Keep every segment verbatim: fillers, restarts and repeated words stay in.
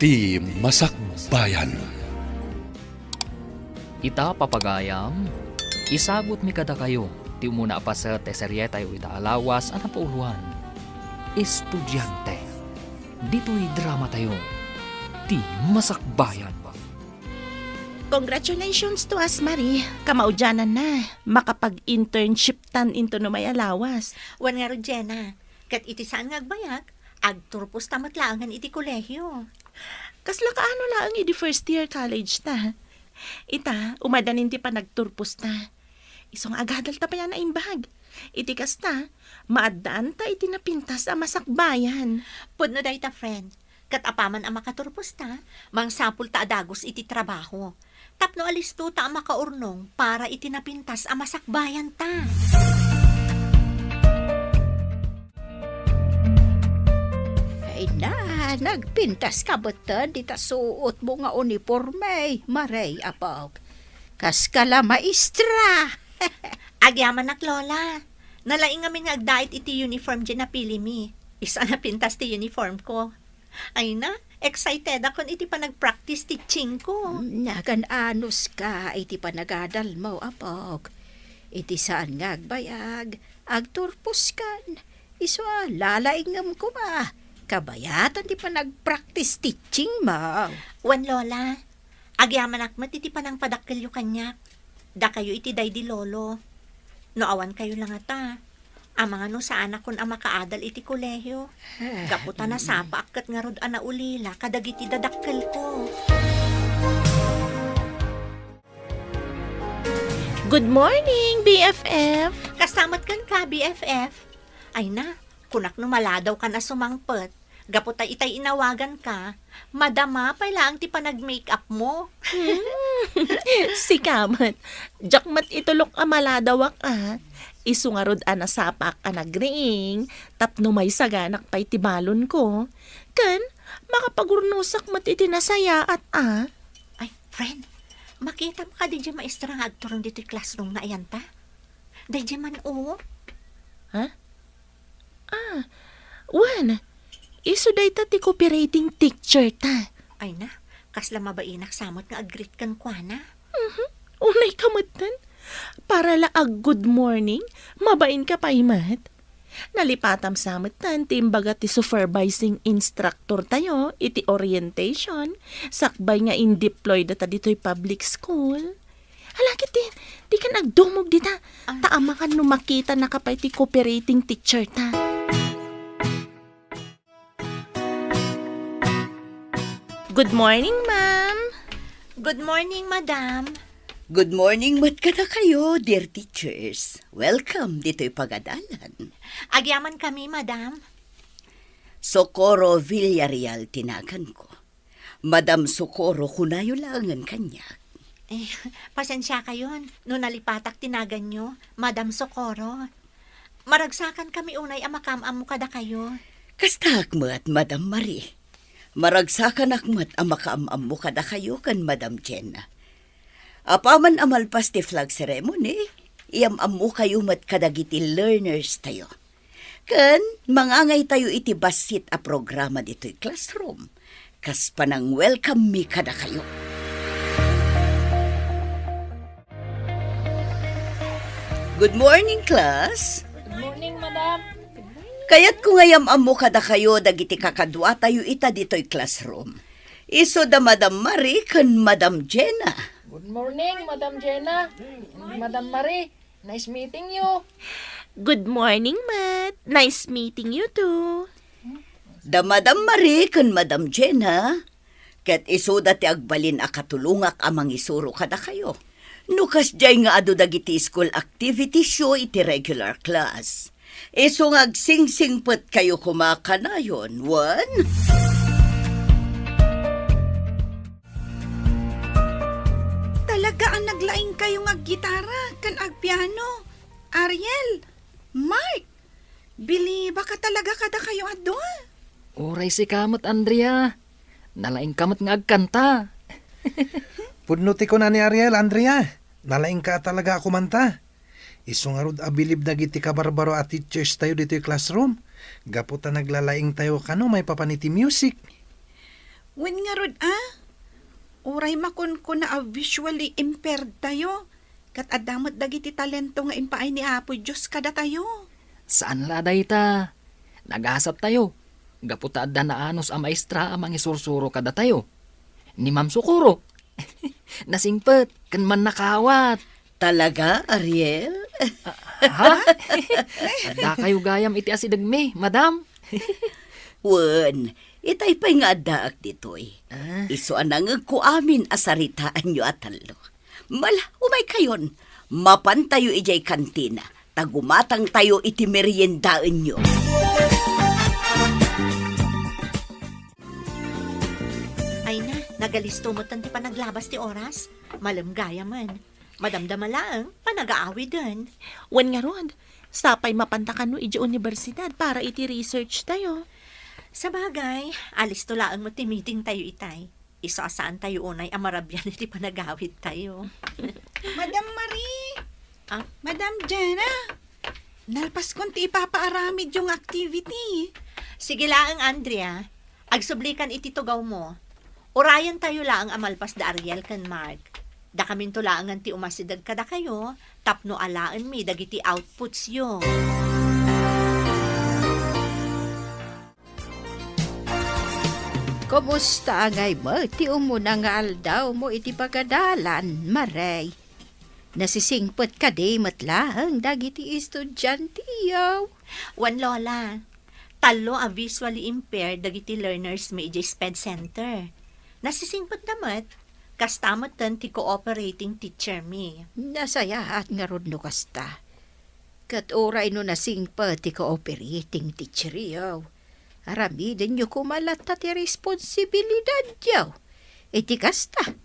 Ti Masakbayan. Ita, papagayam, isagutmi kadakayo ti umuna a paset ti serietayo ita a lawas a napauloan, Estudiante. Ditoy dramatayo, Ti Masakbayan. Congratulations to us, Marie. Kamaudianan na, makapag-internship tan into no may a lawas. Wen ngarud, Jenna, ket iti saan nga agbayag, agturposta met laengen iti kolehio. Kasla kaano laeng idi first year college ta? Ita, umadanin ti panagturposta. Isu nga agadalta pay a naimbag. Iti kasta, maaddaanta iti napintas a masakbayan. Pudno dayta, friend. Ket apaman a makaturposta, mangsapulta a dagus iti trabaho. Tapno alistota a makaurnong para iti napintas a masakbayanta. Ay na, nagpintaska metten dita suotmo nga uniporme, Marie, apok. Kaska la maestra. Agyamanak, Lola. Nalaing ngamin nga agdait iti uniform diay napilimi. Isu a napintas ti uniformko. Ay na, excitedakon iti panagpractice teachingko. Nagan-anuska iti panagadalmo, apok. Iti saan nga agbayag, agturposkan. Isu a lalaingem koma. Kabayatan ti panagpractice teachingmo. Wen, Lola, agyamanak met iti panangpadakkelyo kaniak. Dakayo iti daydi lolo. No awankayo la ngata, amangan no saanakon a makaadal iti kolehio. Gapu ta nasapaak ket ngarud a naulila kadagiti dadakkelko. Good morning, B F F! Kasta met kenka, B F F. Ay na, kunak no maladawkan a sumangpet. Gapu ta itay inawaganka, madama pay laeng ti panag-make-upmo. Hmm. Sika met, diak met itulok a maladawak a. Isu ngarud a nasapaak a nagriing, tapno maisaganak pay ti balonko. Ken, makapagurnosak met iti nasayaat a. Ay, friend, makitam kadi diay maestra nga agturong ditoy classroom nga ayan ta? Daydiay man, o. Ha? Ah, wen, isu dayta ti cooperating teacher ta. Ay na, kasla mabainak sa met nga ag-greet kenkuana. Mhm. Unay ka metten. Para la ag-good morning, mabain ka pay met. Nalipatam sa metten ti imbaga ti supervising instructor tayo iti orientation, sakbay nga in-deploy data ditoy public school. Hala, ket di, di kan agdumog dita. Ah. Ta amangan no makitanaka pay ti cooperating teacher ta. Good morning, ma'am. Good morning, madam. Good morning met kadakayo, dear teachers. Welcome ditoy pagadalan. Agyaman kami, madam. Socorro Villarreal ti naganko. Madam Socorro, kunayo laengen kaniak. Eh, pasensiakayon no nalipatak ti naganyo, Madam Socorro. Maragsakan kami unay a makaam-ammo kadakayo. Kastaak met, Madam Marie. Maragsakanak met a makaam-ammo kadakayo ken Madam Jenna. Apaman a malpas ti flag ceremony, iyam-ammokayo met kadagiti learners tayo. Ken mangangaytayo iti bassit a programa ditoy classroom, kas panang-welcome mi kadakayo. Good morning, class. Good morning, madam. Kayatko nga iyam-ammo kadakayo dagiti kakaduatayo ita ditoy classroom. Isu da Madam Marie ken Madam Jenna. Good morning, Madam Jenna. Madam Marie. Nice meeting you. Good morning, Matt. Nice meeting you too. Da Madam Marie ken Madam Jenna, ket isuda ti agbalin a katulongak a mangisuro kadakayo. No kasdiay nga adu dagiti school activitiesyo iti regular class, isu nga agsingsingpetkayo koma kanayon, wen? Talaga a naglaingkayo nga aggitara ken agpiano. Ariel, Mark, bilibaka talaga kadakayo a dua. Uray sika met, Andrea. Nalaingka met nga agkanta. Pudno ti kuna ni Ariel, Andrea. Nalaingka talaga a kumanta. Isu ngarud a bilib dagiti kabarbaro a teachers tayo ditoy classroom, gapu ta naglalaingtayo kano maipapan iti music. Wen ngarud a, uray makunkuna a visually impaired tayo, ket adda met dagiti talento nga impaay ni Apo Dios kadatayo. Saan la dayta. Nagasat tayo. Gapu ta adda naanus a maestra a mangisursuro kadatayo. Ni Ma'am Socorro. Nasingpet ken mannakaawat. Talaga, Ariel? Ha? Adda kayo gayam iti asidegmi, madam? Wen, itay pay nga addaak ditoy. Ah. Isu a nangegko amin a saritaanyo a tallo. Mala, umay kayon. Mapan tayo idiay kantina. Ta gumatang tayo iti meriendaenyo. Ay na, nagalisto met ti panaglabas ti oras. Malem gayamen. Madamdama laeng, panagaawiden. Wen ngarud, sapay mapanta kano idiay universidad para iti research tayo. Sabagay, alisto laeng met ti meeting tayo itay. Isu a saan tayo unay a marabian iti panagawid tayo. Madam Marie! Ah? Madam Jenna! Nalpaskon ti ipapaaramidyo nga activity. Sige laeng, Andrea. Agsublikan iti tugawmo. Urayen tayo laeng a malpas da Ariel ken Mark. Dakaminto laengen ti umasideg kadakayo tapno alaenmi dagiti outputsyo. Kumusta ngay met ti umuna nga aldawmo iti pagadalan, Marie? Nasisingpet kadi met laeng dagiti estudianteyo? Wen, Lola. Tallo a visually impaired dagiti learners mi idiay SPED Center. Nasisingpetda met, kasta metten ti cooperating teacher mi. Nasayaat ngarud no kasta. Ket uray no nasingpet ti cooperating teacheryo, aramidenyo koma latta ti responsibilidadyo. Iti kasta,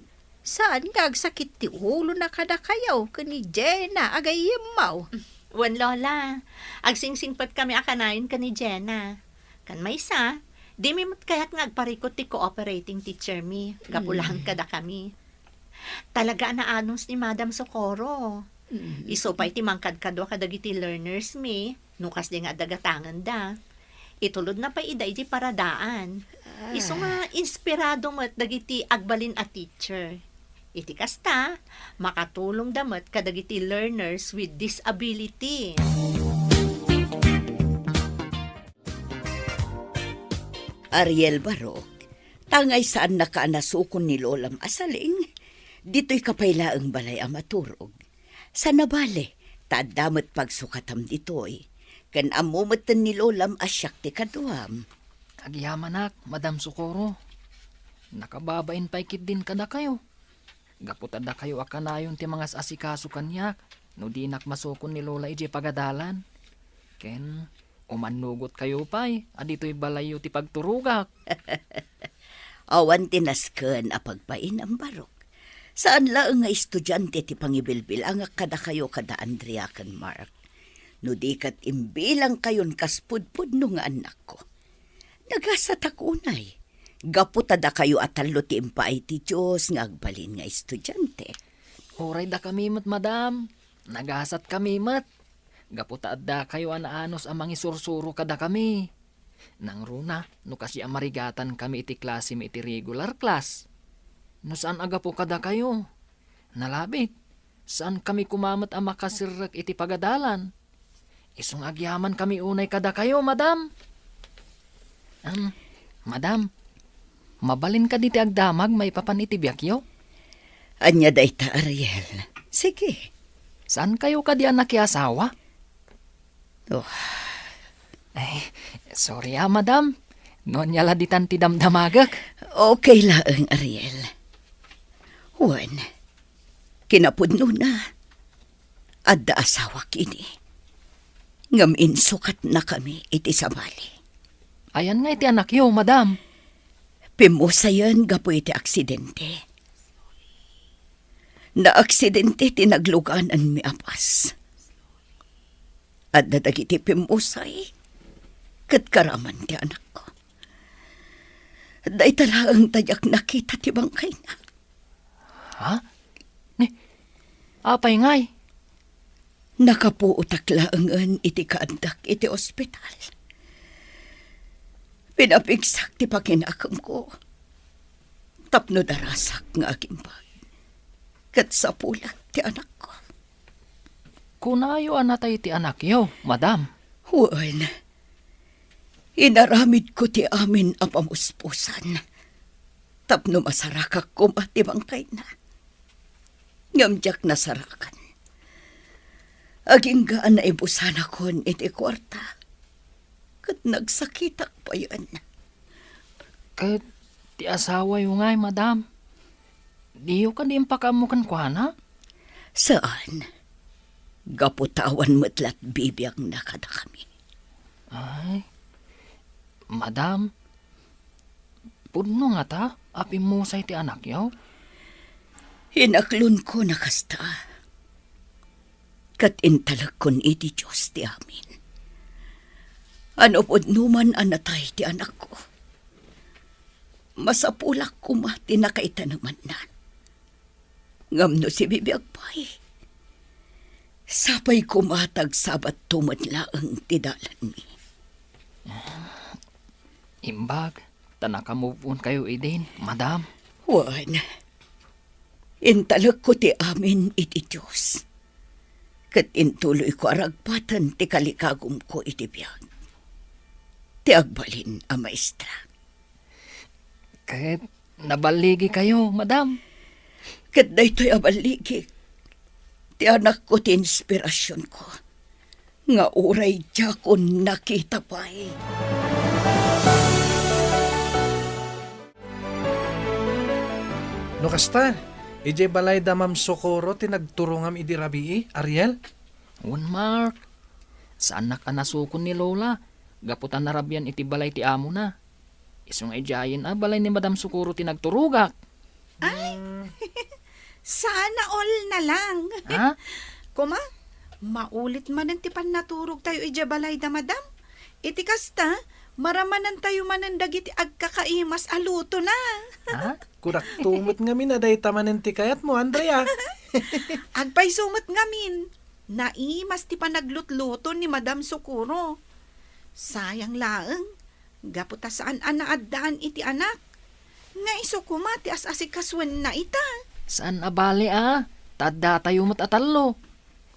saan nga agsakit ti ulona kadakayo ken ni Jenna a gayyemmo? Wen, Lola, agsingsingpetkami a kanayon ken ni Jenna. Ken maysa, dimi met kayat nga agparikut ti cooperating teacher mi, gapu laeng kadakami. Talaga a naanus ni Madam Socorro. Mm. Isu pay ti mangkadkadua kadagiti learners mi, no kasdi nga adda gatangenda. Itulodna pay ida iti paradaan. Ah. Isu nga inspirado met dagiti agbalin a teacher. Iti kasta, makatulongda met kadagiti learners with disability. Ariel Barok, tangay saannaka a nasukon ni Lolam a Saling, ditoyka pay laeng balay a maturog. Sana bale, ta adda met pagsukatam ditoy. Ken ammo metten ni Lolam a siak ti kaduam. Agyamanak, Madam Socorro. Nakababain pay ketdin kadakayo. Gapu ta dakayo a kanayon ti mangas-asikaso kaniak no dinak masukon ni Lola idiay pagadalan. Ken umannugotkayo pay a ditoy balayyo ti pagturogak. Awan ti nasken a pagbainam, Barok. Saan laeng nga estudiante ti pangibilbilangak kadakayo kada Andrea ken Mark. No di ket imbilangkayon kas pudpudno nga annakko. Nagasatak unay. Gapu ta dakayo a tallo ti impaay ti Dios nga agbalin nga estudiante. Uray dakami met, madam. Nagasatkami met. Gapu ta addakayo a naanus a mangisursuro kadakami. Nangruna, no kasdi a marigatankami iti klasemi iti regular class. No saan a gapu kadakayo, nalabit, saankami koma met a makaserrek iti pagadalan. Isu nga agyamankami unay kadakayo, madam. Am, madam, mabalin kadi ti agdamag maipapan iti biagyo? Ania dayta, Ariel? Sige. Saankayo kadi a nakiasawa? Oh. Ay, sorry a, madam. No ania la ditan ti damdamagek. Okay laeng, Ariel. Wen, kinapudnona, adda asawak idi. Ngem insukatnakami iti sabali. Ayan nga iti anakyo, madam? Pimmusayen gapu iti aksidente. Naaksidente ti naglugananmi a bus. Adda dagiti pimmusay ket karaman ti anakko. Dayta laeng ta diak nakita ti bangkayna. Ha? Ni, apay ngay? Nakapuotak laengen iti kaaddak iti ospital. Pinapigsak ti pakinakemko. Tapno darasak nga agimbag, ket sapulek ti anakko. Kunayo a natay ti anakyo, madam? Wen, inaramidko ti amin a pamuspusan tapno masarakak koma ti bangkayna. Ngem diak nasarakan. Agingga a naibusanakon iti kuarta, ket nagsakitak payen. Ket ti asawayo ngay, madam? Diyo kadi impakaammo kenkuana? Saan. Gapu ta awan met la bibiagna kadakami. Ay, madam, pudno ngata a pimmusay ti anakyo? Inaklonko a kasta, ket intalekkon iti Dios ti amin. A no pudno man a natay ti anakko, masapulak koma ti nakaitanemanna. Ngem no sibibiag pay, sapay koma ta agsabatto met laeng ti dalanmi. Imbag ta naka-move on kayo idin, madam. Wen, intalekko ti amin iti Dios, ket intuloyko a ragpaten ti kalikagumko iti biag. Ti agbalin a maestra. Ket naballigi kayo, madam. Ket daytoy a balligik, ti anakko ti inspirasionko, nga uray diakon nakita pay. No kasta, idiay balay da Ma'am Socorro ti nagturongam idi rabii, Ariel? Wen, Mark. Saannak a nasukon ni Lola, gapu ta narabian iti balay ti amona. Isu nga idiayen a balay ni Madam Socorro ti nagturogak. Ay, sana all na lang. Ha? Kuma, maulit manen ti pannaturogtayo idiay balay da Madam. Iti kasta, maramanantayo manen dagiti agkakaimas a lutona. Ha? Kunak to met ngamin a dayta manen ti kayatmo, Andrea. Agpayso met ngamin. Naimas ti panaglutluto ni Madam Socorro. Sayang laeng, gapu ta saan a naaddaan iti anak. Nga isu koma ti as-asikasuenna ita. Saan a bale a, ta addatayo met a tallo.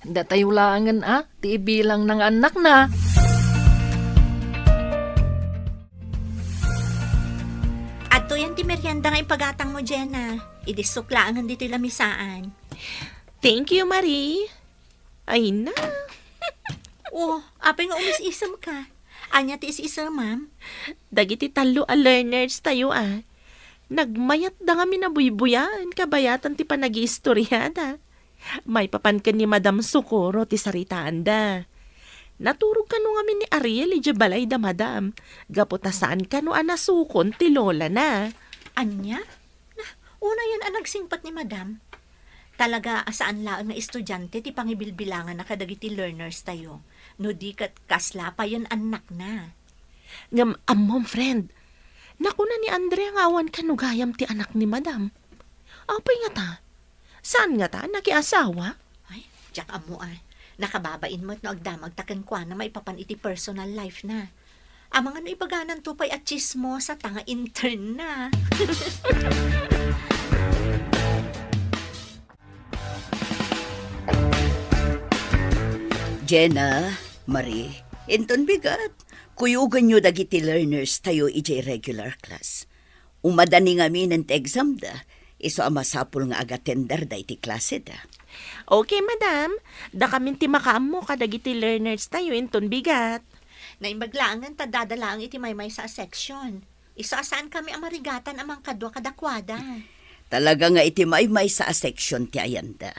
Datayo laengen a, ti ibilangna nga annakna. Adtoyan ti merienda nga ipagatangmo, Jenna. Idissok laengen ditoy lamisaan. Thank you, Marie. Ay na. Oh, apay nga umis-isemka? Ania ti is-isemam? Dagiti tallo a learners tayo a. Nagmayatda ngamin a buybuyaen kabayatan ti panagiistoriada. Maipapan ken ni Madam Socorro ti saritaanda. Naturog kano ngamin ni Ariel idiay balay da Madam, gapu ta saan kano a nasukon ti lolana. Ania? Nah, unayen a nagsingpet ni Madam. Talaga a saan laeng nga estudiante ti pangibilbilangana kadagiti learners tayo, no di ket kasla payen annakna. Ngem ammom, friend, nakuna ni Andrea nga awan kano gayam ti anak ni Madam. Apay ngata? Saan ngata a nakiasawa? Ay, diak ammo a. Nakababain met no agdamagta kenkuana maipapan iti personal life na. Amangan no ibagananto pay a tsismosa ta nga intern na. Jenna, Marie, inton bigat, kuyogenyo dagiti learners tayo idiay regular class. Umadani ngaminen ti exam da, isu a masapul nga agatenderda iti klaseda. Okay, madam. Dakamin ti makaammo kadagiti learners tayo inton bigat. Naimbag laengen ta dada laeng iti maymaysa a section. Isu a saan kami a marigatan a mangkadua kadakuada. Talaga nga iti maymaysa a section ti ayanda.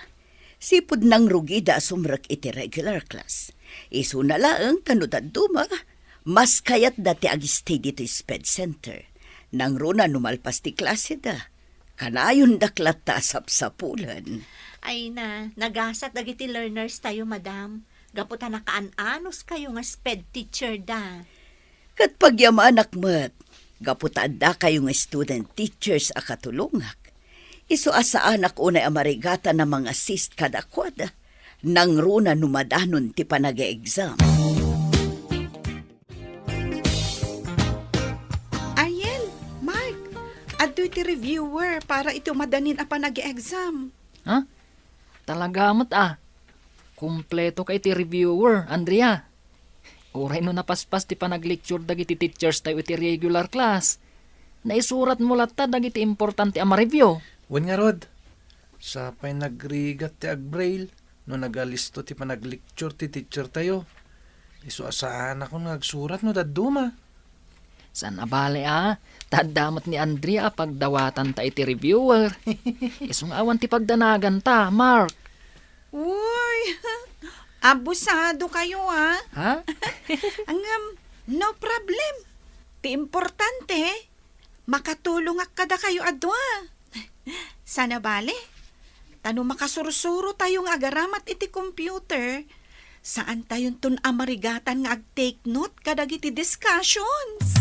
Sipud nangrugida a sumrek iti regular class. Isuna laeng ta no dadduma, mas kayatda ti agistay ditoy sped center. Nangruna no malpas ti klaseda, kanayondak latta a sapsapulen. Ay na, nagasat dagiti learners tayo, madam. Gapu ta nakaan-anos kayo nga sped teacher da. Ket pagyamanak met, gapu ta adda kayo nga student teachers a katulongak. Isu a saanak unay a marigatan a mangasist kadakuada, nangruna no madanon ti panag-exam. Ariel, Mark, ad Ditoy ti reviewer para iti umadanin a panag-exam. Ha? Talaga met a. Kumpleto ka iti reviewer, Andrea. Uray no napaspas ti panaglecture dagiti teachers tayo iti regular class, naisuratmo latta dagiti importante a ma-review. Wen ngarud, sapay nagrigat ti agbraille no nagalisto ti panaglecture ti teacher tayo. Isu a saanakon nga agsurat no dadduma. Saan a bale a, ta adda met ni Andrea a pagdawatanta iti reviewer. Isu nga awan ti pagdanaganta, Mark. Uy, abusado kayo, ah. Ha? Ngem, no problem. Ti importante, makatulongak kadakayo a dua. Saan a bale, ta no makasursuro tayo nga agaramat iti computer, saan tayonton a marigatan nga ag-take note kadagiti discussions.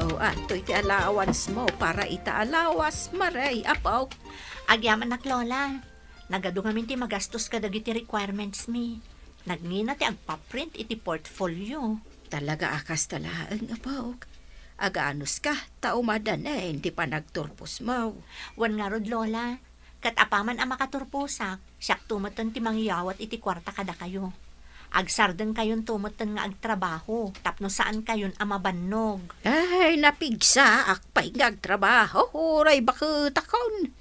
Oh, adtoy ti allowance mo para ita a lawas, Maray, apo. Agyamanak, Lola. Nagadu ngamin ti magastos kadagiti requirements mi. Nagngina ti agpaprint iti portfolio. Talaga a kasta laeng, apo. Aganuska, ta umadanen ti panagturpos mo. Wen ngarud, Lola, ket apaman a makaturposak, siakto metten ti mangyawat iti kuarta kadakayo. Agsardengkayonto metten nga agtrabaho tapno saankayon a mabannog. Ay, napigsaak pay nga agtrabaho, uray baketakon.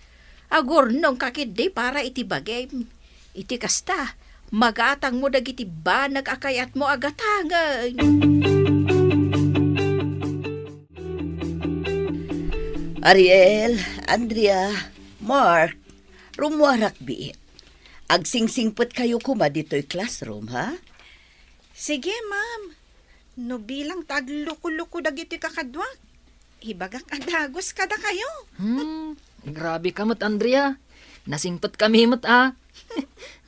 Agurnongka ketdi para iti bagim. Iti kasta, magatangmo dagiti banag a kayatmo a gatangen. Ariel, Andrea, Mark, rummuarak biit. Agsingsingpetkayo koma ditoy classroom, ha? Sige, ma'am. No bilang ta agluko-luko dagiti kakaduak, ibagak a dagus kadakayo. Hmm, grabe ka met, Andrea. Nasingpetkami met, ah.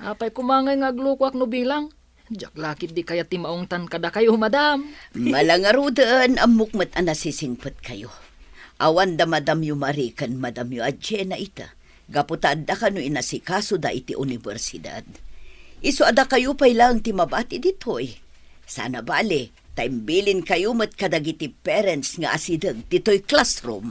Apay koma ngay nga aglukoak no bilang? Diak la ketdi kayat ti maungtan kadakayo, madam. Malangaruden, ammok met a nasisingpetkayo. Awan da madamyo Marie ken madamyo a Jenna ita, gapu ta adda kano inasikasoda iti universidad. Isu a dakayo pay laeng ti mabati ditoy. Saan a bale, ta imbilinkayo met kadagiti parents nga asideg ditoy classroom.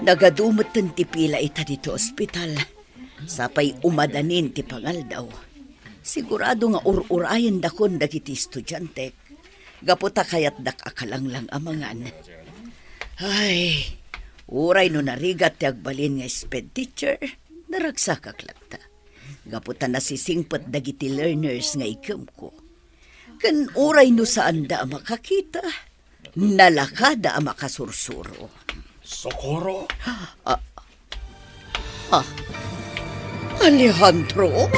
Nagadu metten ti pila ita ditoy ospital. Sapay umadanin ti pangaldaw. Sigurado nga ur-urayendakon dagiti estudiantek. Gapu ta kayatdak a kalanglang a mangan. Ay, uray no narigat ti agbalin nga sped teacher, naragsakak latta. Gapu ta nasisingpet dagiti learners nga iggemko. Ken uray no saanda a makakita, nalakada a makasursuro. Socorro? Ah, ah, Alejandro?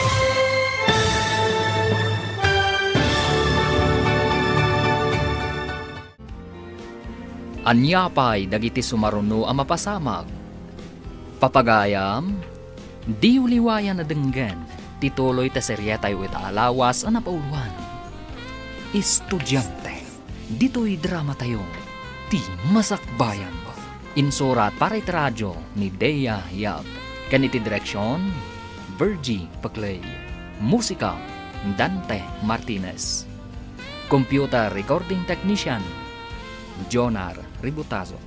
Ania pay dagiti sumaruno a mapasamak? Papagayam, diyo liwayan a denggen ti tuloy ta serietayo ita a lawas a napauluan. Estudiante. Ditoy dramatayo, Ti Masakbayan. Insurat para iti radio ni Dea Yap. Ken iti direksion, Virgie Paclay. Musika, Dante Martinez. Computer recording technician, Jonar Ributazo.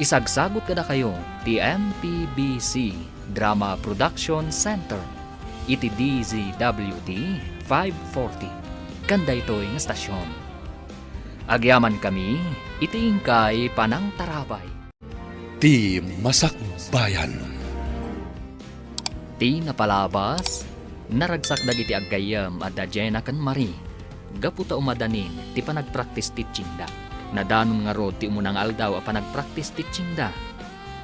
Isagsagut kadakayo ti M P B C Drama Production Center iti D Z W T five forty. Ken daytoy nga estasion. Agyamankami iti inkay panangtarabay. Ti Masakbayan. Ti napalabas, naragsak dagiti aggayyem a da Jenna ken Marie gapu ta umadanin ti panagpractice teachingda. Nadanon ngarud ti umuna nga aldaw a panagpractice teachingda,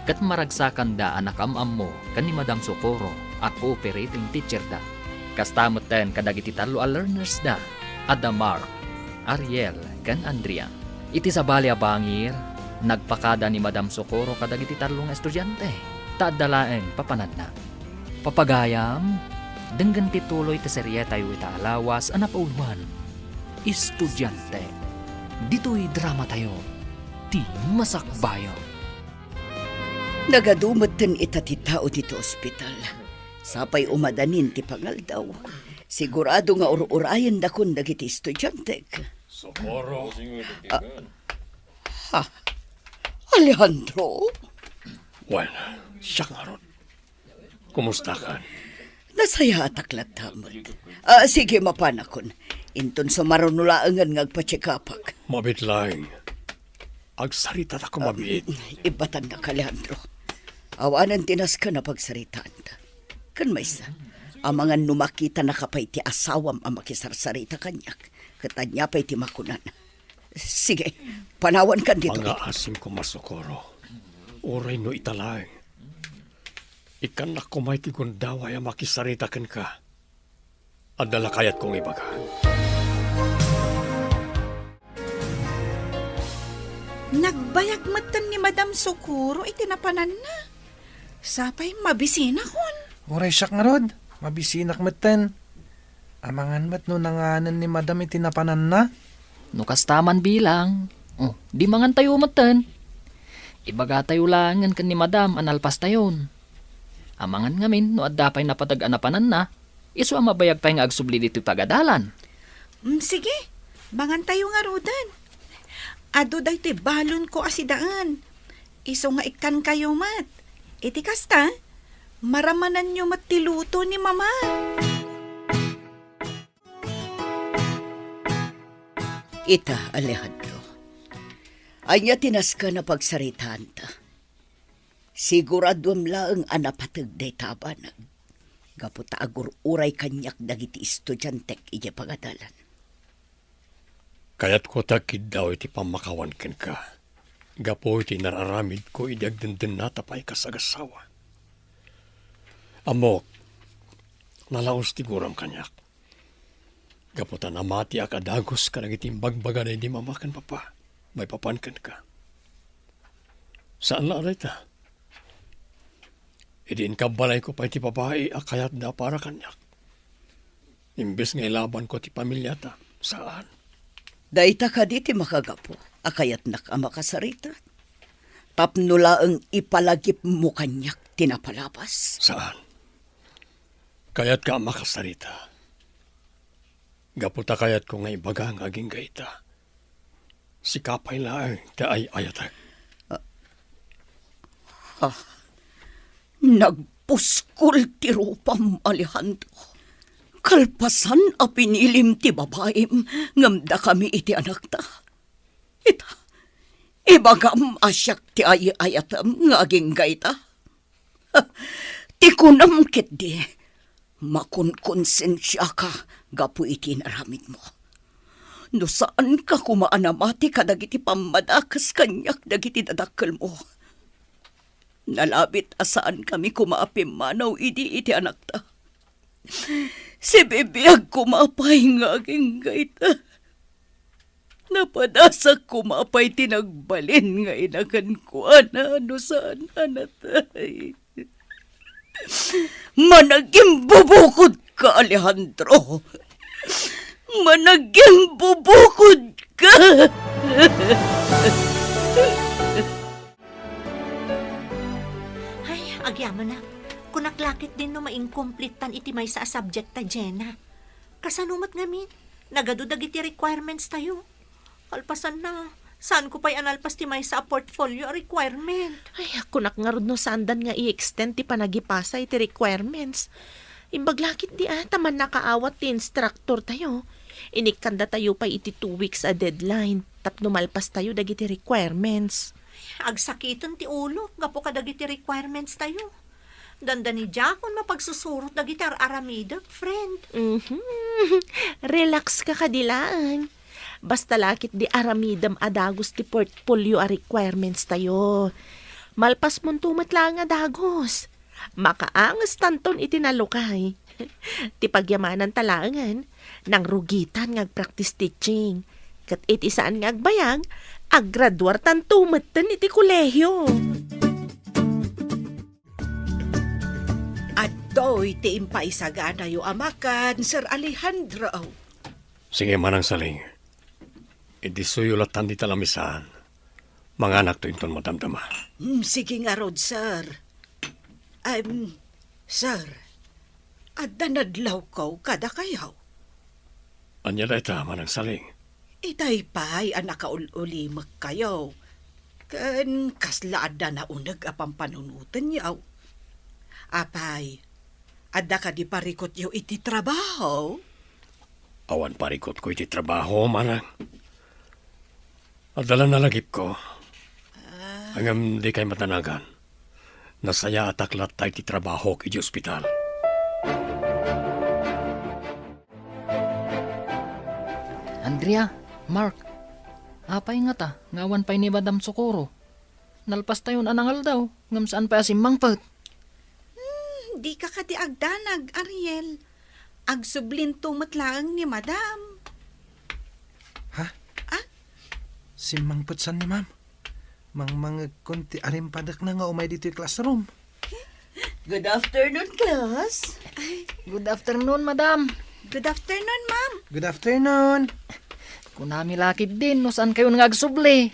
ket maragsakanda a nakaam-ammo ken ni Madam Socorro a cooperating teacherda. Kasta metten kadagiti tallo a learnersda, adda Mark, Ariel, ken Andrea. Iti sabali a bangir, nagpakada ni Madam Socorro kadagiti tallo nga estudiante, ta adda laeng papananna. Papagayam, denggen ti tuloy ti serietayo ita a lawas a napauluan. Estudiante. Ditoy dramatayo, Ti Masakbayan. Nagadu metten ita ti tao ditoy ospital. Sapay umadanin ti pangaldaw, Sigurado nga ur-urayendakon dagiti estudiantek. Socorro. Ah, ha? Alejandro? Wen, siak ngarud. Kumustakan? Nasayaatak latta met. Ah, sige, mapanakon. Inton sumaruno laengen nga agpatsikapak. Mabit laeng. Agsaritatakon mabiit. Ibbatannak, Alejandro. Awanen ti nasken a pagsaritaanta. Ken maysa, amangan no makitanaka pay ti asawam a makisarsarita kaniak, ket ania pay ti makunana? Sige, panawankan ditoy. Mangaasim koma, Socorro. Uray no ita laeng. Ikkannak koma iti gundaway a makisarita kenka. Adda la kayatko nga ibaga. Nagbayag metten ni Madam Socorro iti napananna. Sapay mabisinakon. Uray siak ngarud, mabisinak metten. Amangan met no nanganen ni Madam iti napananna? No kasta man bilang, oh, di mangantayo metten. Ibagatayo laengen ken ni Madam a nalpastayon. Amangan ngamin no adda pay napateg a napananna, isu a mabayag pay nga agsubli ditoy pagadalan. Mm, sige, mangantayo ngaruden. Adu daytoy balonko a sidaen. Isu nga ikkankayo met. Iti kasta, maramananyo met ti luto ni Mama. Ita, Alejandro. Ania ti nasken a pagsaritaanta? Siguraduem laeng a napateg dayta a banag, gapu ta agur-uray kaniak dagiti estudiantek idiay pagadalan. Kayatko ti agkiddaw iti pammakawan kenka, gapu iti nar-aramidko idi agdendennata pay kas agassawa. Ammok, nalaus ti guram kaniak. Gapu ta namatiak a dagus kadagiti imbagbaga ni Mama ken Papa maipapan kenka. Saan la a dayta. Idi inkabbalayko pay ti babai a kayatda para kaniak, imbes nga ilabanko ti familiata, saan. Dayta kadi ti makagapu a kayatnak a makasarita? Tapno laeng ipalagipmo kaniak ti napalabas? Saan. Kayatka a makasarita. Gapu ta kayatko nga ibaga nga agingga ita. Sika pay laeng ti ay-ayatek. Ah, ah, nagpuskol ti rupam, Alejandro. Kalpasan a pinilim ti babaim ngem dakami iti anakta. Ita, ibagam a siak ti ay-ayatem nga agingga ita. Ti kunam ketdi, makunkonsensiaka gapu iti inaramidmo. No saanka koma a namati kadagiti pammadakes kaniak dagiti dadakkelmo, nalabit a saankami koma a pimmanaw idi iti anakta. Sibibiag koma pay nga agingga ita. Napadasak koma pay ti nagbalin nga ina kenkuana no saan a natay. Managimbubukodka, Alejandro. Managimbubukodka. Ay, agyamanak. Kunak la ketdin no maingkomplittan iti maysa a subject ta, Jena. Kasano met ngamin? Nagadu dagiti requirements tayo. Kalpasanna, saanko pay a nalpas ti maysa a portfolio a requirement. Ay, kunak ngarud no saandan nga i-extend ti panagipasa iti requirements. Imbag la ketdi a, ta mannakaawat ti instructor tayo. Inikkanda tayo pay iti two weeks a deadline tapno malpas tayo dagiti requirements. Agsakiten ti ulok gapu kadagiti requirements tayo. Dandani diakon mapagsusurot dagiti ar-aramidek, friend. Mhm. Relax ka kadi laeng. Basta la ketdi aramidem a dagus ti portfolio a requirements tayo. Malpasmonto met laeng a dagus. Makaangestanton iti nalukay. Ti pagyamananta laengen, nangrugitan nga agpractice teaching. Ket iti saan nga agbayag, aggraduartanto metten iti kolehio. Adtoy ti impaisaganayo a makan, Sir Alejandro. Sige, Manang Saling. Idissoyo lattan dita lamisaan. Manganakto inton madamdama. Hmm, sige ngarud, sir. Em, sir, Adda nadlawko kadakayo. Ania dayta, Manang Saling? Itay pay a nakaul-ulimekkayo. Ken kasla adda nauneg a pampanunotenyo. Apay, adda kadi parikutyo iti trabaho? Awan parikutko iti trabaho, Manang. Adda la nalagipko. Ah. Ngem dikay madanagan. Nasayaatak latta iti trabahok iti ospital. Andrea, Mark, apay ngata nga awan pay ni Madam Socorro? Nalpastayon a nangaldaw, ngem saan pay a simmangpet. Hmm, dika kadi agdanag, Ariel. Agsublinto met laeng ni Madam. Ha? Ah? Simmangpet san ni Ma'am? Mangmangegkon ti arimpadekna nga umay ditoy classroom. Good afternoon, class. Good afternoon, Madam. Good afternoon, Ma'am. Good afternoon. Kunami la ketdin no saan kayon nga agsubli.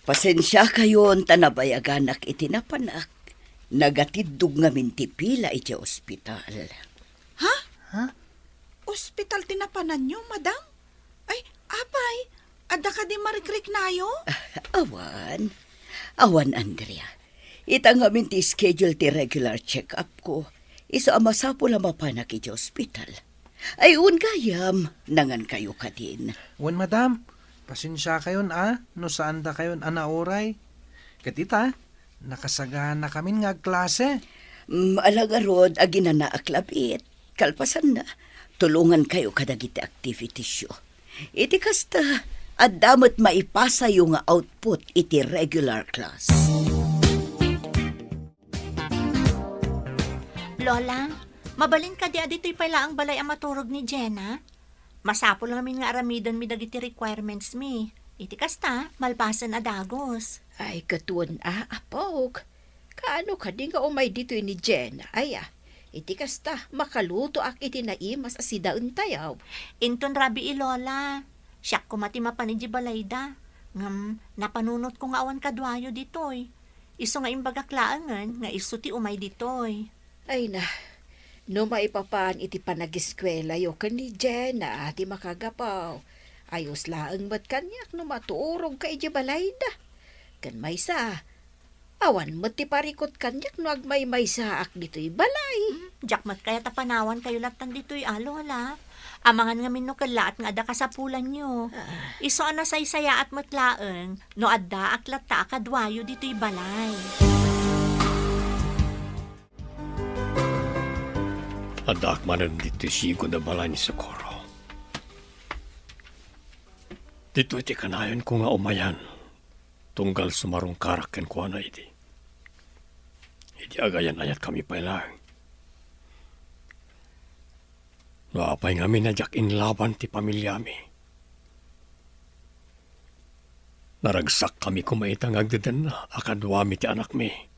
Pasensiakayon ta nabayaganak iti napanak. Nagatiddog ngamin ti pila iti ospital. Ha? Ha? Ospital ti napananyo, Madam? Ay, apay, adda kadi marikriknayo? Awan. Awan, Andrea. Ita ngamin ti schedule ti regular check-up ko. Isu a masapul a mapanak iti ospital. Ay, wen gayam, nangankayo kadin. Wen, Madam. Pasensiakayon a, no saandakayon a nauray. Ket ita, nakasaganakamin nga agklase. Mm, ala ngarud, aginanaak labiit. Kalpasanna, tulongankayo kadagiti activitiesyo. Iti kasta, adda met maipasayo nga output iti regular class. Lola, mabalin kadi a ditoy pay laeng balay a maturog ni Jenna? Masapul ngamin nga aramidenmi dagiti requirements mi. Iti kasta, malpasen a dagus. Ay, ket wen a, apok. Kaano kadi nga umay ditoy ni Jenna, aya? Iti kasta, makalutoak iti naimas a sidaentayo. Inton rabii, Lola. Siak koma ti mapan idiay balayda. Ngem, napanunotko nga awan kaduayo ditoy. Isu nga imbagak laengen nga isu ti umay ditoy. Ay na, no maipapan iti panagiskuelayo ken ni Jenna ti makagapu, ayos laeng met kaniak no maturogka idiay balayda. Ken maysa, awan met ti parikut kaniak no agmaymaysaak ditoy balay. Hmm, diak met kayat a panawankayo lattan ditoy a, Lola. Amangan ngamin no kellaat nga adda kasapulanyo. Ah. Isu a nasaysayaat met laeng no addaak latta a kaduayo ditoy balay. Addaak manen ditoy sigud a balay ni Socorro. Ditoy ti kanayonko nga umayan, tunggal sumarungkarak kenkuana idi. Idi agayan-ayatkami pay laeng. No apay ngamin a diak inlaban ti pamiliami, naragsakkami koma ita nga agdedenna a kaduami ti anakmi.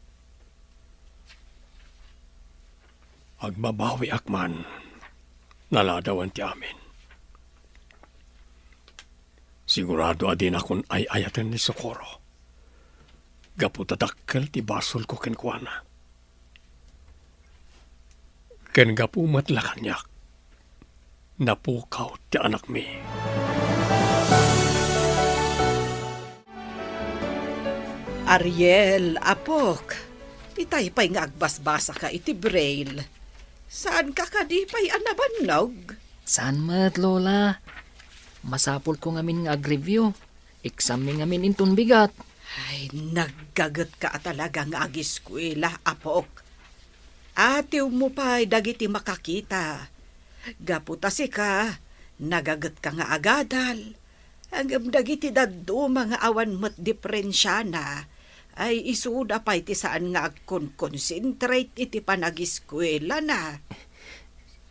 Agbabawiak man, naladawan ti amin. Sigurado a dinakon ay-ayaten ni Socorro, gapu ta dakkel ti basolko kenkuana. Ken gapu met la kaniak, napukaw ti anakmi. Ariel, apok, itay pay nga agbasbasaka iti braille. Saanka kadi pay a nabannog? Saan met, Lola. Masapulko ngamin nga ag-review. Exam-mi ngamin inton bigat. Ay, naggagetka a talaga nga agiskuela, apok. Atiwmo pay dagiti makakita. Gapu ta sika, nagagetka nga agadal. Ngem dagiti dadduma nga awan met diperensiana, ay isuda pay ti saan nga agkonkonsentrate iti panagiskuelana.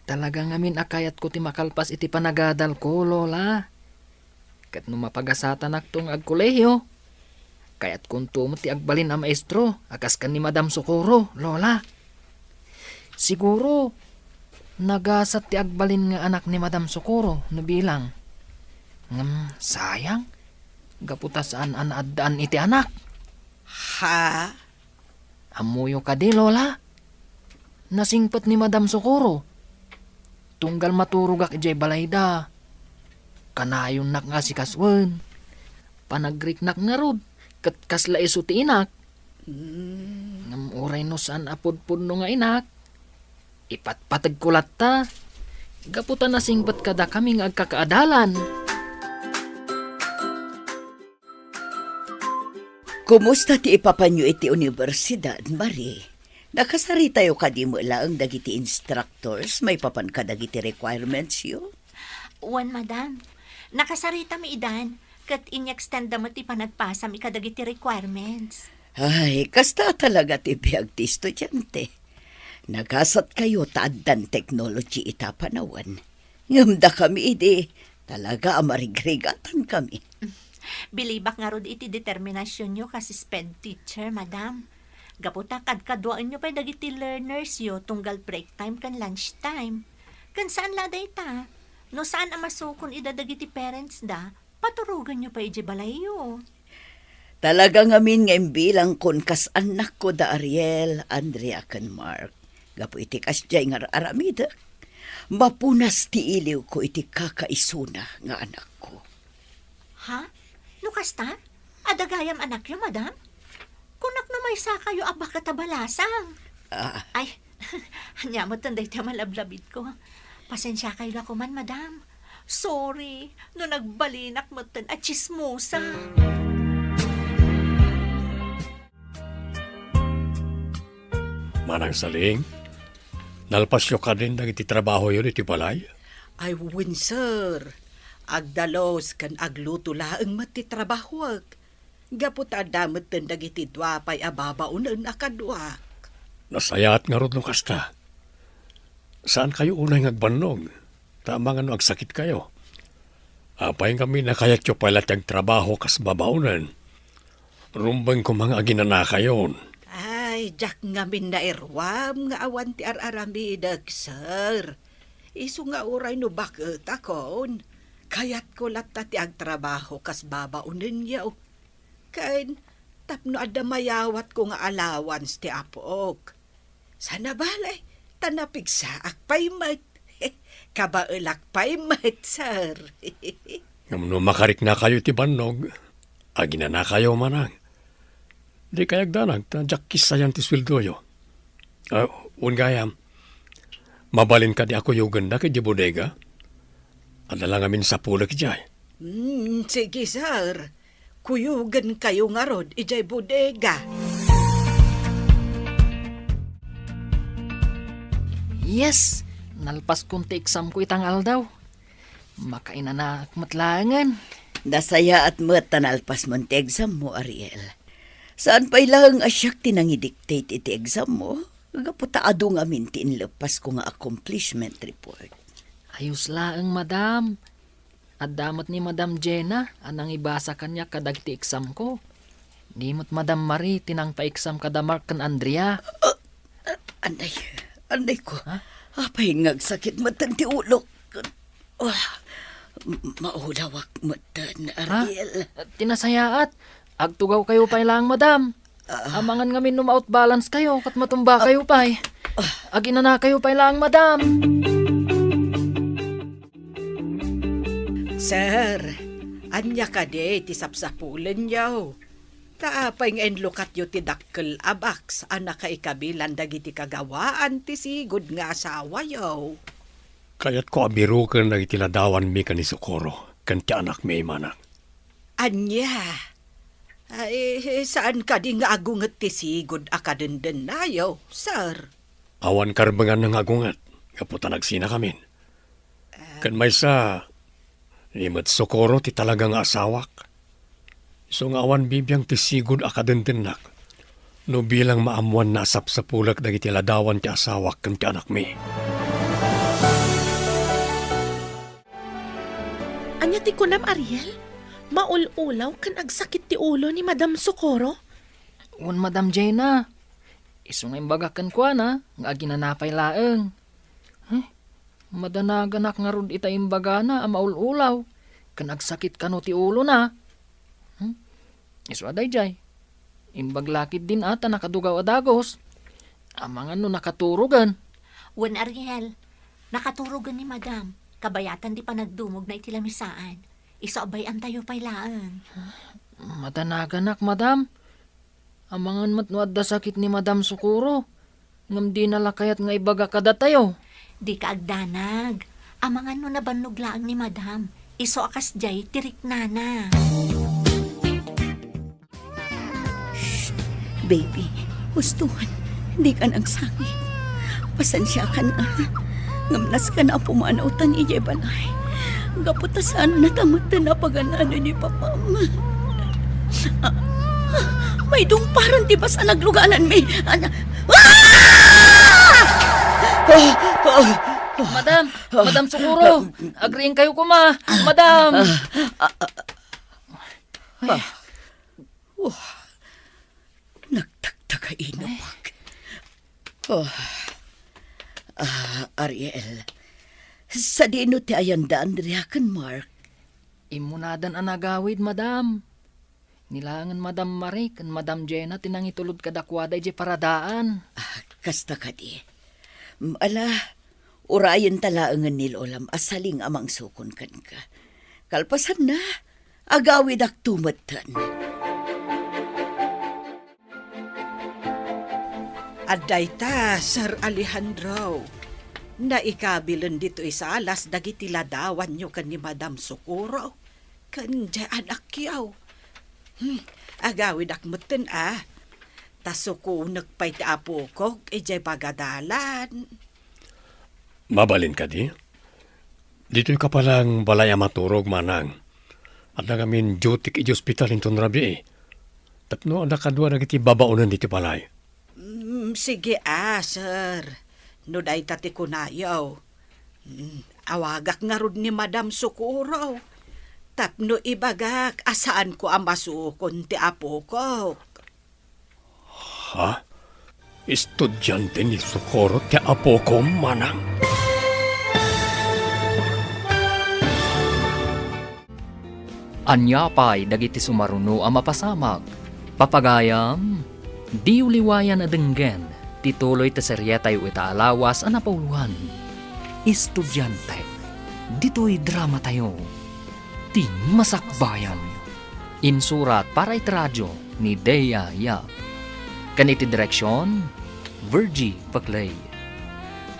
Talaga ngamin a kayatko ti makalpas iti panagadalko, Lola. Ket no mapagasatanakto nga agkolehiyo, kayatkonto met ti agbalin a maestro a kas ken ni Madam Socorro, Lola. Siguro, nagasat ti agbalin nga anak ni Madam Socorro no bilang. Ngem, sayang, gapu ta saan a naaddaan iti anak. Ha? Ammoyo kadi, Lola? Nasingpet ni Madam Socorro. tunggal maturogak idiay balayda. Kanayonnak nga asikasuen. Panagriknak ngarud, ket kasla isu ti inak. Mm. Ngem uray no saan a pudpudno nga inak, ipatpategko latta. Gapu ta nasingpet kadakami nga agkakaadalan. Kumusta ti ipapanyo iti universidad, Marie? Nakasaritayo kadi met laeng dagiti instructors maipapan kadagiti requirements yo? Wen, madam. Nakasaritami idan, ket in-extend da met ti panagpasami kadagiti requirements. Ay, kasta talaga ti biag ti estudiante. Nagasatkayo ta addan technology ita panawen. Ngem dakami idi, talaga a marigrigatankami. Bilibak ngarud iti determinasionyo kas SPED teacher, madam. Gapu ta kadkaduaenyo pay dagiti learners yo tunggal break time ken lunch time. Ken saan la dayta, no saan a masukon ida dagiti parents da, paturoganyo pay idiay balayyo. Talaga ngamin nga imbilangkon kas annakko da Ariel, Andrea, ken Mark. Gapu iti kasdiay nga ar-aramidek, mapunas ti iliwko iti kakaisuna nga anakko. Ha? No kasta, adda gayam anakyo, madam? Kunak no maysakayo a baket a balasang. Ah. Ay, ania metten daytoy a malablabitko. Pasensiakayo la koman, madam. Sorry, no nagbalinak metten a tsismosa. Manang Saling, nalpasyo kadin dagiti trabahoyo iti balay? Ay, wen, sir. Agdalus ken agluto laeng met ti trabahoek. Gapu ta adda metten dagiti dua pay a babaonen a kaduak. Nasayaat ngarud no kasta. Saankayo unay nga agbannog, ta amangan no agsakitkayo. Apay ngamin a kayatyo pay la ti agtrabaho kas babaonen? Rumbeng koma nga aginanakayon. Ay, diak ngamin nairuam nga awan ti ar-aramidek, sir. Isu nga uray no baketakon, kayatko latta ti agtrabaho kas babaonenyo. Ken tapno adda mayawatko nga allowance ti apok. Sana bale, ta napigsaak pay met. Kabaelak pay met, sir. Ngem no makariknakayo iti bannog, aginanakayo manang. Dikay agdanag ta diak kissayan ti sueldoyo. Ah, wen gayam, mabalin kadi a kuyogendak idiay bodega? Adda la ngamin sapulek idiay. Hmm, sige, sir. Kuyogenkayo ngarud idiay bodega. Yes! Nalpaskon ti examko ita nga aldaw. Makainanaak met laengen. Nasayaat met ta nalpasmon ti exammo, Ariel. Saan pay laeng a siak ti nangidictate iti exammo, gapu ta adu ngamin ti inleppasko nga accomplishment report. Ayos laeng, madam. Adda met ni Madam Jenna a nangibasa kaniak kadagiti examko. Ni met Madam Marie ti nangpa-exam kada Mark ken Andrea. Ah, ah, anay, anay ko. Ha? Apay nga agsakit metten ti ulok. Ah, m-, maulawak metten, ha? Ariel. Ti nasayaat, agtugawkayo pay laeng, madam. Ah. Amangan ngamin no ma-out balance kayo ket matumbakayo pay. Ah. Aginanakayo pay laeng, madam. Sir, ania kadi ti sapsapulenyo? Ta apay nga inlukatyo ti dakkel a box a nakaikabilan dagiti kagawaan ti sigud nga asawayo? Kayatko a biroken dagiti ladawanmi ken ni Socorro ken ti anakmi, manang. Ania? Ay, saan kadi nga agunget ti sigud a kadendennayo, sir? Awan karbenganna nga agunget, gapu ta nagsinakamin. Ken maysa, ni met Socorro ti talaga nga asawak. Isu nga awan bibiang ti sigud a kadendennak no bilang maammoanna a sapsapulek dagiti ladawan ti asawak ken ti anakmi. Ania ti kunam, Ariel? Maul-ulaw ken agsakit ti ulo ni Madam Socorro? Wen, Madam Jenna. Isu nga imbagak kenkuana nga aginana pay laeng. Huh? Madanaganak ngarud ita imbagana a maul-ulaw ken agsakit kano ti ulona. Hmm? Isu a daydiay. Imbag la ketdin a ta nakadugaw a dagus. Amangan no nakaturogen. Wen, Ariel, Nakaturogen ni Madam. Kabayatan ti panagdumogna iti lamisaan. Isu a bay-antayo pay laeng. Madanaganak, Madam. Amangan met no adda sakit ni Madam Socorro, ngem dina la kayat nga ibaga kadatayo. Dika agdanag. Amangan no nabannog laeng ni Madam. Isu a kasdiay ti riknana. Shh! Baby, husto, dikan agsangit. Pasensiakan, a. Ngem nasken a pumanawtan idiay balay. Gapu ta saanna ta metten a pagan-ano ni Papam. A, a, may dungparan ti bas a naglugananmi. Ana-, ah! Ah! Ah! Madam! Madam Socorro! Agriingkayo koma! Madam! Ah! Wah, nagtagtagay inupag. Oh. Ah, Ariel, sadino ti ayan da Andrea ken Mark? Immunadan a nagawid, Madam. Ni laengen Madam Marie ken Madam Jenna ti nangitulod kadakuada idiay paradaan. Ah, kasta kadi. Mm, ala, urayenta laengen ni Lolam a saling a mangsukon kenka. Kalpasanna, agawidakto metten. Adda ita, Sir Alejandro. Naikabilen ditoy salas dagiti ladawanyo ken ni Madam Socorro ken diay anakyo. Hmm, agawidak metten, a. Ta sukonek pay ti apokok idiay pagadalan. Mabalin kadi? Ditoy ka pay laeng balay a maturog, manang. Adda ngamin dutyk idiay ospital inton rabii. Tapno adda kadua dagiti babaonen ditoy balay. Mm, sige, a, sir. No dayta ti kunayo. Mm, awagak ngarud ni Madam Socorro. Tapno ibagak a saanko a masukon ti apokok. Ha? Estudiante ni Socorro ti apokom, manang? Ania pay dagiti sumaruno a mapasamak? Papagayam, diyo liwayan a denggen ti tuloy ti serietayo ita a lawas a napauloan. Estudiante, ditoy dramatayo. Ti Masakbayan. Insurat para iti radio ni Dea Yap. Ken iti direksion, Virgie Paclay.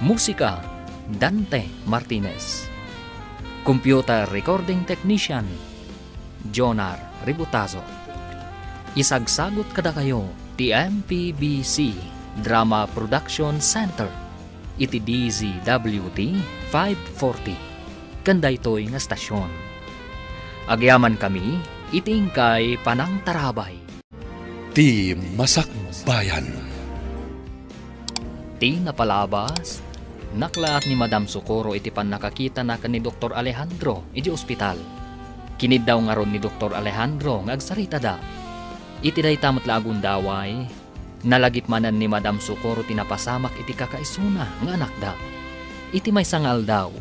Musika, Dante Martinez. Computer recording technician, Jonar Ributazo. Isagsagut kadakayo ti M P B C Drama Production Center iti D Z W T five forty ken daytoy nga estasion. Agyamankami iti inkay panangtarabay. Ti Masakbayan. Ti napalabas, naklaat ni Madam Socorro iti pannakakitana ken ni Doktor Alejandro idiay ospital. Kiniddaw ngarud ni Doktor Alejandro nga agsaritada. Iti dayta met la a gundaway, nalagip manen ni Madam Socorro ti napasamak iti kakaisuna nga anakda. Iti maysa nga aldaw,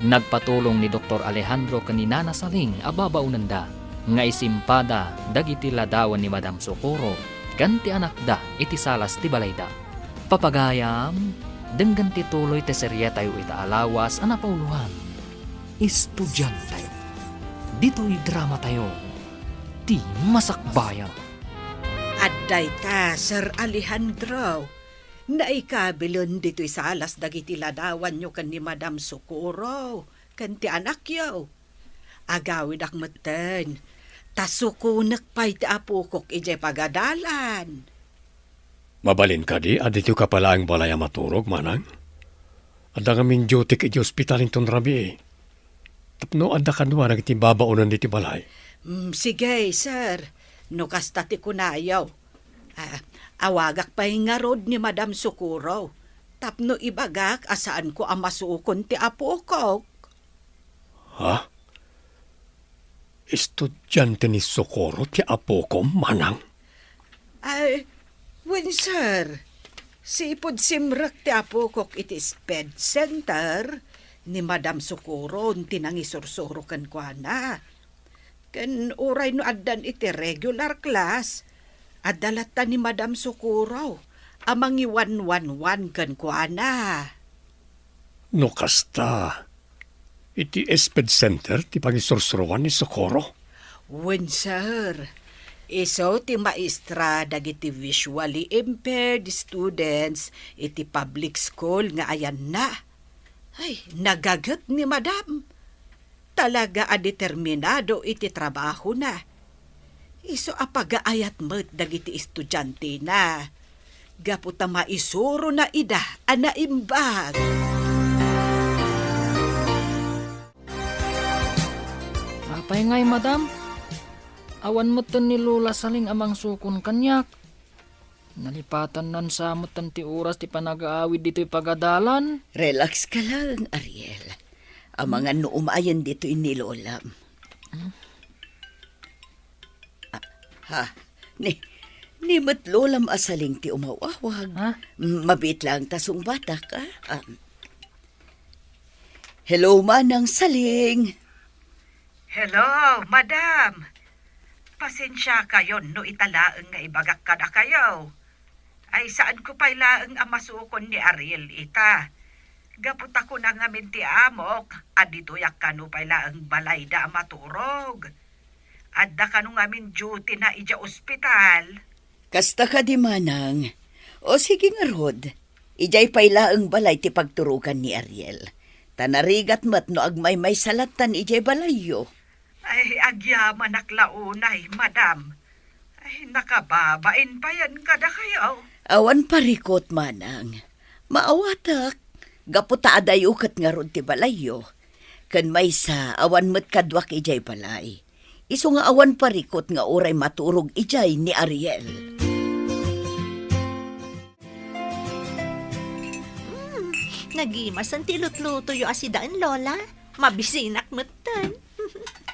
nagpatulong ni Doktor Alejandro ken ni Nana Saling a babaonenda nga isimpada dagiti ladawan ni Madam Socorro ken ti anakda iti salas ti balayda. Papagayam, denggen ti tuloy ti serietayo ita a lawas a napauloan. Estudiante. Ditoy dramatayo, Ti Masakbayan. Adda ita, Sir Alejandro. Naikabilen ditoy salas dagiti ladawanyo ken ni Madam Socorro ken ti anakyo. Agawidak metten, ta sukonek pay ti apokok idiay pagadalan. Mabalin kadi a ditoy ka pay laeng balay a maturog, manang? Adda ngamin dutyk idiay ospital inton rabii. Tapno adda kadua dagiti babaonen ditoy balay. Mm, sige, sir. No kasta ti kunayo. Ah, awagak pay ngarud ni Madam Socorro tapno ibagak a saanko a masukon ti apokok. Ha? Estudiante ni Socorro ti apokom, manang? Ay, wen, sir. Sipud simrek ti apokok iti SPED Center, ni Madam Socorro ti nangisursuro kenkuana. Ken uray no addan iti regular class, adda latta ni Madam Socorro a mangiwanwanwan kenkuana. No kasta, iti SPED Center ti pangisursuroan ni Socorro? Wen, sir. Isu ti maestra dagiti visually impaired students iti public school nga ayanna. Ay, nagaget ni Madam. Talaga a determinado iti trabahona. Isu a pagaayat met dagiti estudiantena, gapu ta maisurona ida a naimbag. Apay ngay, madam? Awan metten ni Lola Saling a mangsukon kaniak. Nalipatannan sa metten ti oras ti panagaawid ditoy pagadalan. Relax ka lang, Ariel. Amangan no umayen ditoy ni Lolam. Ah, ha? Ni, ni met Lolam a Saling ti umawawag. Ha? M-, mabiit lang ta sungbatak, ah. Ah. Hello, Manang Saling. Hello, madam. Pasensiakayon no ita laeng nga ibagak kadakayo. Ay, saanko pay laeng a masukon ni Ariel ita. Gapu ta kuna ngamin ti amok a ditoyak kano pay laeng balayda a maturog. Adda kano ngamin duty na idiay ospital. Kasta kadi, manang. O sige ngarud, idiay pay laeng balay ti pagturogan ni Ariel. Ta narigat met no agmaymaysa lattan idiay balayyo. Ay, agyamanak la unay, madam. Ay, nakababain payen kadakayo. Awan parikut, manang. Maawatak, gapu ta adayo ket ngarud ti balayyo. Ken maysa, awan met kaduak idiay balay. Isu nga awan parikut nga uray maturog idiay ni Ariel. Hmm, nagimasen ti lutlutoyo a sidaen, Lola. Mabisinak metten.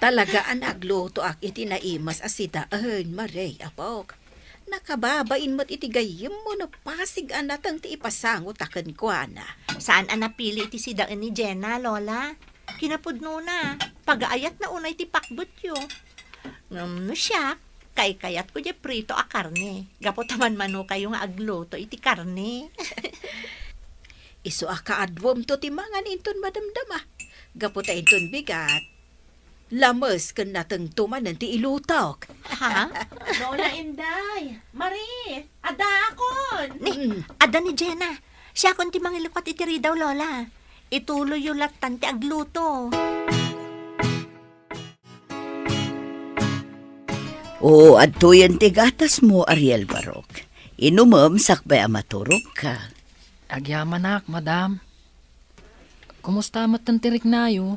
Talaga a naglutoak iti naimas a sidaen, Marie, apok. Nakababain met iti gayyemmo no pasig a nateng ti ipasangota kenkuana. Saan a napili iti sidaen ni Jenna, Lola? Kinapudnona, pagaayatna unay ti pakbetyo. Ngem no siak, kaykayatko diay prito a karne. Gapu ta manmanokayo nga agluto iti karne. Isu a kaaduamto ti mangan inton madamdama. Gapu ta inton bigat, lames ken natengto manen ti ilutok. Ha? Lola Inday, Marie, addaakon. Ni, mm, adda ni Jenna. Siakon ti mangilukat iti ridaw, Lola. Ituloyyo lattan ti agluto. Oo, adtoyen ti gatasmo, Ariel Barok. Inumem sakbay a maturogka. Agyamanak, madam. Kumusta metten ti riknayo?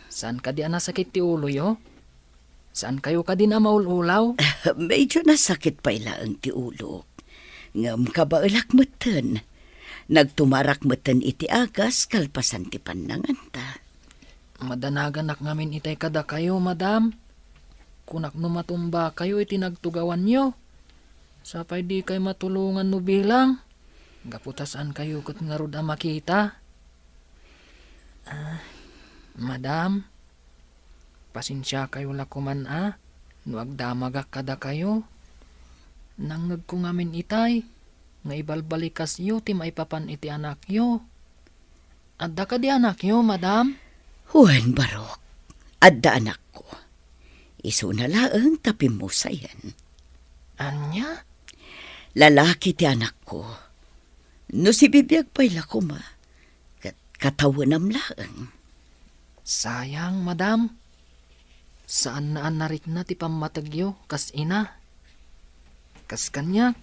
Saan kadi a nasakit ti uloyo? Saan kayo kadi a maul-ulaw? Medyo nasakit pay laeng ti ulok. Ngem kabaelak metten. Nagtumarak metten iti agas kalpasan ti pannanganta. Madanaganak ngamin itay kadakayo, madam. Kunak no matumbakayo iti nagtugawanyo. Sapay dikay matulongan no bilang. Gapu ta saankayo ket ngarud a makita. Ah, madam, pasensiakayo la koman a no agdamagak kadakayo. Nangngegko ngamin itay nga ibalbalikasyo ti maipapan iti anakyo. Adda kadi anakyo, madam? Wen, Barok, adda anakko. Isuna laeng ta pimmusayen. Ania? Lalaki ti anakko. No sibibiag pay la koma, ket katawenam laeng. Sayang, madam. Saanna a narikna ti pammategyo kas ina. Kas kaniak,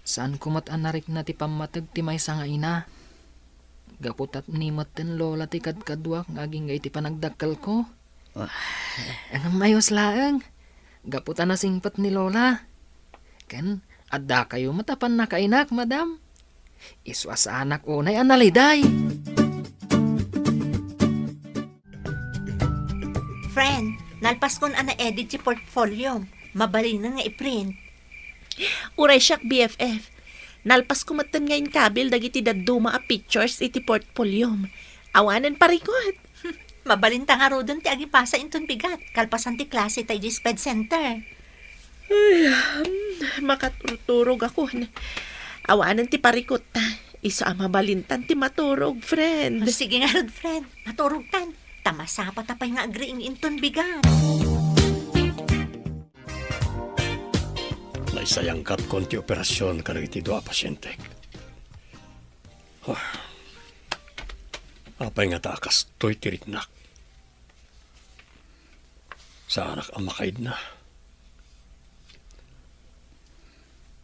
saanko met a narikna ti pammateg ti maysa nga ina. Gapu ta ni metten lola ti kadkaduak nga agingga iti panagdakkelko. Wah. Ngem ayos laeng. Gapu ta nasingpet ni lola. Ken, addakayo met a pannakainak, madam. Isu a saanak unay a naliday. Friend, nalpaskon a na-edit ti portfolio. Mabalinen nga i-print. Uray siak, B F F. Nalpasko metten nga inkabil dagiti dadduma a pictures iti portfoliom. Awanen parikut. Mabalinta ngaruden ti agipasa inton bigat, kalpasan ti klase ta idiay sped center. Ay, hmm, makaturturogakon. Awanen ti parikutta. Isu a mabalintan ti maturog, friend. Sige ngarud, friend. Maturogtan. Ta masapata pay nga agriing inton bigat. Naisayangkatkon ti operasion kadagiti dua a pasientek. Huh. Apay ngata a kastoy ti riknak? Saanak a makaidna.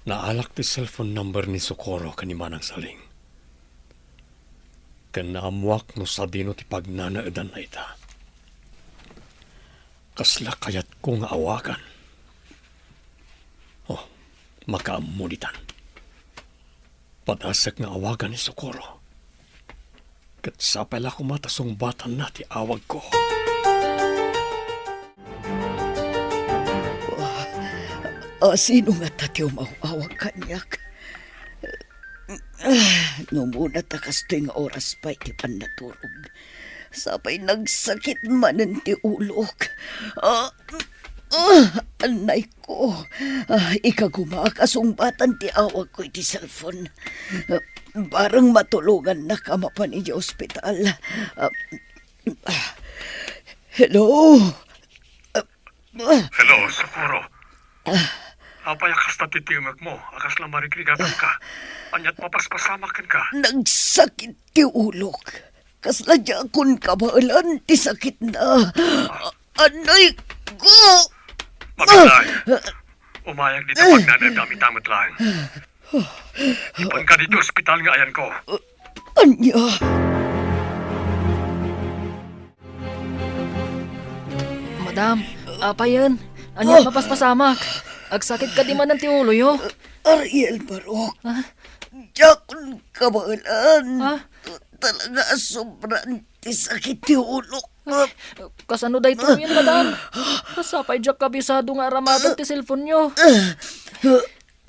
Naalak ti cellphone number ni Socorro ken ni Manang Saling. Ken naammuak no sadino ti pagnanaedanna ita. Kasla kayatko nga awagan. Oh, makaammo ditan. Padasek nga awagan ni Socorro. Ket sapay la koma ta sungbatanna ti awagko. Ah, sino ngata ti umaw-awag kaniak? Ah, no muna ta kastoy nga oras pay ti pannaturog. Sapay nagsakit manen ti ulok. Ah, ah, anay ko. Ah, ikagumaak a sungbatan ti awagko iti cellphone. Ah, bareng matulongannak a mapan idiay ospital. Ah, ah, hello? Ah, ah. Hello, Socorro. Apay a kasta ti tingekmo a kasla marigrigatanka? Ania't mapaspasamak kenka? Nagsakit ti ulok. Kasla diakon kabaelan ti sakitna. Anay ko! Mabiglay. Umayag dita pagnanaedam ita met laeng. Ipanka ditoy ospital nga ayanko. Ania? Madam, apayen, ania mapaspasamak? Agsakit kadi manen ti uloyo? Ariel Barok. Ah? Diakon kabaelan. Ah? Talaga a sobran ti sakit ti ulok. Ay, kasano daytoyen, madam? Sapay diak kabisado nga aramaten ti cellphone-yo.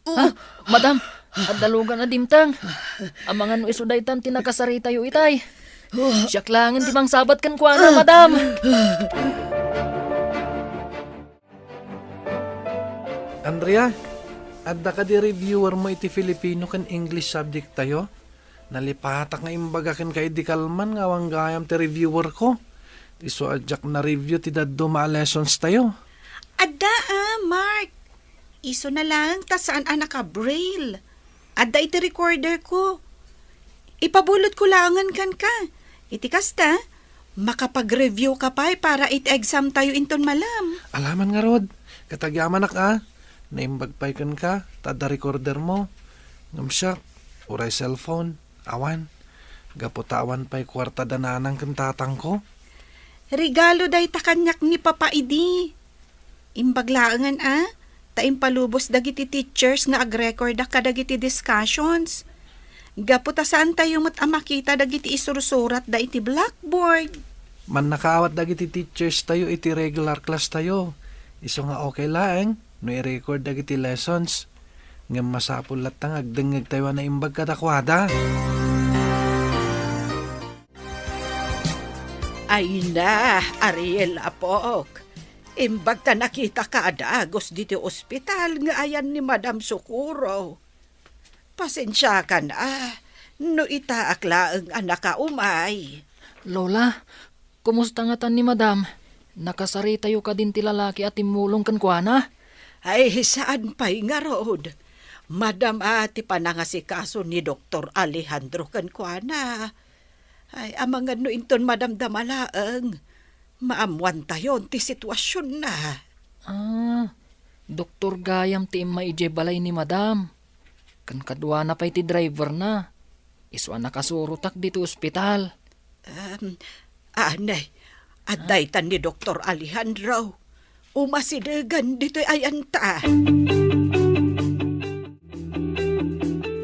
Ah, madam, adda lugan a dimteng. Amangan no isu daytan ti nakasaritayo itay. Siak laengen ti mangsabat kenkuana, madam. Andrea, adda kadi reviewer mo iti Filipino ken English subject tayo? Nalipatak nga imbaga kenka idi kalman nga awan gayam ti reviewer ko. Isu a diak na-review ti dadduma a lessons tayo. Adda, ah, Mark. Isu na laeng ta saan a naka-braille. Adda iti recorder ko. Ipabulot ko laengen kenka. Iti kasta, makapag-review ka pay para iti exam tayo inton malam. Alaman ngarud, ket agyamanak a, naimbag pay kenka, ta adda recorder mo. Ngem siak, uray cellphone, awan. Gapu ta awan pay kuarta da nanang ken tatangko. Regalo dayta kaniak ni Papa idi. Imbag laengen a, ta impalubos dagiti teachers nga agrekorda kadagiti discussions. Gapu ta saantayo met a makita dagiti isursuratda iti blackboard. Mannakaawat dagiti teachers tayo iti regular class tayo. Isu nga okay laeng no i-record dagiti lessons. Ngem masapul latta nga agdengngegtayo a naimbag kadakuada. Ay na, Ariel, apok. Imbag ta nakitaka a dagus ditoy ospital nga ayan ni Madam Socorro. Pasensiakan a, no itaak laeng a nakaumay. Lola, kumusta ngatan ni Madam? Nakasaritayo kadin ti lalaki a timmulong kenkuana? Ay, saan pay ngarud. Madam a ti panangasikaso ni Doktor Alejandro kenkuana. Ay, amangan no inton madamdama laeng, maammoantayon ti situasionna. Ah, doktor gayam ti immay idiay balay ni Madam. Ken kaduana pay ti driverna. Isu a nakasurotak ditoy ospital. Em, anay, adda itan ni Doktor Alejandro. Umasidegan ditoy ayanta.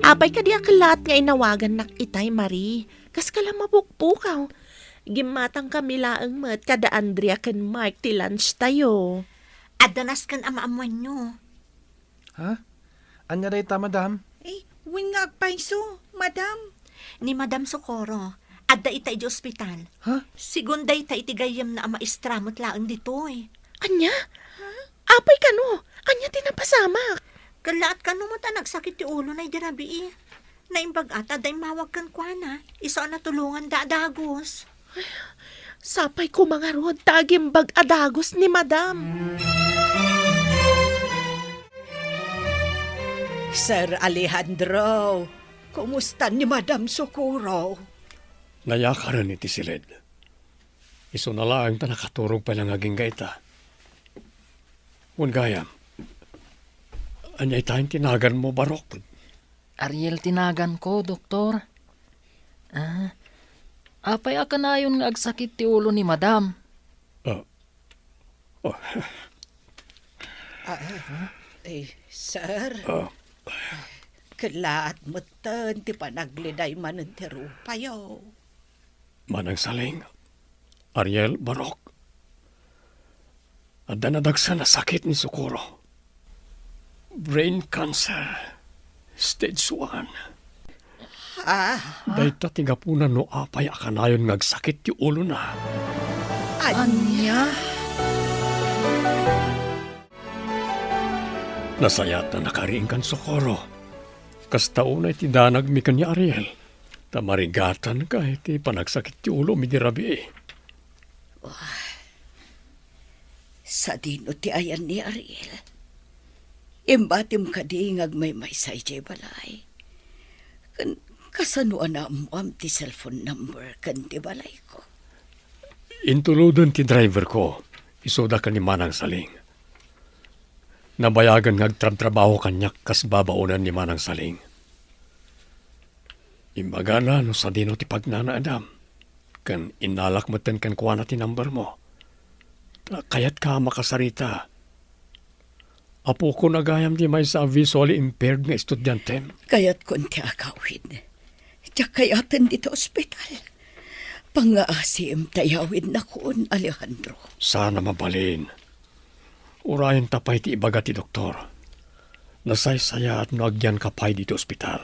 Apay kadi a kellaat nga inawagannak itay, Marie? Kaskala mapukpukaw. Gimmatangkami laeng met kada Andrea ken Mark ti lunch tayo. Adda nasken a maammoanyo. Ha? Ania dayta, madam? Eh, wen nga agpayso, madam. Ni Madam Socorro, adda ita idiay ospital. Ha? Sigun dayta iti gayyemna a maestra met laeng ditoy. Ania? Ha? Apay kano? Ania ti napasamak? Kellaat kano met a nagsakit ti ulona idi rabii. Naimbag a ta adda immawag kenkuana, isu a natulonganda a dagus. Sapay koma ngarud ta agimbag a dagus ni Madam. Sir Alejandro, kumusta ni Madam Socorro? Nayakaren iti siled. Isuna laeng ta nakaturog pay la nga agingga ita. Wen gayam, ania ita ti naganmo, Barok? Ariel ti naganko, Doktor. Ah, apay a kanayon nga agsakit ti ulo ni Madam? Ah, oh. Ah, eh, sir. Ah. Kellaat metten ti panagledaymanen ti rupayo. Manang Saling, Ariel, Barok. Adda nadagsen a sakit ni Socorro. Brain cancer, stage one. Ah? Dayta ti gapuna no apay a kanayon nga agsakit ti ulona. Ania? Nasayaat a nakariingkan, Socorro. Kasta unay ti danagmi ken ni Ariel. Ta marigatanka iti panagsakit ti ulom idi rabii. Wah, sadino ti ayan ni Ariel? Imbatim kadi nga agmaymaysa idiay balay? Ken kasano a naammoam ti cellphone number ken ti balayko? Intuloden ti driverko, isuda ken ni Manang Saling. Nabayagen nga agtrabtrabaho kaniak kas babaonen ni Manang Saling. Imbagana no sadino ti pagnanaedam, ken innalak metten kenkuana ti numbermo. Ta kayatka a makasarita. Apokon a gayam ti maysa a visually impaired nga estudiantem. Kayatkon ti agawid. Diak kayaten ditoy ospital. Pangngaasem ta iyawidnakon, Alejandro. Saan a mabalin. Urayenta pay ti ibaga ti doktor. Nasaysayaat no agyanka pay ditoy ospital.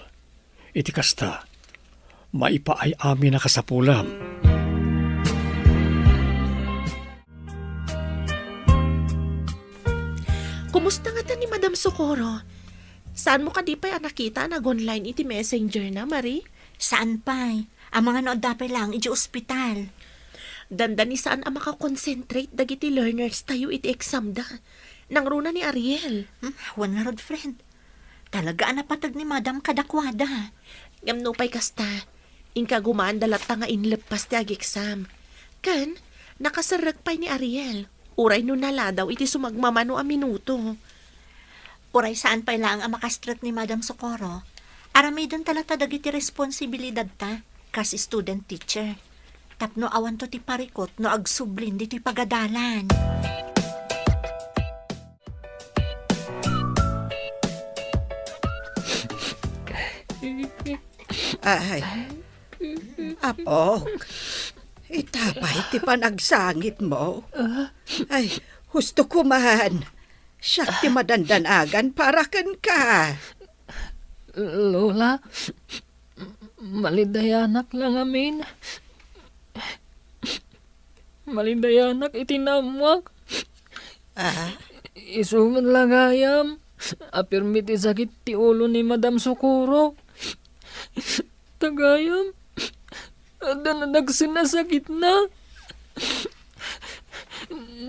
Iti kasta, maipaay-aminak a sapulam. Kumusta ngata ni Madam Socorro? Saanmo kadi pay a nakita a nag-online iti messenger na, Marie? Saan pay. Amangan no adda pay laeng idiay ospital. Dandani saan a makakonsentrate dagiti learners tayo iti exam da. Nangruna ni Ariel. Hmm, wen ngarud, friend. Talaga a napateg ni Madam kadakuada. Ngem nupay kasta, inkagumaanda latta nga inleppas ti ageksam. Ken, nakaserrek pay ni Ariel, uray no naladaw iti sumagmamano a minuto. Uray saan pay laeng a makastrek ni Madam Socorro, aramidenta latta dagiti responsibilidadta kas student teacher. Tapno awanto ti parikut no agsublin ditoy pagadalan. Ay, apok, ita pay ti panagsangitmo. Ay, husto ko man. Siak ti madandanagan para kenka. Lola, malidayanak la ngamin. Malidayanak iti naammoak. Ah? Isu met la gayam a pirmi ti sakit ti ulo ni Madam Socorro. Ta gayam, adda nadagsen a sakitna.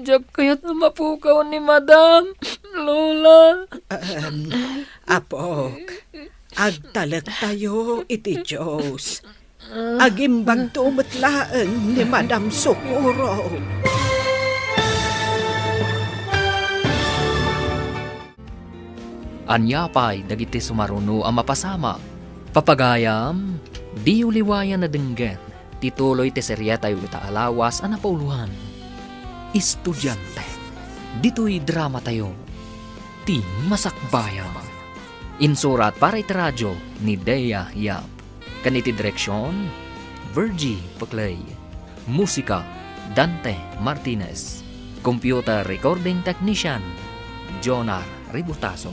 Diak kayat a mapukaw ni Madam, Lola. Em, apok, agtalektayo iti Dios. Agimbagto met laeng ni Madam Socorro. Ania pay dagiti sumaruno a mapasamak? Papagayam, diyo liwayan a denggen ti tuloy ti serietayo ita a lawas a napauloan. Estudiante, ditoy dramatayo, Ti Masakbayan. Insurat para iti radio ni Dea Yap. Ken iti direksion, Virgie Peclay. Musika, Dante Martinez. Computer recording technician, Jonar Ributaso.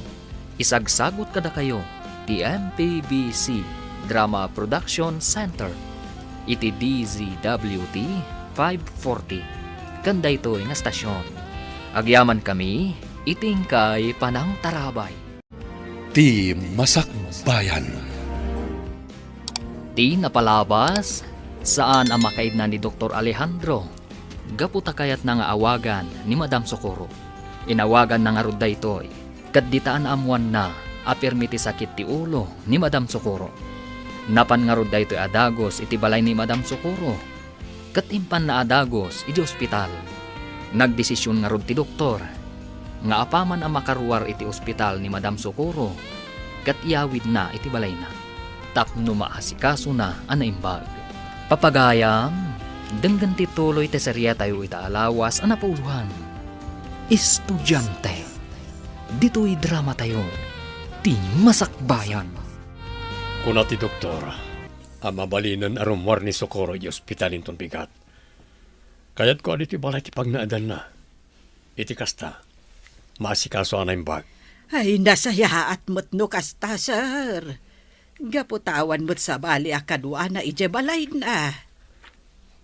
Isagsagut kadakayo ti M P B C Drama Production Center iti D Z W T five forty ken daytoy nga stasyon. Agyamankami iti inkay panangtarabay. Ti Masakbayan. Ti napalabas, saan a makaidna ni Doktor Alejandro gapu ta kayatna nga awagan ni Madam Socorro. Inawaganna ngarud daytoy, ket dita naammoanna a pirmi ti sakit ti ulo ni Madam Socorro. Napan ngarud daytoy a dagus iti balay ni Madam Socorro, ket impanna a dagus iti ospital. Nagdesision ngarud ti doktor nga apaman a makaruar iti ospital ni Madam Socorro, ket iyawidna iti balayna tapno maasikasona a naimbag. Papagayam, denggen ti tuloy ti seriatayo ita a lawas a napauluan, Estudiante. Ditoy dramatayo, Ti Masakbayan. Kuna ti doktor a mabalinen a rummuar ni Socorro iti ospital inton bigat. Kayatko a ditoy balay ti pagnaedanna. Iti kasta, maasikaso a naimbag. Ay, nasayaat met no kasta, sir. Gapu ta awan met sabali a kaduana idiay balayna.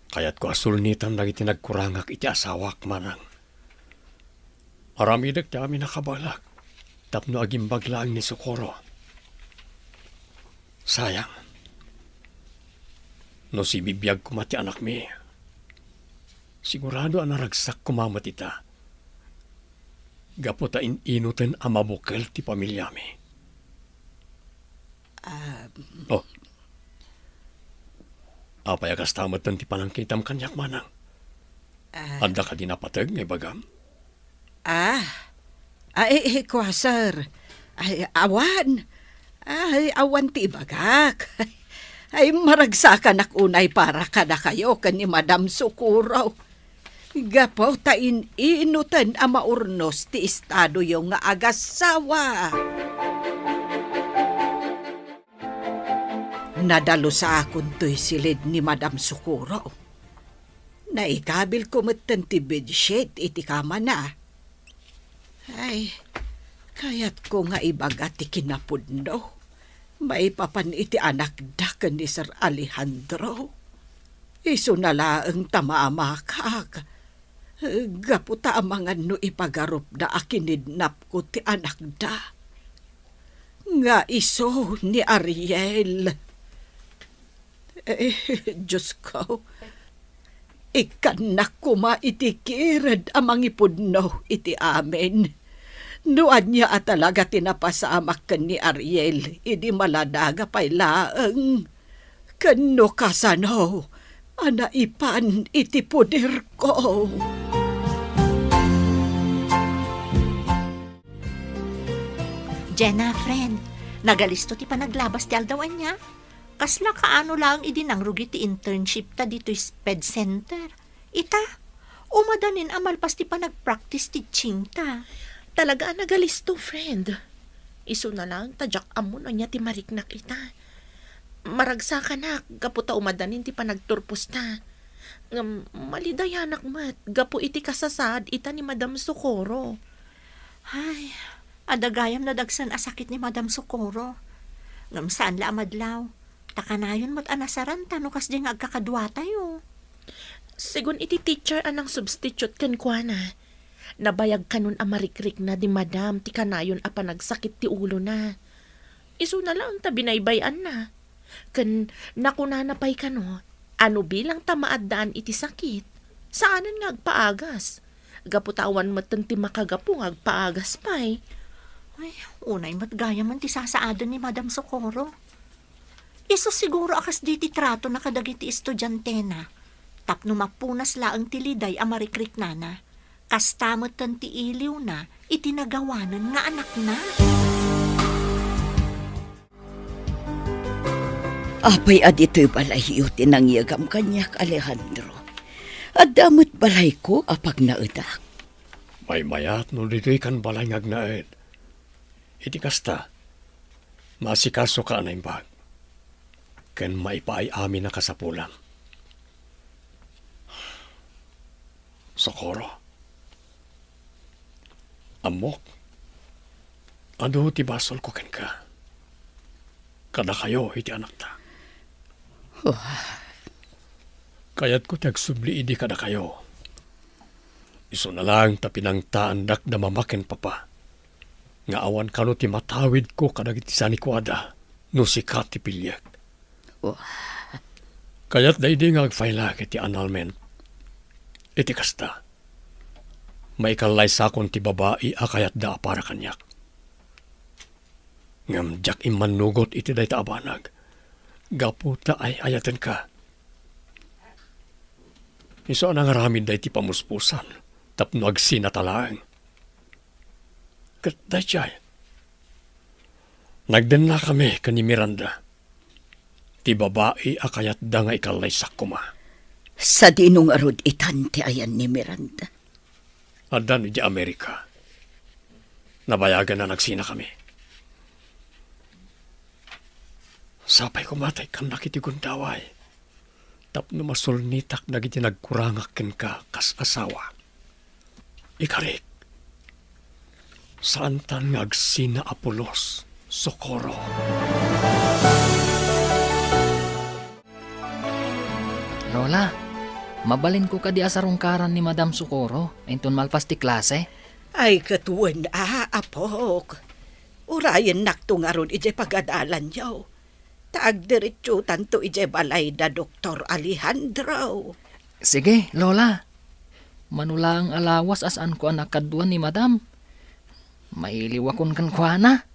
Kayatko a sulnitan dagiti nagkurangak iti asawak, manang. Aramidek ti amin a kabaelak tapno agimbag laeng ni Socorro. Sayang. No sibibiag koma ti anakmi, sigurado a naragsak koma met ita. Gapu ta in-inuten a mabukel ti pamiliami. Ah, Oh. Apay a kasta metten ti panangkitam kaniak, manang? Ah. Adda kadi napateg nga ibagam? Ah. Ay, ay, kua, sir. Ay, awan. Ay, awan ti ibagak. Ay, maragsakanak unay para kadakayo ken ni Madam Socorro. Gapu ta in-inuten a maurnos ti estadoyo nga agassawa. Nadalus a kuntoy silid ni Madam Socorro. Naikabilko metten ti bedsheet iti kamana. Ay, kayatko nga ibaga ti kinapudno maipapan iti anakda ken ni Sir Alejandro. Isuna laeng ta maamakak, gapu ta amangan no ipagarupda a kinidnapko ti anakda. Nga isu ni Ariel. Eh, Diosko, ikkannak koma iti kired a mangipudno iti amin. No ania a talaga ti napasamak ken ni Ariel idi maladaga pay laeng, ken no kasano a naipan iti poderko. Jenna, friend, nagalisto ti panaglabas ti aldaw ania? Kasla kaano laeng idi nangrugi ti internship ta ditoy SPED Center. Ita, umadanin a malpas ti panagpractice teaching ta. Talaga a nagalisto, friend. Isuna laeng ta diak ammo no ania ti mariknak ita. Maragsakanak gapu ta umadanin ti panagturposta. Ngem malidayanak met gapu iti kasasaad ita ni Madam Socorro. Ay, adda gayam nadagsen a sakit ni Madam Socorro. Ngem saan la a madlaw. Ta kanayon met a nasaranta no kasdiay nga agkakaduatayo. Segun iti teacher a nangsubstitute kenkuana, nabayag kanon a marikrikna ni Madam ti kanayon a panagsakit ti ulona. Isuna laeng ta binaybay-anna. Ken nakunana pay kano a no bilang ta maaddaan iti sakit, saanen nga agpaagas. Gapu ta awan metten ti makagapu nga agpaagas pay. Ay, unay met gayamen ti sasaaden ni Madam Socorro. Isu siguro a kasdi ti tratona kadagiti estudiantena, tapno mapunas laeng ti liday a marikriknana. Kasta metten ti iliwna iti nagawanen nga anakna. Apay a ditoy balayyo ti nangyegam kaniak, Alejandro? Adda met balayko a pagnaedak. Maymayat no ditoy kan balay nga agnaed. Iti kasta, maasikasoka a naimbag, ken maipaay amin a kasapulam. Socorro, ammok, adu ti basolko kenka, kadakayo iti anakta. Kayatko ti agsubli idi kadakayo. Isuna laeng ta pinangtaandak da mama ken papa nga awan kano ti matawidko kadagiti sanikuada no sika ti piliek. Kayatda idi nga agfaylak iti annulment. Iti kasta, maikallaysakon ti babai a kayatda a para kaniak. Ngem diak immannugot iti dayta a banag, gapu ta ay-ayatenka. Isu a nangaramid daytoy pamuspusan tapno agsinata laeng. Ket daydiay, nagdennakami ken ni Miranda, ti babai a kayatda nga ikallaysak koma. Sadino ngarud itan ti ayan ni Miranda? Addan idiay Amerika. Nabayagen a nagsinakami. Sapay koma ta ikkannak iti gundaway tapno masulnitak dagiti nagkurangak kenka kas asawa. Ikarik, saantan nga agsina a pulos, Socorro. Lola, mabalinko kadi a sarungkaran ni Madam Socorro inton malpas ti klase? Ay, ket wen a, apok. Urayennakto ngarud idiay pagadalanyo. Ta agdiretsotanto idiay balay da Doktor Alejandro. Sige, Lola. Mano laeng a lawas a saanko a nakaduan ni Madam. Mailiwakon kenkuana.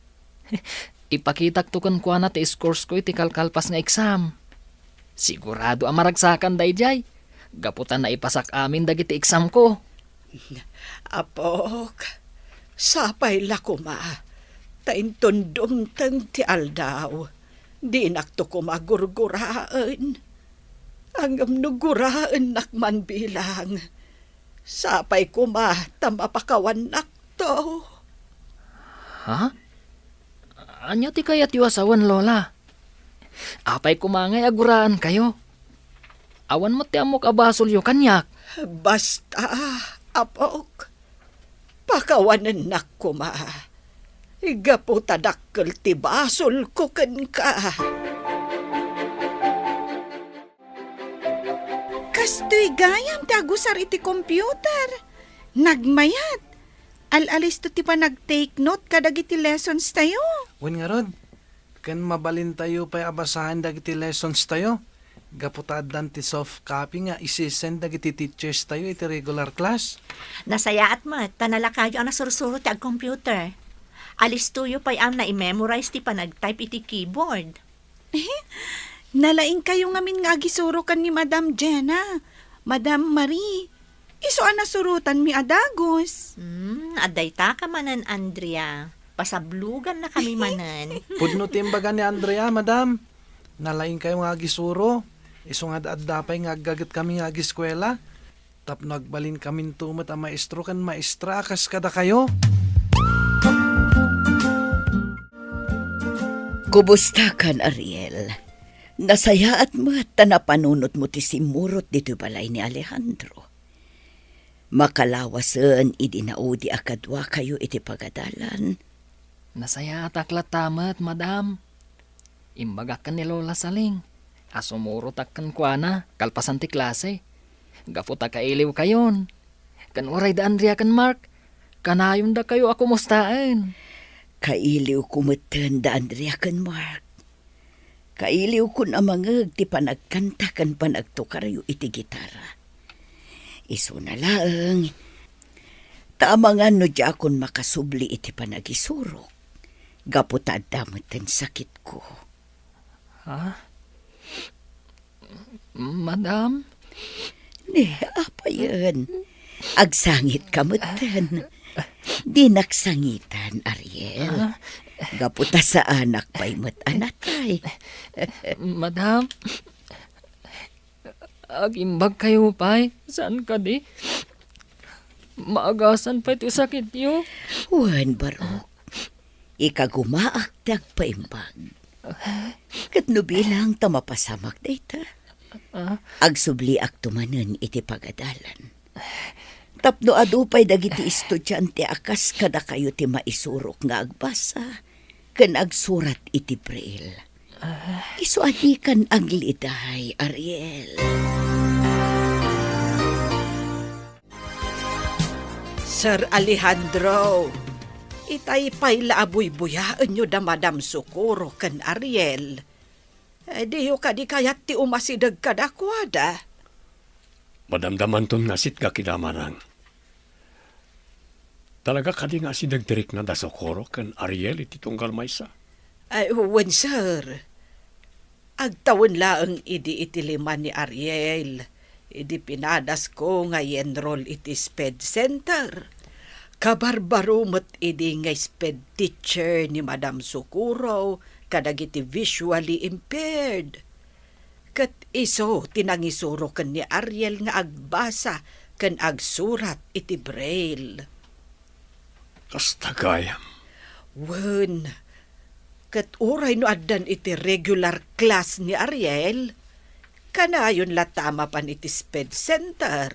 Ipakitakto kenkuana ti scores ko iti kalkalpas nga exam. Sigurado a maragsakan daydiay, gapu ta naipasak amin dagiti exam ko. Apok, sapay la koma, ta inton dumteng ti aldaw, dinakto koma gurguraen. Ngem no guraennak man bilang, sapay koma ta mapakawannakto. Ha? Ania ti kayatyo a sawen, Lola? Apay koma ngay a guraenkayo? Awan met ti ammok a basolyo kaniak. Basta, apok, pakawanennak koma. Gapu ta dakkel ti basolko kenka. Kastoy gayam ti agusar iti computer. Nagmayat. Al-alisto ti panag-take note kadagiti lessons tayo. Wen ngarud, ken mabalintayo pay a basaen dagiti lessons tayo, gapu ta addan ti soft copy nga isi-send dagiti teachers tayo iti regular class. Nasayaat met, ta nalakayo a nasursuro ti ag-computer. Alistoyo pay a nai-memorize ti panag-type iti keyboard. Nalaingkayo ngamin nga agisuro ken ni Madam Jenna, Madam Marie. Isu a nasurotanmi a dagus. Hmm, adda ita ka manen, Andrea. Pasablogannakami manen. Pudno ti imbaga ni Andrea, Madam. Nalaingkayo nga agisuro. Isu nga adda pay nga aggagetkami nga agiskuela. Tapno agbalinkaminto met a maestro ken maestra a kas kadakayo. Kumustakan, Ariel? Nasayaat met ta napanunotmo ti simmurot ditoy balay ni Alejandro. Makalawasen idi naudi a kaduakayo iti pagadalan. Nasayaatak latta met, Madam. Imbagak ken ni Lola Saling a sumurotak kenkuana kalpasan ti klase, gapu ta kailiwkayon. Ken uray da Andrea ken Mark, kanayondakayo a kumustaen. Kailiwko metten da Andrea ken Mark. Kailiwkon a mangngeg ti panagkanta ken panagtukaryo iti gitara. Isuna laeng, ta amangan no diakon makasubli iti panagisurok, gapu ta adda metten sakitko. Ha? Madam? Ni, apayen. Agsangitka metten. Dinak sangitan, Ariel. Ah. Gapu ta saanak pay met a natay. Madam, agimbagkayo pay, saan kadi? Maagasan pay ti sakityo. Wen, barok. Ikagumaak ti agpaimbag. Ket no bilang ta mapasamak dayta, ah, agsubliakto manen iti pagadalan. Tapno adu pay dagiti estudiante a kas kadakayo ti maisurok nga agbasa ken agsurat iti braille. Ah. Isu a dikan agliday, Ariel. Sir Alejandro, itay pay la a buybuyaenyo da Madam Socorro ken Ariel. Eh, diyo kadi kayat ti umasideg kadakuada? Madamdamanton nga sitgak ida, manang. Talaga kadi nga asideg ti rikna da Socorro ken Ariel iti tunggal maysa? Ay, wen, sir. Agtawen laeng idi iti lima ni Ariel, idi pinadasko nga i-enroll iti SPED Center. Kabarbaro met idi nga SPED teacher ni Madam Socorro kadagiti visually impaired. Ket isu ti nangisuro ken ni Ariel nga agbasa ken agsurat iti Braille. Kasta gayam. Wen, ket uray no addan iti regular class ni Ariel, kanayon latta a mapan iti SPED Center.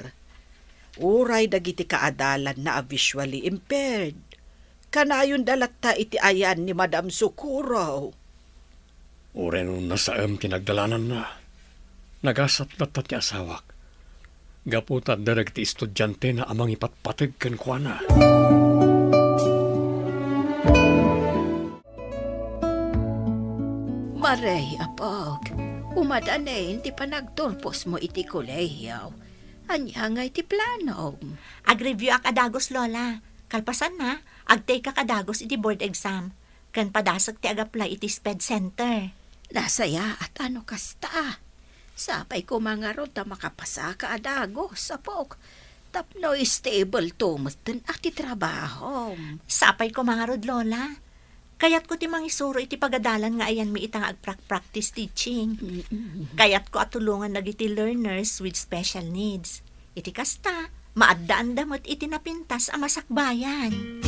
Uray dagiti kaadalanna a visually impaired, kanayonda latta iti ayan ni Madam Socorro. Uray no nasaem ti nagdalananna, nagasat latta ti asawak, gapu ta adda dagiti estudiantena a mangipatpateg kenkuana. Maray, apok, umadanin ti panagturposmo iti kolehiyo. Ania ngay ti planom? Ag-review-ak a dagus, Lola. Kalpasanna, ag-take-ak a dagus iti board exam. Ken padasek ti ag-apply iti SPED Center. Nasayaat a no kasta. Sapay koma ngarud ta makapasaka a dagus, apok. Tapno stable to metten a ti trabahom. Sapay koma ngarud, Lola. Kayatko ti mangisuro iti pagadalan nga ayanmi ita nga agprak-practice teaching. Mm-mm. Kayatko a tulongan dagiti learners with special needs. Iti kasta, maaddaanda met iti napintas a masakbayan.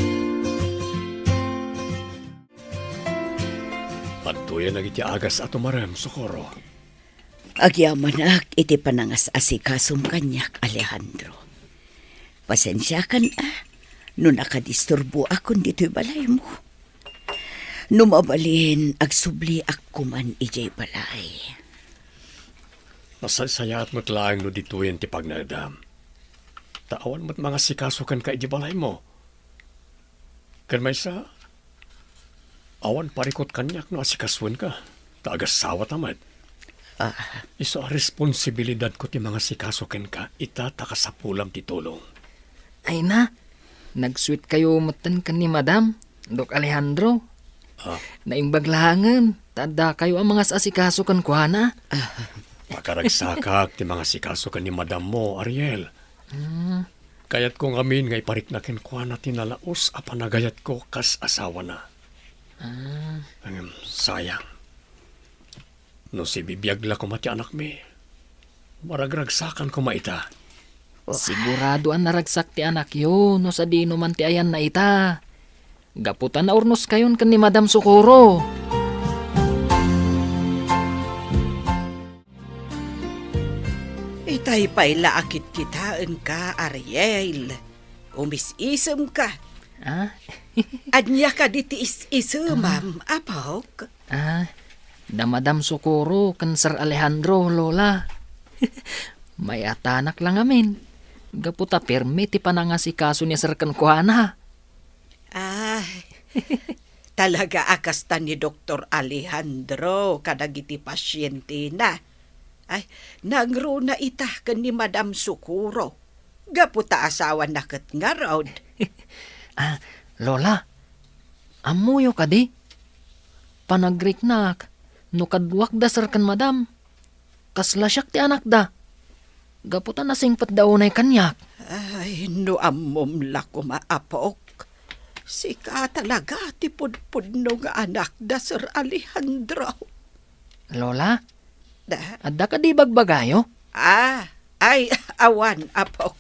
Adtoyen dagiti agas a tumarem, Socorro. Agyamanak iti panangas-asikasom kaniak, Alejandro. Pasensiakan, a, no nakadisturboakon ditoy balaymo. No mabalin, agsubliak koman idiay balay. Nasaysayaat met laeng no ditoyen ti pagnaedam. Ta awan met mangasikaso kenka idiay balaymo. Ken maysa, awan parikut kaniak no asikasoenka, ta agasawata met. Ah. Isu a responsibilidadko ti mangasikaso kenka, ita ta kasapulam ti tulong. Ay na, nagsuitkayo metten ken ni Madam, Doc Alejandro. Ah. Naimbag laengen, ta addakayo a mangas-asikaso kenkuana. Ah. Pakaragsakak ti mangasikaso ken ni Madammo, Ariel. Hmm. Kayatko ngamin nga iparikna kenkuana ti nalaus a panagayatko kas asawana. Ah. Ngem, sayang. No sibibiag la koma ti anakmi, maragragsakan koma ita. Sigurado a naragsak ti anakyo no sadino man ti ayanna ita. Gapu ta naurnoskayon ken ni Madam Socorro. Itay pay la a kitkitaenka, Ariel. Umis-isemka. Ah? Ania kadi ti is-isemam, apok? Ah, da Madam Socorro ken Sir Alejandro, Lola. Mayatanak la ngamin. Gapu ta permi ti panangasikaso ni Sir kenkuana. Ah, talaga a kasta ni Doktor Alejandro kadagiti pasientena. Ay, nangruna ita ken ni Madam Socorro. Gapu ta asawana ket ngarud. Ah, Lola, ammoyo kadi? Panagriknak, no kaduak da Sir ken Madam, kasla siak ti anakda. Gapu ta nasingpetda unay kaniak. Ay, no ammom la koma, apok. Sika talaga ti pudpudno nga anak da Sir Alejandro. Lola, da? Adda kadi bagbagayo? Ah, ay, awan, apok.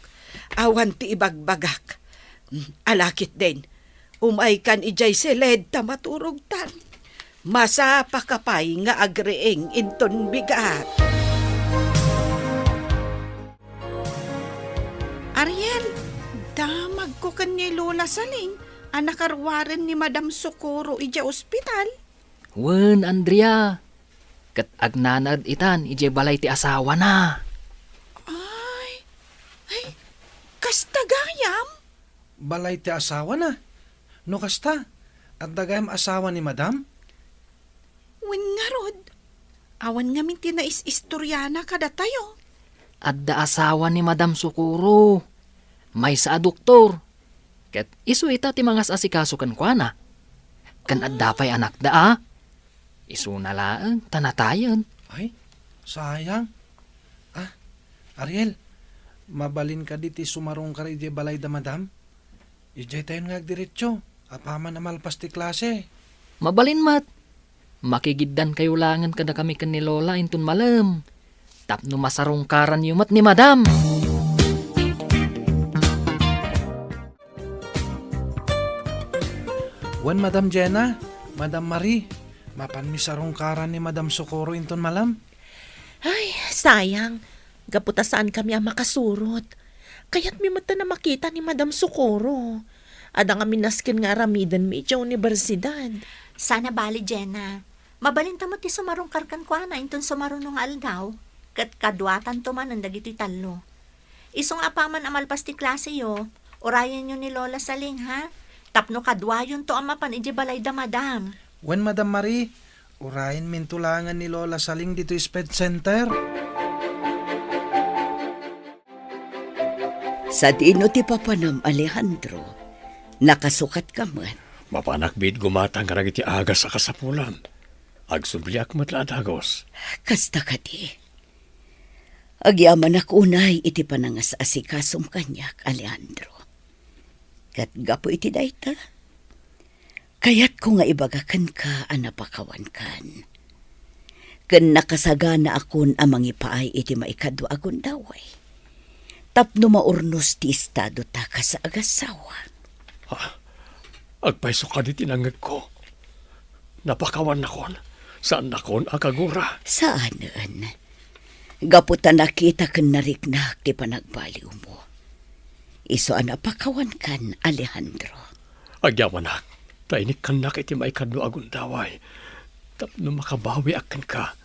Awan ti ibagbagak. Mm, ala ketdin. Umaykan idiay siled ta maturogtan. Masapaka pay nga agriing inton bigat. Ariel, damagko ken ni Lola Saling a nakaruaren ni Madam Socorro idiay ospital. Wen, Andrea. Ket agnanaed itan idiay balay ti asawana. Ay, ay, kasta gayam? Balay ti asawana? No kasta, adda gayam asawa ni Madam? Wen ngarud, Awan ngamin ti nais-istoriana kadatayo. Adda asawa ni Madam Socorro. Maysa a doktor. Ket isu ita ti mangas-asikaso kenkuana. Ken adda pay anakda a. Isuna laeng ta natayen. Ay, sayang. Ah, Ariel, mabalin kadi ti sumarungkar idiay balay da Madam? Idiay tayon nga agdiretso, apaman a malpas ti klase. Mabalin met. Makigiddankayo laengen kadakami ken ni Lola inton malem, tapno masarungkaranyo met ni Madam. Wen, Madam Jenna, Madam Marie, mapanmi sarungkaran ni Madam Socorro inton malem? Ay, sayang. Gapu ta saankami a makasurot. Kayatmi met a makita ni Madam Socorro. Adda ngamin nasken nga aramidenmi idiay universidad. Saan a bali, Jenna. Mabalinta met ti sumarungkar kenkuana inton sumaruno nga aldaw, ket kaduatanto manen dagitoy tallo. Isu nga apaman a malpas ti klaseyo, urayenyo ni Lola Saling, ha? Tapno kaduayonto a mapan idiay balay da Madam. Wen, Madam Marie, urayenminto laengen ni Lola Saling ditoy Sped Center. Sadino ti papanam, Alejandro? Nakasukatka met? Mapanak biit gumatang kadagiti agas a kasapulam. Agsubliak met la a dagus. Kasta kadi. Agyamanak unay iti panangas-asikasom kaniak, Alejandro. Ket gapu iti dayta, kayatko nga ibaga kenka a napakawankan. Ken nakasaganakon a mangipaay iti maikadua a gundaway tapno maurnos ti estadota kas agassawa. Ha? Agpayso kadi ti nangngegko. Napakawannakon. Saannakon a kagura. Saanen. Gapu ta nakita ken nariknak ti panagbaliwmo. Isu a napakawankan, Alejandro. Agyamanak, ta inikkannak iti maikadua a gundaway tapno makabawiak kenka.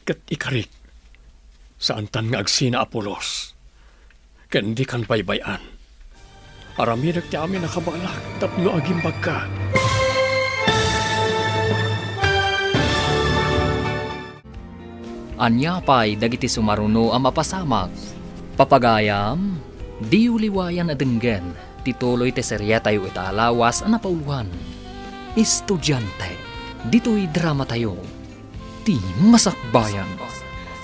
Ket ikarik, saantan nga agsina a pulos. Ken dikan baybay-an. Aramidek ti amin a kabaelak tapno agimbagka. Ania pay dagiti sumaruno a mapasamak? Papagayam, diyo liwayan a denggen ti tuloy ti serietayo ita a lawas a napauloan. Estudiante, ditoy dramatayo. Ti Masakbayan.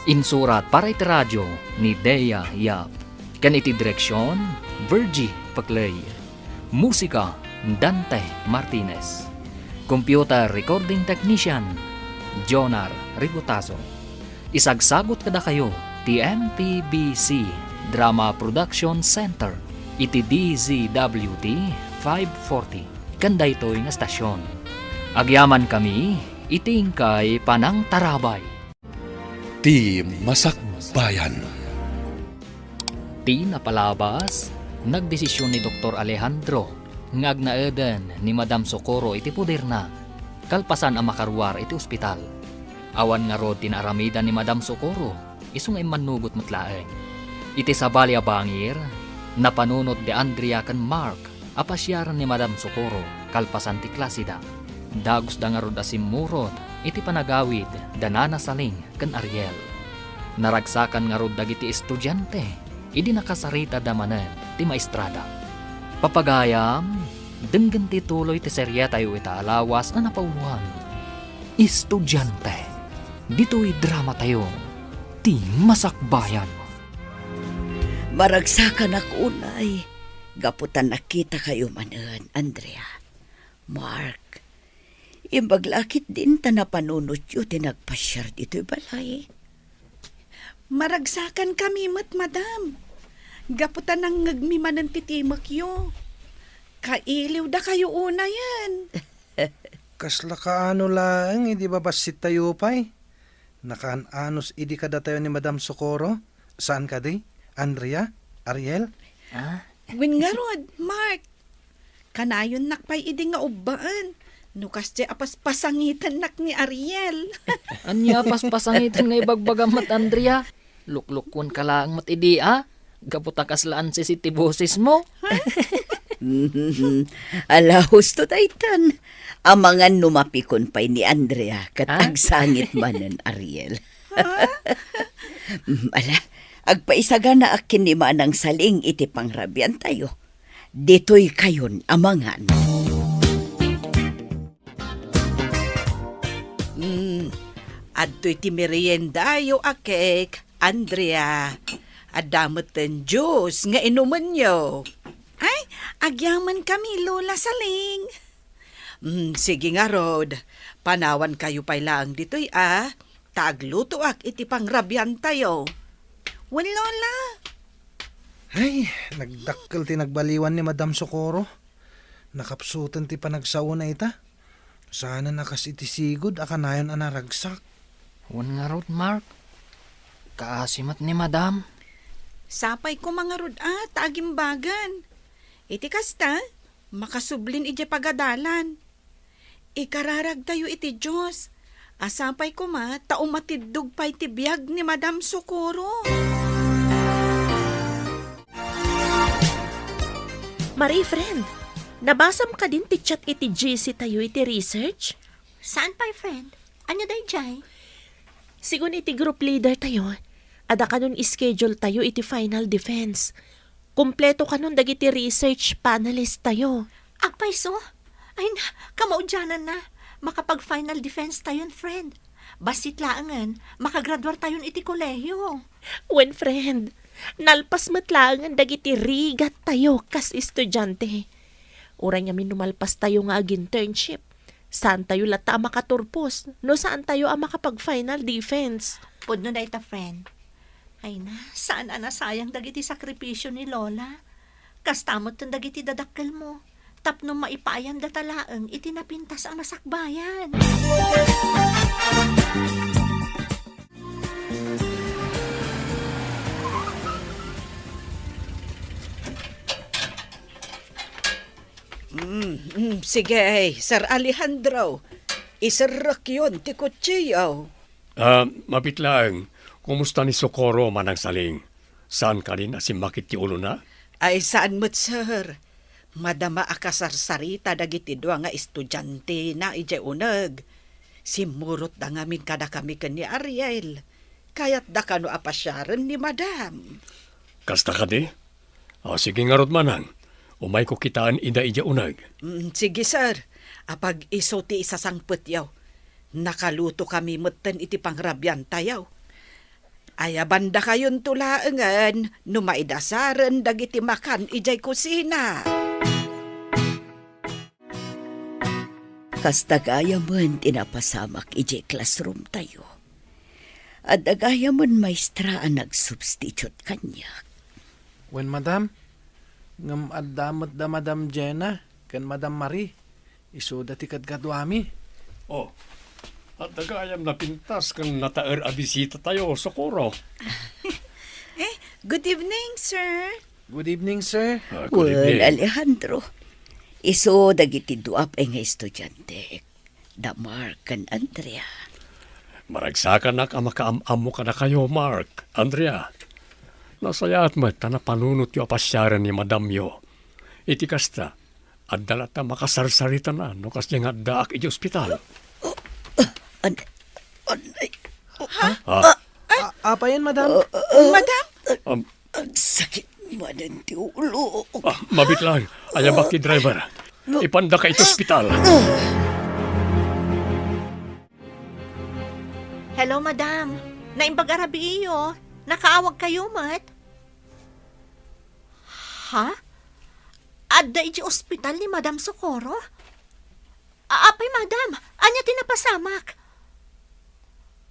Insurat para iti radio ni Dea Yap. Ken iti direksion, Virgie Paclay. Musika, Dante Martinez. Computer recording technician, Jonar Rigotazo. Isagsagut kadakayo ti M P B C Drama Production Center iti D Z W T five forty ken daytoy nga stasyon. Agyamankami iti inkay panangtarabay. Ti Masakbayan. Ti napalabas, nagdesisyon ni Doktor Alejandro nga agnaeden ni Madam Socorro iti poderna, kalpasan a makaruar iti ospital. Awan ngarud ti naaramidan ni Madam Socorro, isu nga immannugot met laeng. Iti sabali a bangir, napanunot ni Andrea ken Mark a pasiaren ni Madam Socorro kalpasan ti klaseda. Dagusda ngarud a simmurot iti panagawid da Nana Saling ken Ariel. Naragsakan ngarud dagiti estudiante idi nakasaritada manen ti maestrada. Papagayam, denggen ti tuloy ti serietayo ita a lawas a napauloan. Estudiante, ditoy dramatayo, Ti Masakbayan. Maragsakanak unay gapu ta nakitakayo manen, Andrea. Mark, imbag la ketdin ta napanunotyo ti nagpasiar ditoy balay. Maragsakankami met, madam. Gapu ta nangngegmi manen ti timekyo. Kailiwdakayo unayen. Kasla kaano laeng idi babassit tayo pay? Nakaan-anos idi kadatayo ni Madam Socorro? Saan kadi? Andrea? Ariel? Ah? Wen ngarud, Mark. Kanayonnak pay idi nga ubbaen no kasdiay a paspasangitennak ni Ariel. Ania a paspasangiten nga ibagbagam met, Andrea? Luklukkuenka laeng met idi, a? Gapu ta kasla ansisi ti bosesmo. Mhm. Ala, husto daytan. Amangan no mapikon pay ni Andrea ket Ah? agsangit manen Ariel. Mm, ala, agpaisaganaak ken ni Manang Saling iti pangrabiantayo. Ditoy kayon amangan. Mm, adtoy ti meriendayo a cake, Andrea. Adda metten juice nga inumenyo. Ay, agyamankami, Lola Saling. Mm, sige ngarud, panawankayo pay laeng ditoy, a, ta aglutoak iti pangrabiantayo. Wen, Lola. Ay, nagdakkel ti nagbaliwan ni Madam Socorro. Nakapsuten ti panagsaona ita. Saanen a kas iti sigud a kanayon a naragsak. Wen ngarud, Mark. Kaasi met ni Madam. Sapay koma ngarud a ta agimbagan. Iti kasta, makasublin idiay pagadalan. Ikararagtayo iti Dios. A sapay koma ta umatiddog pay ti biag ni Madam Socorro. Marie, friend, nabasam kadin ti chat iti G C tayo iti research? Saan pay, friend? Ania daydiay? Sigun iti group leader tayo, adda kanon schedule tayo iti final defense. Kompleto kanon dagiti research panelist tayo. Agpayso? Ay na, kamaudiananna. Makapag-final defense tayon, friend. Bassit laengen, makagraduar tayon iti kolehiyo. Wen, friend, nalpas met laengen dagiti rigat tayo kas estudiante. Uray ngamin no malpas tayo nga ag-internship, saan tayo latta a makaturpos no saan tayo a makapag-final defense. Pudno dayta, friend. Ay na, saan a nasayang dagiti sakripisio ni Lola. Kasta metten dagiti dadakkelmo. Tapno maipaayandata laeng iti napintas a masakbayan. Mm, mm, sige, Sir Alejandro. Iserrekyon ti kutsiyo. Ah, mabit laeng, kumusta ni Socorro, Manang Saling? Saan kadin a simmakit ti ulona? Ay, saan met, sir. Madama a kasarsarita dagiti dua nga estudiantena idiay uneg. Simmurotda ngamin kadakami ken ni Ariel. Kayatda kano a pasiaren ni Madam. Kasta kadi? O, sige ngarud, Manang. Umayko kitaen ida idiay uneg. Mm, sige, sir. Apag isu ti isasangpetyo. Nakalutokami metten iti pangrabiantayo. Ayabandakayonto laengen no maidasaren dagiti makan idiay kusina. Kasta gayamen ti napasamak idiay classroom tayo. Adda gayamen maestra a nagsubstitute kaniak. Wen, madam, ngem adda met da Madam Jenna ken Madam Marie. Isuda ti kadkaduami. Oh, adda gayam napintas ken nataer a bisita tayo, Socorro. Eh, good evening, sir. Good evening, sir. Ah, good Wen, evening. Alejandro. Isu dagiti dua pay nga estudiante, da Mark ken Andrea. Maragsakanak a makaam-ammo kadakayo, Mark, Andrea. Nasayaat met ta napanunotyo a pasiaren ni madamyo. Iti kasta, adda latta makasarsaritana no kasdiay nga addaak iti ospital. An-, an-, ay, Ha? Ah, A-, apayen, madam? Madam? Um, Agsakit manen ti ulo. Ah, mabit lang. Ayabak ti driver. Ipandaka iti ospital. Hello, madam. Naimbag a rabiiyo. Nakaawag kayo met? Ha? Adda iti ospital ni Madam Socorro? A-, apay, madam? Ania ti napasamak?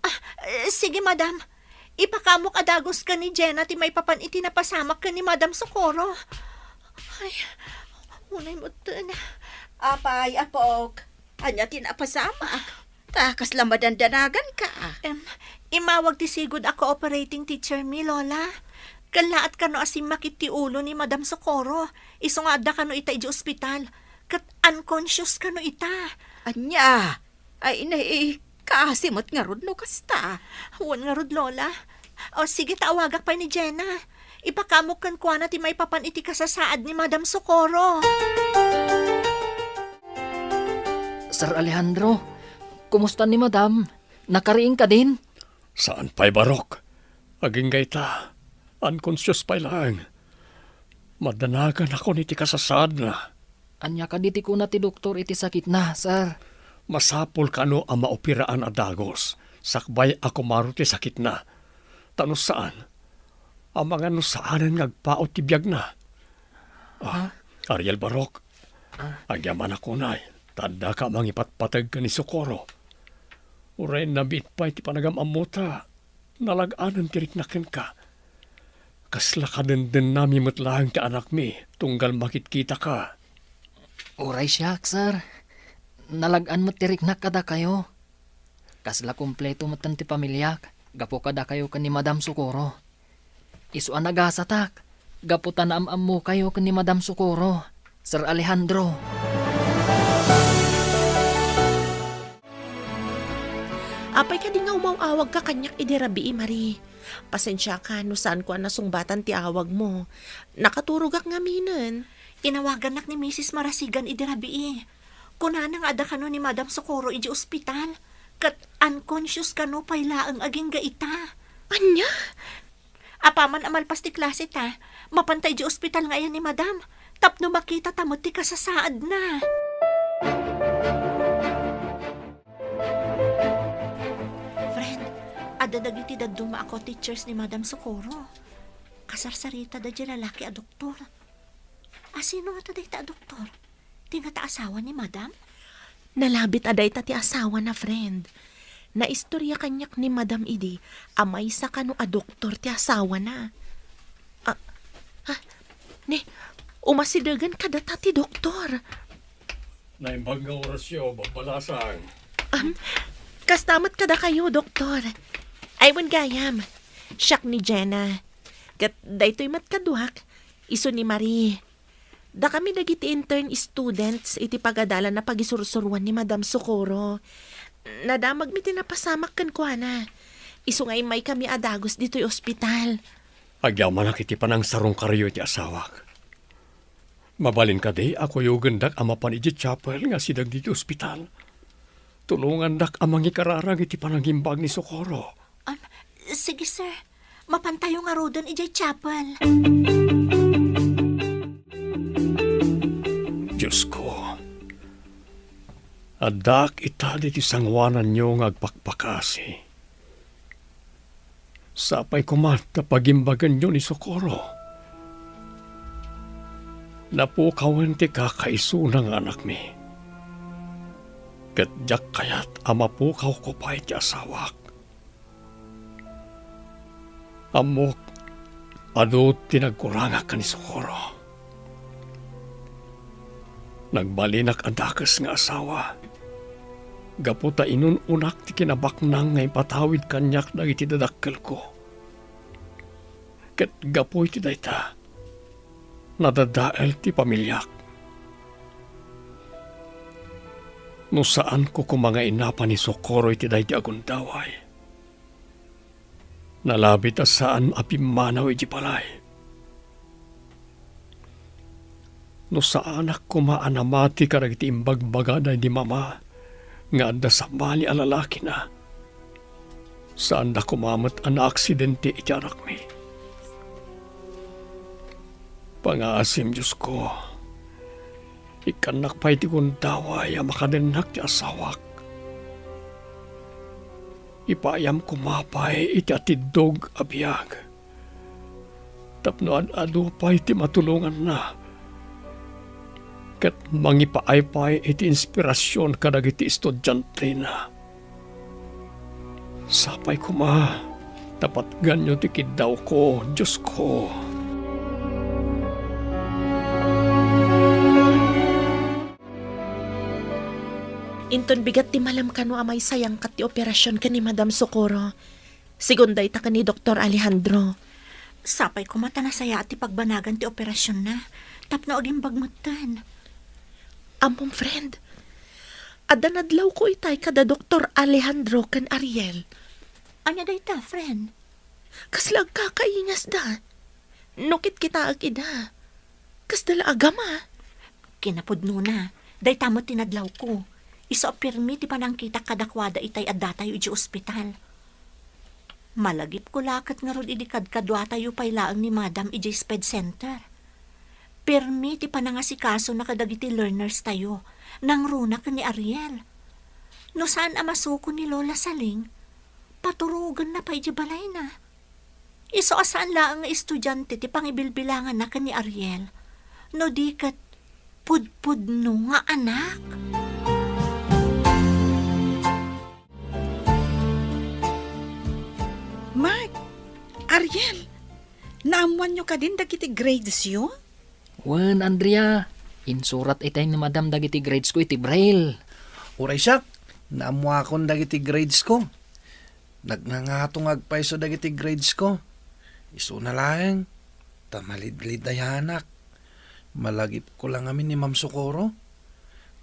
Ah, eh, sige, madam. Ipakaamok a dagus ken ni Jenna ti maipapan iti napasamak ken ni Madam Socorro. Ay, unay metten. Apay, apok? Ania ti napasamak? Ta kasla madandanaganka. Em, immawag ti sigud a cooperating teacher mi, Lola. Kellaat kano a simmakit ti ulo ni Madam Socorro. Isu nga adda kano ita idiay ospital. Ket unconscious kano ita. Ania? Ay, nay, kaasi met ngarud no kasta. Wen ngarud, Lola. O, sige, ta awagak pay ni Jenna. Ipakamok kenkuana ti maipapan iti kasasaad ni Madam Socorro. Sir Alejandro, kumusta ni Madam? Nakariing kadin? Saan pay, Barok. Agingga ita, unconscious pay laeng. Madanaganakon iti kasasaadna. Ania kadi ti kuna ti doktor iti sakitna, sir? Masapul kano a maoperaan a dagus, sakbay a kumaro ti sakitna. Ta no saan, amangan no saanen nga agpaut ti biagna. Ah, Ha? Ariel Barok, Ah. agyamanak unay, ta addaka a mangipatpateg ken ni Socorro. Uray nabiit pay ti panagam-ammota, nalag-anen ti riknak kenka. Kasla kadendennami met laeng ti anakmi, tunggal makitkitaka. Uray siak, sir. Nalag-an met ti riknak kadakayo. Kasla kompleto metten ti pamiliak, gapu kadakayo ken ni Madam Socorro. Isu a nagasatak, gapu ta naam-ammokayo ken ni Madam Socorro, Sir Alejandro. Apay kadi nga umaw-awagka kaniak idi rabii, Marie? Pasensiaka no saanko a nasungbatan ti awagmo. Nakaturogak ngaminen. Inawagannak ni Misis Marasigan idi rabii. Kunana nga adda kano ni Madam Socorro idiay ospital, ket unconscious kano pay laeng agingga ita. Ania? Apaman a malpas ti klase ta, mapanta idiay ospital nga ayan ni Madam, tapno makitata met ti kasasaadna. Friend, adda dagiti dadduma a co-teachers ni Madam Socorro. Kasarsaritada diay lalaki a doktor. A, sino ngata dayta a doktor? Ti ngata asawa ni Madam? Nalabit a dayta ti asawana, friend. Naistorya kaniak ni Madam idi a maysa kano a doktor ti asawana. Ah, ah, ne, umasidegen kadata ti doktor. Naimbag nga orasyo, babbalasang. Am, kasta met kadakayo, doktor. Ay, wen gayam. Siak ni Jenna. Ket daytoy met kaduak, isu ni Marie. Dakami dagiti intern students iti pagadalan a pagisursuroan ni Madam Socorro. Nadamagmi ti napasamak kenkuana. Isu nga immaykami a dagus ditoy ospital. Agyamanak iti panangsarungkaryo iti asawak. Mabalin kadi a kuyogendak a mapan idiay chapel nga asideg ditoy ospital? Tulongandak a mangikararag iti panangimbag ni Socorro. Am, sige, sir. Mapantayo ngaruden idiay chapel. Diosko, addaak ita ditoy sangoananyo nga agpakpakasi. Sapay koma ta pagimbagenyo ni Socorro. Napukawen ti kakaisuna nga anakmi. Ket diak kayat a mapukawko pay ti asawak. Ammok, adu ti nagkurangak ken ni Socorro. Nagbalinak a dakes nga asawa, gapu ta inun-unak ti kinabaknang nga impatawid kaniak dagiti dadakkelko. Ket gapu iti dayta, nadadael ti pamiliak. No saanko koma nga inapa ni Socorro iti daydi a gundaway, nalabit a saan a pimmanaw iti balay. No saanak koma a namati kadagiti imbagbagada ni Mama nga adda sabali a lalakina, saanda koma met a naaksidente iti anakmi. Pangaasim, Diosko, ikkannak pay ti gundaway a makadennak ti asawak. Ipaayam koma pay iti atiddog a biag tapno ad-adu pay ti matulonganna ket mangipaay pay iti inspirasion kadagiti estudiantena. Sapay koma ta patganyo ti kiddawko, Diosko. Inton bigat ti malem kano a maisayangkat ti operasion ken ni Madam Socorro, sigun dayta ken ni Doktor Alejandro. Sapay koma ta nasayaat ti pagbanagan ti operasionna tapno agimbag metten. Ammom, friend, adda nadlawko itay kada Doktor Alejandro ken Ariel. Ania dayta, friend? Kasla agkakaingasda. No kitkitaek ida, kasta la a gama. Kinapudnona, dayta met ti nadlawko. Isu a pirmi ti panangkitak kadakuada itay addatayo idiay ospital. Malagipko la ket ngarud idi kadkaduatayo pay laeng ni Madam idiay sped center. Pirmi ti panangasikasona kadagiti learners tayo, nangruna ken ni Ariel. No saan a masuko ni Lola Saling, paturogenna pay idiay balayna. Isu a saan laeng nga estudiante ti pangibilbilanganna ken ni Ariel, no di ket pudpudno nga anak. Mark, Ariel, naammoanyo kadin dagiti gradesyo? Wen, Andrea, insurat itay ni Madam dagiti gradesko iti braille. Uray siak, naammoakon dagiti gradesko. Nagngangato nga agpayso dagiti gradesko. Isuna laeng, ta malidlidayanak. Malagipko la ngamin ni Ma'am Socorro.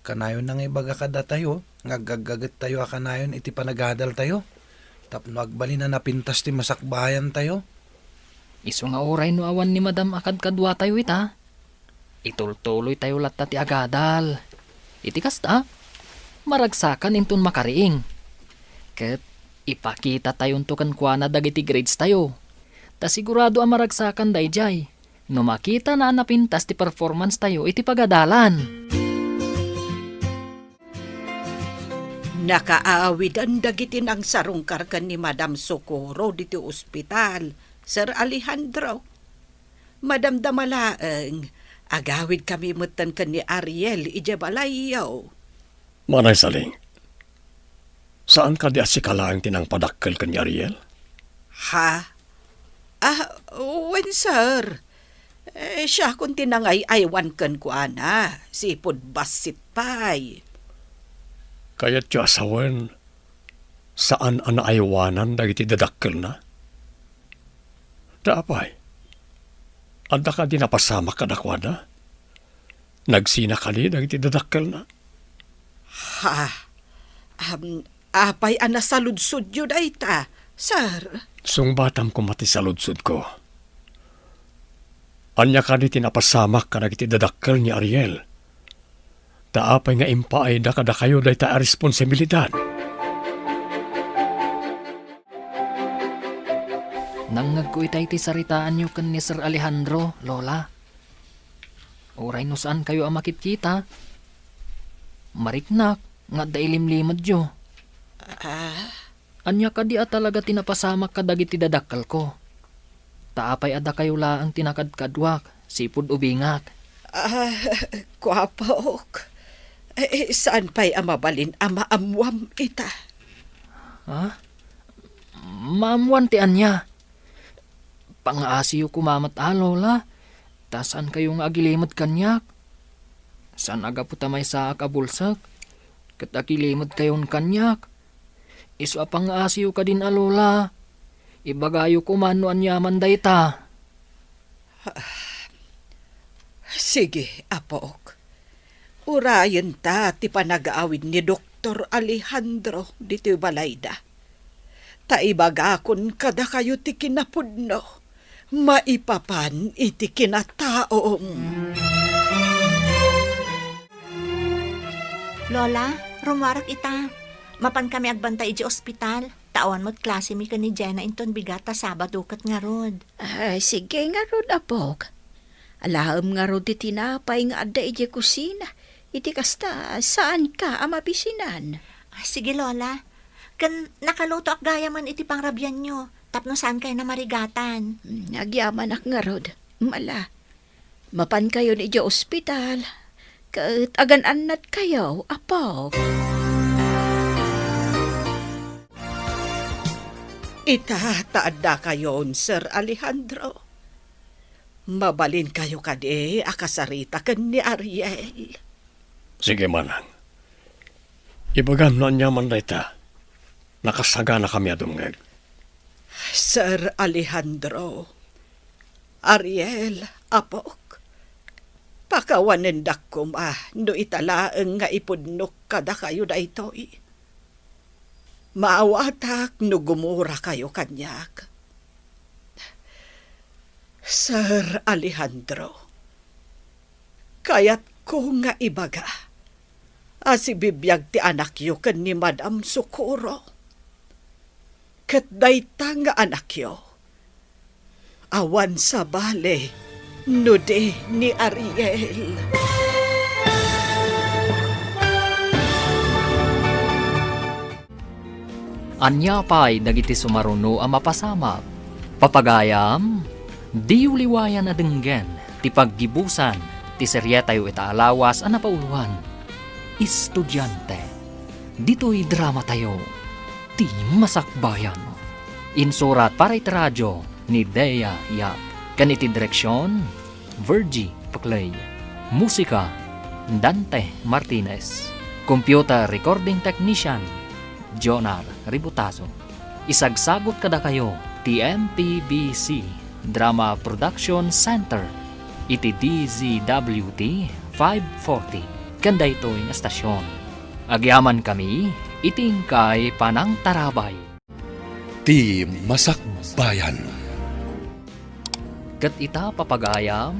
Kanayonna nga ibaga kadatayo nga aggaggagettayo a kanayon iti panagadaltayo tapno agbalin a napintas ti masakbayantayo. Isu nga uray no awan ni Madam a kadkaduatayo ita, itultuloytayo latta ti agadal. Iti kasta, maragsakan inton makariing. Ket ipakitatayonto kenkuana dagiti gradestayo. Ta sigurado a maragsakan daydiay no makitana a napintas ti performance tayo iti pagadalan. Nakaawiden dagiti nangsarungkar ken ni Madam Socorro diti ospital, Sir Alejandro. Madamdama laeng, agawidkami metten ken ni Ariel idiay balayyo. Manay Saling, saan kadi a sika laeng ti nangpadakkel ken ni Ariel? Ha? Ah, wen, sir. Eh, siakon ti nangay-aywan kenkuana, sipud bassit pay. Kayatyo a sawen, saan a naaywanan dagiti dadakkelna? Ta apay, adda kadi napasamak kadakuada? Nagsina kadi dagiti dadakkelna? Ha? Am, apay a nasaludsodyo dayta, sir? Sungbatam koma ti saludsodko. Ania kadi ti napasamak kadagiti dadakkel ni Ariel? Ta apay nga impaayda kadakayo dayta a responsibilidad? Nangngegko itay ti saritaanyo ken ni Sir Alejandro, Lola. Uray no saankayo a makitkita, mariknak nga adda ilimlimedyo. Ah? Ania kadi a talaga ti napasamak kadagiti dadakkelko? Ta apay a dakayo laeng ti nakadkaduak, sipud ubingak. Ah, kuapok. Eh, saan pay a mabalin a maammuam ita? Ha? Maammuan ti ania? Pangaasiyo koma met a, Lola, ta saankayo nga agilimed kaniak. Saan a gapu ta maysaak a bulsek, ket agilimedkayon kaniak. Isu a pangaasiyo kadin a, Lola. Ibagayo koma no aniaman dayta. Sige, apok. Urayenta ti panagaawid ni Doktor Alejandro ditoy balayda. Ta ibagakon kadakayo ti kinapudno maipapan iti kinataom. Lola, rummuarek ita. Mapan kami agbantay idiay ospital. Ta awan met klasemi ken ni Jenna inton bigat ta Sabado ket ngarud. Ah, sige ngarud, apok. Alaem ngarud ti tinapay nga adda idiay kusina. Iti kasta, saanka a mabisinan. Ah, sige, Lola. Ken nakalutoak gayamen iti pangrabianyo, tapno saankayo a marigatan. Hmm, agyamanak ngarud. Mala. Mapankayon idiay ospital, ket agan-annadkayo, apok. Ita ta addakayon, Sir Alejandro. Mabalinkayo kadi a kasarita ken ni Ariel. Sige, manang. Ibagam no aniaman dayta. Nakasaganakami a dumngeg. Sir Alejandro, Ariel, apok, pakawanendak koma no ita laeng nga ipudnok kadakayo daytoy. Maawatak no gumurakayo kaniak. Sir Alejandro, kayatko nga ibaga a sibibiag ti anakyo ken ni Madam Socorro. Ket dayta nga anakyo, awan sabali no di ni Ariel. Ania pay dagiti sumaruno a mapasamak? Papagayam, diyo liwayan a denggen ti paggibusan ti serietayo ita a lawas a napauloan, Estudiante. Ditoy dramatayo, Ti Masakbayan. Insurat para iti radio ni Dea Yap. Ken iti direksion, Virgie Paclay. Musika, Dante Martinez. Computer recording technician, Jonar Ributazo. Isagsagut kadakayo ti M P B C Drama Production Center iti D Z W T five forty ken daytoy nga estasion. Agyamankami iti inkay panangtarabay. Ti Masakbayan. Ket ita, papagayam,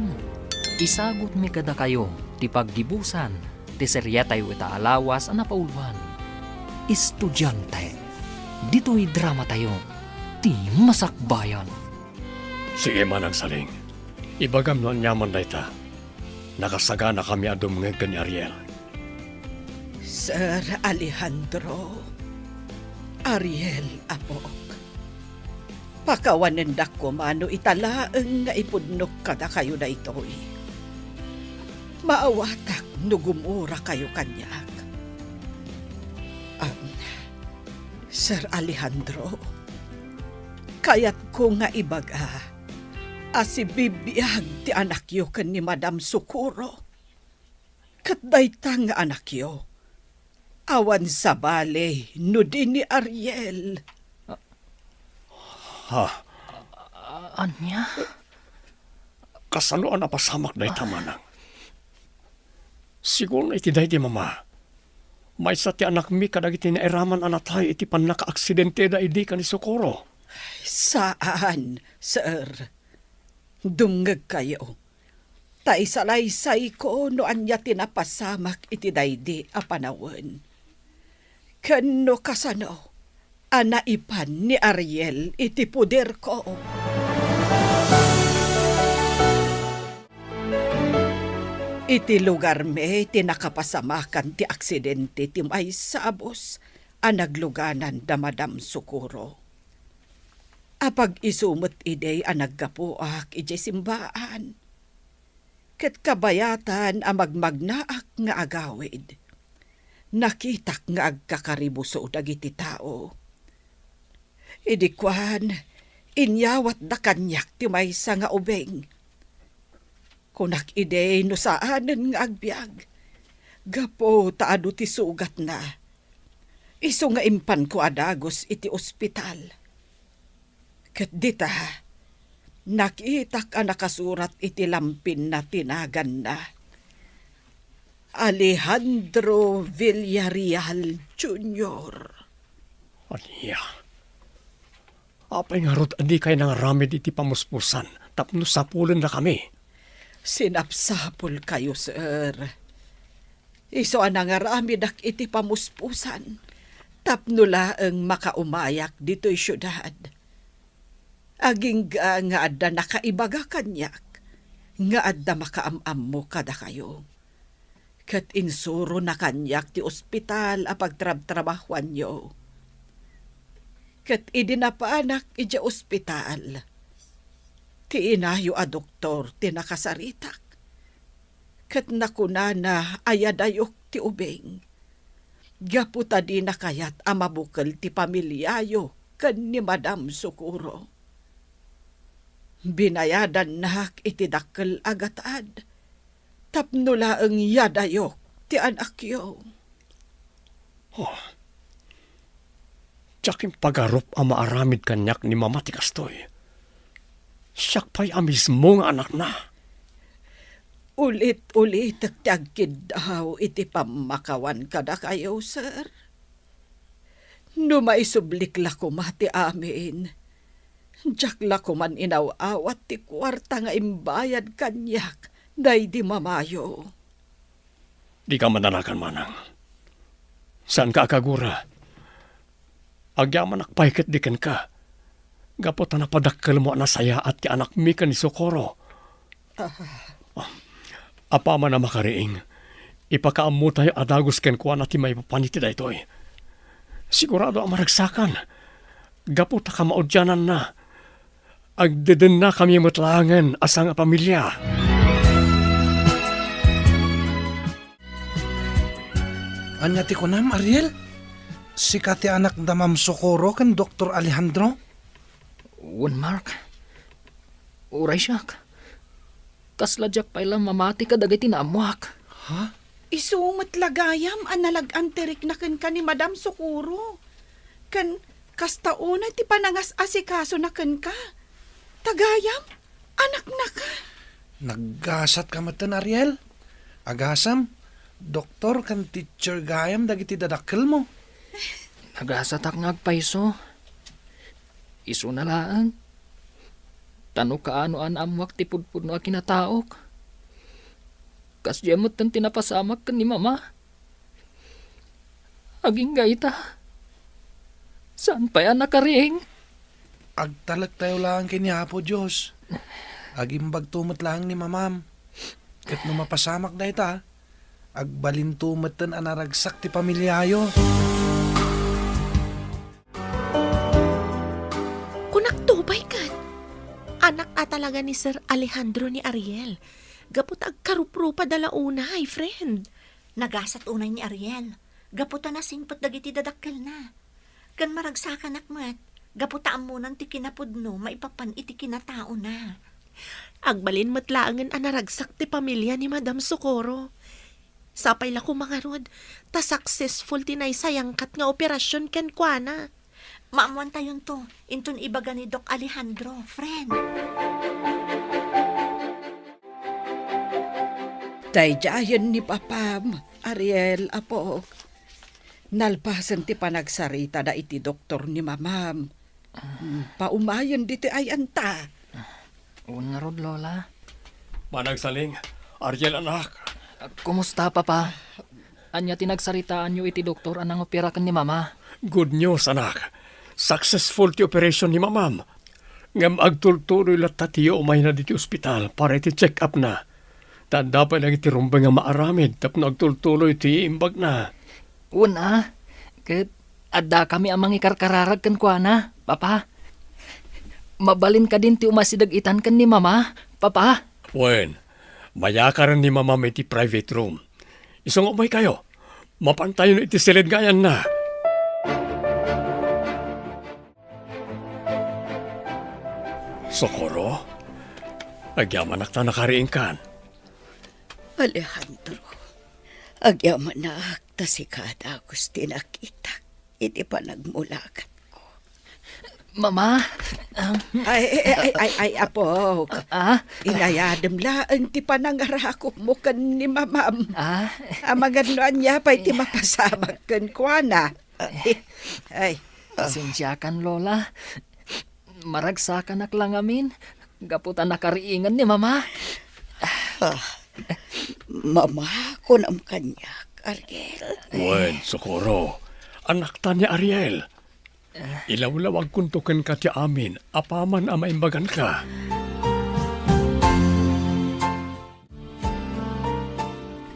isagutmi kadakayo ti paggibusan ti serietayo ita a lawas a napauloan, Estudiante. Ditoy dramatayo, Ti Masakbayan. Sige, Manang Saling. Ibagam no aniaman dayta. Nakasaganakami a dumngeg ken ni Ariel. Sir Alejandro, Ariel, apok. Pakawanendak koma no ita laeng nga ipudnok kadakayo daytoy. Maawatak no gumurakayo kaniak. Am, Sir Alejandro, kayatko nga ibaga a sibibiag ti anakyo ken ni Madam Socorro. Ket dayta nga anakyo, awan sabali no di ni Ariel. Ha? Ania? Kasano a napasamak dayta, manang? Sigun iti daydi, mama, maysa ti anakmi kadagiti nairaman a natay iti pannakaaksidenteda idi ken ni Socorro. Saan, sir. Dumngegkayo. Ta isalaysayko no ania ti napasamak iti daydi a panawen. Ken no kasano a naipan ni Ariel iti poderko. Iti lugarmi ti nakapasamakan ti aksidente ti maysa a bus a nagluganan da Madam Socorro. Apag-isu met idi a naggapuak idiay simbaan. Ket kabayatan a magmagnaak nga agawid, nakitak nga agkakaribuso dagiti tao. Idi kuan, inyawatda kaniak ti maysa nga ubing. Kunak idi no saanen nga agbiag, gapu ta adu ti sugatna. Isu nga impanko a dagus iti ospital. Ket dita, nakitak a nakasurat iti lampinna ti naganna, Alejandro Villarreal Junior. Ania? Apay ngarud a dikay nangaramid iti pamuspusan tapno sapulennakami? Sinapsapulkayo, sir. Isu a nangaramedak iti pamuspusan tapno laeng makaumayak ditoy siudad. Agingga nga adda nakaibaga kaniak nga adda makaam-ammo kadakayo. Ket insurona kaniak ti ospital a pagtrabtrabahoanyo. Ket idi napanak idiay ospital, ti inayo a doktor ti nakasaritak. Ket nakunana a yadayok ti ubing, gapu ta dina kayat a mabukel ti pamiliayo ken ni Madam Socorro. Binayadannak iti dakkel a gatad tapno laeng yadayok ti anakyo. Oh, diak impagarup a maaramid kaniak ni Mama ti kastoy. Siak pay a mismo nga anakna. Ulit-ulitek ti agkiddaw iti pammakawan kadakayo, sir. No maisublik la koma ti amin, Diak la koman inaw-awat ti kuarta nga imbayad kaniak daydi mamayo. Dika madanagan, manang. Saanka a kagura. Agyamanak pay ketdi kenka. Gapu ta napadakkelmo a nasayaat ti anakmi ken ni Socorro. Ah. Apaman a makariing, ipakaammotayo a dagus kenkuana ti maipapan iti daytoy. Sigurado a maragsakan. Gapu ta kamaudiananna, agdedennakami met laengen a sangapamilia. Ania ti kunam, Ariel? Sika ti anak da Ma'am Socorro ken Doktor Alejandro? Wen, Mark. Uray siak. Kasla diak pay la mamati kadagiti naammoak. Ha? Isu met la gayam a nalag-an ti rikna kenka ni Madam Socorro. Ken kasta unay ti panangas-asikasona kenka. Ta gayam, anaknaka. Naggasatka metten, Ariel. Agasam, doktor ken teacher gayam dagiti dadakkelmo. Nagasatak nga agpayso. Isuna laeng. Ta no kaano a naammoak ti pudpudno a kinataok, kasdiay metten ti napasamak ken ni Mama. Agingga ita, saan pay a nakariing? Agtalektayo laeng ken ni Apo Dios. Agimbagto met laeng ni Mamam. Ket no mapasamak dayta, agbalinto metten a naragsak ti pamiliayo. Kunakto pay ket, anak a talaga ni Sir Alejandro ni Ariel, gapu ta agkaruprupada la unay, friend. Nagasat unay ni Ariel, gapu ta nasingpet dagiti dadakkelna. Ken maragsakanak met, gapu ta ammonan ti kinapudno maipapan iti kinataona. Agbalin met laengen a naragsak ti pamilia ni Madam Socorro. Sapay la koma ngarud, ta successful ti naisayangkat nga operasyon kenkuana. Maammoantayonto, inton ibaga ni Doc Alejandro, friend. Daydiayen ni Papam, Ariel, apok. Nalpasen ti panagsaritada iti doktor ni Mamam. Hmm, paumayen ditoy ay-anta. Wen ngarud, Lola. Manang Saling, Ariel, anak. Kumusta, Papa? Ania ti nagsaritaanyo iti doktor a nangopera ken ni Mama? Good news, anak. Successful ti operation ni Mamam. Ngem agtultuloy latta ti umayna ditoy ospital para iti check-up-na. Ta adda pay dagiti rumbeng a maaramid tapno agtultuloy ti imbagna. Wen a, ket addakami a mangikarkararag kenkuana, Papa. Mabalin kadin ti umasideg itan ken ni Mama, Papa? Wen, mayakaren ni Mamam iti private room. Isu nga umaykayo, mapantayon iti siled nga ayanna. Socorro, agyamanak ta nakariingkan. Alejandro, agyamanak ta sika a dagus ti nakitak iti panagmulagatko. Mama, ah, Ay, ay, ay, ay, ay, apok. Ah? Inayadem laeng ti panangarakupmo ken ni Mamam. Ah? Amangan no ania pay ti mapasamak kenkuana. Ay, ay. Pasensiakan, Lola. Maragsakanak la ngamin, gapu ta nakariingan ni Mama. Ah, Mama, kunam kaniak, Ariel. Wen, Socorro, anakta ni Ariel. Ilawlawagkonto kenka ti amin apaman a maimbaganka.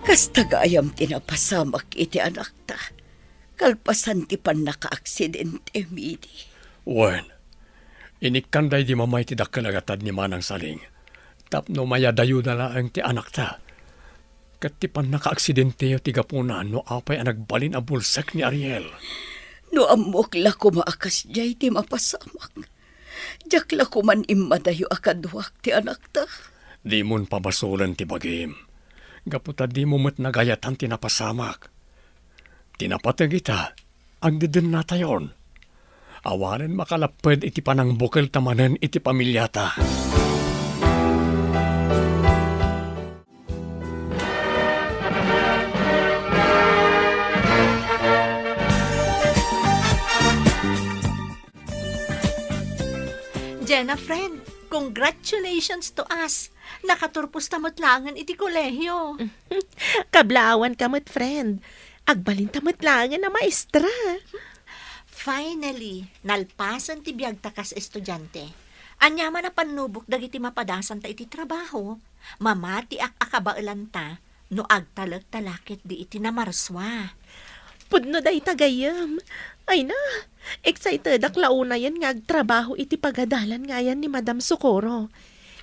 Kasta gayam ti napasamak iti anakta, kalpasan ti pannakaaksidente, Midi. Wen, inikkan daydi Mama iti dakkel a gatad ni Manang Saling tapno mayadayona laeng ti anakta. Ket ti pannakaaksidenteo ti gapuna no apay a nagbalin a bulsek ni Ariel. No ammok la koma a kasdiay ti mapasamak, diak la koman immadayo a kaduak ti anakta. Dimon pabasolen ti bagim, gapu ta dimo met nagayatan ti napasamak. Ti napateg ita, agdedennatayon. Awanen makalapped iti panangbukelta manen iti pamiliata. Jenna, friend, congratulations to us. Nakaturpos ta met laengen iti kolehio. Kablaawan ka met, friend. Agbalin ta met laengen a maestra. Finally, nalpasen ti biagta kas estudiante. Ania man a pannubok dagiti mapadasanta iti trabaho, mamatiak a kabaelanta no agtalek ta la ketdi iti namarsua. Pudno dayta gayyem. Ay na, excitedak la unayen nga agtrabaho iti pagadalan nga ayan ni Madam Socorro.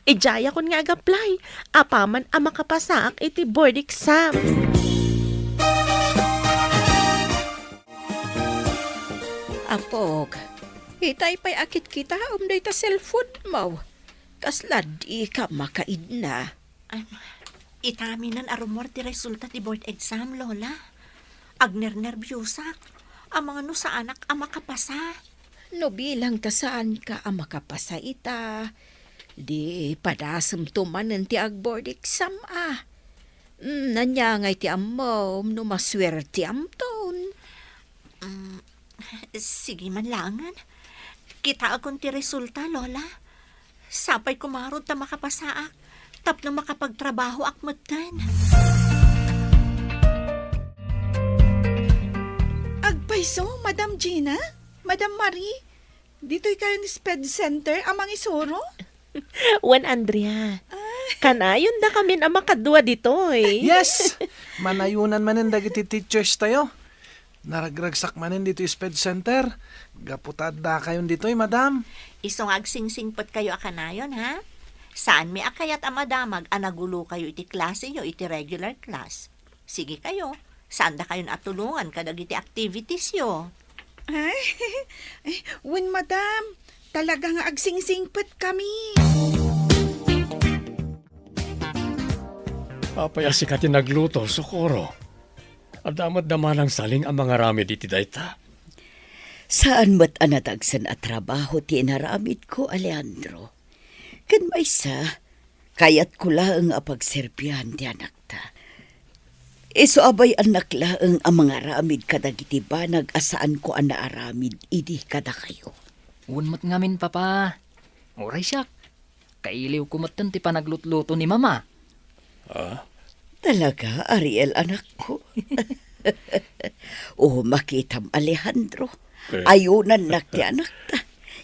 Idiayakon nga ag-apply, apaman a makapasaak iti board exam. Apok, itay pay a kitkitaem dayta cellphone mo. Kasla dika makaidna. Am, itaminan a rummuar ti resulta ti board exam, Lola. Agnernerbiosak. Amangan no saanak a makapasa. No bilang ta saanka a makapasa ita, di padasemto manen ti ag-board exam a. Mm, ania ngay ti ammom no masuertiamton? Mm, sige man laengen. Kitaekon ti resulta, Lola. Sapay kumarud ta makapasaak tapno makapagtrabahoak metten. Agpayso, Madam Gina? Madam Marie? Ditoy kayo ni Sped Center a mangisuro? Wen, Andrea. Ah. Kanayon dakamin a makadua ditoy. Yes! Manayonan manen dagiti teachers tayo. Naragragsak manen ditoy Sped Center. Gapu ta addakayon ditoy, madam. Isu nga agsingsingpet kayo a kanayon, ha? Saanmi a kayat a madamag a nagulo kayo iti klase yo iti regular class. Sige kayo, saan dakayon a tulongan kadagiti activities yo. Ay, ay, wen, madam, talaga nga agsingsingpet kami. Apay a sika ti nagluto, Socorro? Adda met da manang saling a mangaramid iti dayta? Saan met a nadagsen a trabaho ti inaramidko, Alejandro. Ken maysa, kayatko laeng a pagserbian ti anakta. Isu a bay-annak laeng a mangaramid kadagiti banag a saanko a naaramid idi kadakayo. Wen met ngamin, Papa. Uray siak, kailiwko metten ti panaglutluto ni Mama. Ah? Talaga, Ariel, anakko? O, makitam, Alejandro. Eh. Ayunannak ti anakta.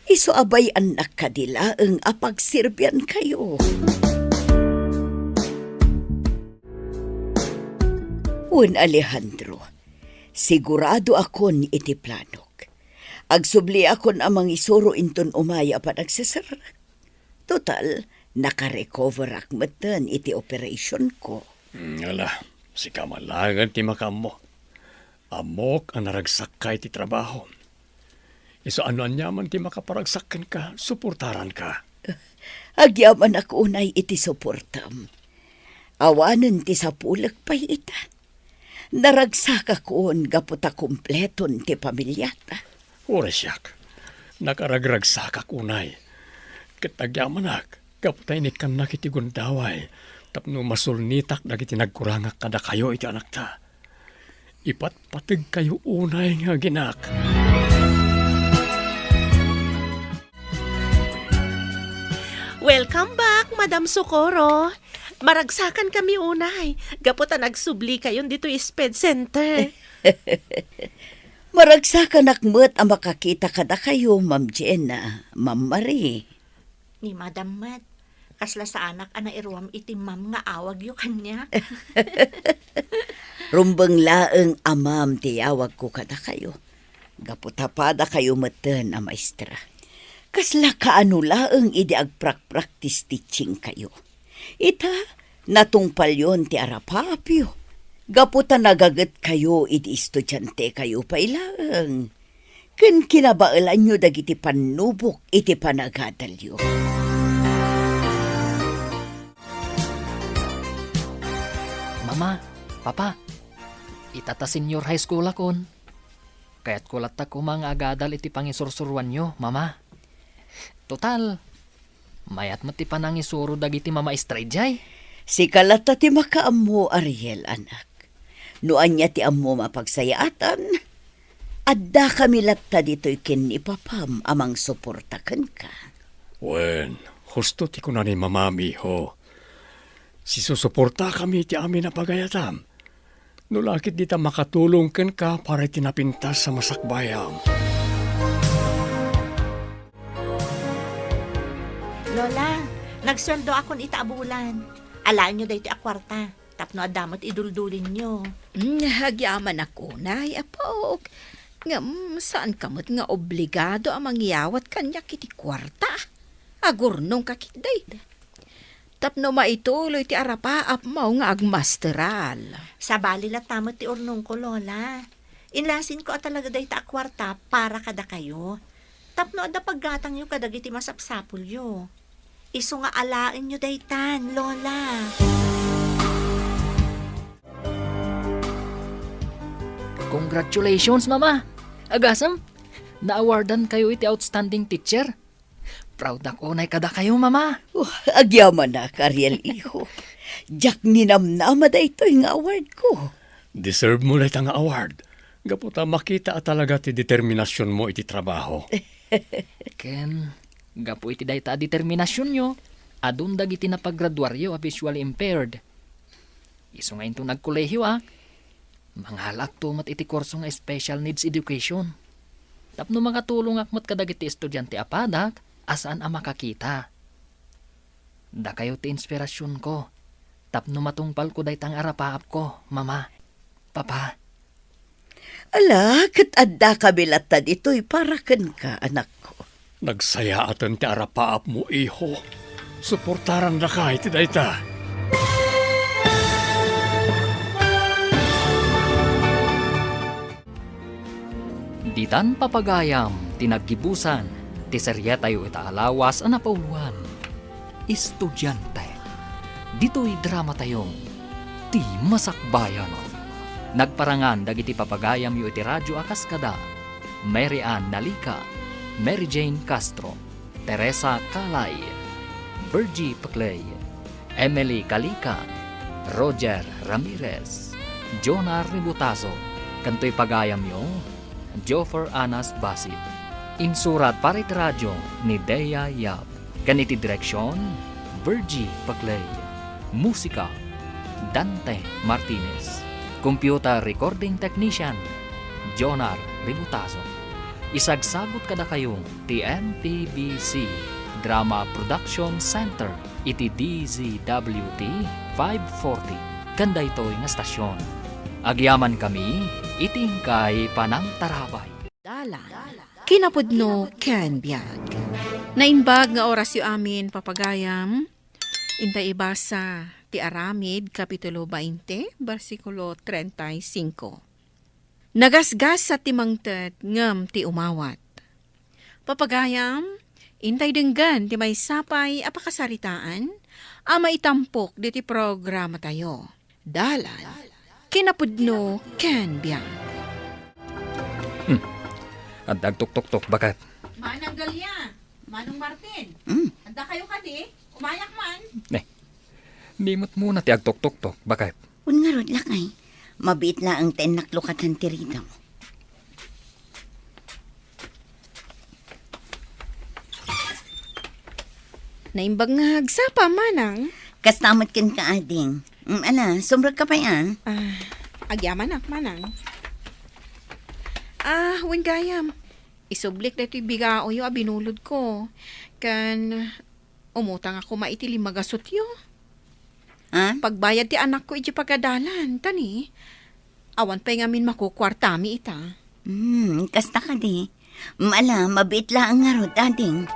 Isu a bay-annak kadi laeng a pagserbiankayo. Wen, Alejandro, siguradoakon iti planok. Agsubliakon a mangisuro inton umay a panagseserrek. Total, nakarecoverak metten iti operationko. Mm, ala, sika man laengen ti makaammo. Ammok a naragsakka iti trabaho. Isu a no aniaman ti makaparagsak kenka, suportaranka. Agyamanak unay iti suportam. Awanen ti sapulek pay ita. Naragsakakon gapu ta kompleton ti pamiliata. Uray siak, nakaragragsakak unay. Ket agyamanak gapu ta inikkannak iti gundaway tapno masulnitak dagiti nagkurangak kadakayo iti anakta. Ipatpategkayo unay nga aginak. Welcome back, Madam Socorro. Maragsakan kami unay, gapu ta nagsubli kayon ditoy Sped Center. Maragsakanak met a makakita kadakayo, Ma'am Jenna, Ma'am Marie. Ni Madam met, kasla saanak a nairuam iti ma'am nga awagyo kaniak. Rumbeng laeng a ma'am ti yawagko kadakayo. Gapu ta padakayo metten a maestra. Kasla kaano laeng idi agprakpraktis teachingkayo. Ita, natungpalyon ti arapapyo. Gapu ta nagagetkayo idi estudiantekayo pay laeng. Ken kinabaelanyo dagiti pannubok iti panagadalyo. Mama, Papa, ita ta senior high school akon. Kayatko latta koma nga agadal iti pangisursuroanyo, Mama. Total, mayat met ti panangisuro dagiti mamaestra idiay. Sika latta ti makaammo, Ariel, anak. No ania ti ammom a pagsayaatan, addakami latta ditoy ken ni papam a mangsuporta kenka. Wen, husto ti kuna ni Mamam, iho. Sisusuportakami iti amin a pagayatam. No la ket dita makatulong kenka para iti napintas a masakbayam. Lola, nagsueldoakon ita a bulan. Alaenyo daytoy a kuarta. Tapno adda met iduldulinyo. Mm, agyamanak unay, apok. Ngem, saanka met nga obligado a mangyawat kaniak iti kuarta. Agurnongka ketdi. Tapno maituloy ti arapaapmo nga agmasteral. Sabali latta met ti urnongko, Lola. Inlasinko a talaga dayta a kuarta para kadakayo. Tapno adda paggatangyo kadagiti masapsapulyo. Isu nga alaenyo daytan, Lola. Congratulations, Mama! Agasem, na-awardankayo iti outstanding teacher. Proud ako unay kadakayo, Mama. Oh, agyamanak, Ariel, iho. Diak ninamnama daytoy nga award ko. Deserve mo dayta nga award. Gapu ta makita a talaga ti determinasionmo iti trabaho. Ken, gapu iti dayta a determinasionyo, adun dagiti napagraduaryo a visually impaired. Isu nga inton agkolehioak, mangalakto met iti kurso nga special needs education. Tapno makatulongak met kadagiti estudiante a padak a saan a makakita. Dakayo ti inspirasionko, tapno matungpalko dayta nga arapaapko, Mama, Papa. Ala, ket addakami latta ditoy para kenka, anakko. Nagsayaaten ti arapaapmo, iho. Suportarandaka iti dayta. Ditan papagayam ti naggibusan ti serietayo ita a lawas a napauloan. Estudiante. Ditoy dramatayo, Ti Masakbayan. Nagparangan dagiti papagayamyo iti radyo a kas kada Mary Ann Nalica, Mary Jane Castro, Teresa Calay, Virgie Paclay, Emily Calica, Roger Ramirez, Jonah Ributazo, ken toy pagayamyo, Joffer Anas Basit. Insurat para iti radyo ni Dea Yap. Ken iti direksion, Virgie Paclay. Musika, Dante Martinez. Computer recording technician, Jonar Ributazo. Isagsagut kadakayo ti M P B C Drama Production Center iti D Z W T five forty ken daytoy nga stasyon. Agyamankami iti inkay panangtarabay. Dalan, kinapudno ken biag. Naimbag nga orasyo amin, papagayam. Intay ibasa ti Aramid, Kapitulo twenty, bersikulo treinta y cinco. Nagasgasat ti mangted ngem ti umawat. Papagayam, intay denggen ti maysa pay a pakasaritaan a maitampok diti programatayo. Dalan, kinapudno ken biag. Hmm. Adda agtuktoktok, baket. Manang Galia, Manong Martin, hmm, adda kayo kadi? Umayak man. Ne. Ni met muna ti agtuktoktok, baket. Wen ngarud, lakay. Mabiit laeng ti innak lukatan ti ridaw. Naimbag nga agsapa, manang. Kasta met kenka, ading. Mm, ala, sumrekka pay, a? Ah, agyamanak, manang. Ah, wen gayam. Isublik daytoy bigaoyo a binulodko. Ken umutang ako koma iti lima gasutyo. Ha? Pagbayad ti anakko idiay pagadalan, ta ni, awan pay ngamin makukuartami ita. Hmm, kasta kadi. Ala, mabiit laeng ngarud, ading.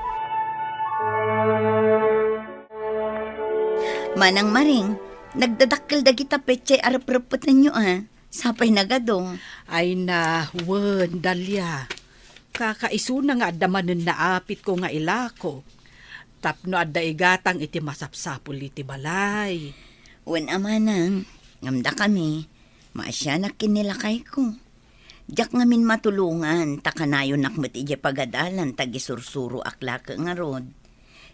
Manang Maring, nagdadakkel dagita petsay a reprepetenyo, a. Sapay nagadu. Ay na, wen, Dalia. Kakaisuna nga adda manen naapitko nga ilako. Tapno adda igatang iti masapsapul iti balay. Wen a, manang, ngem dakami, maasianak ken ni lakayko. Diak ngamin matulongan, ta kanayonak met idiay pagadalan ta agisursuroak laeng ngarud.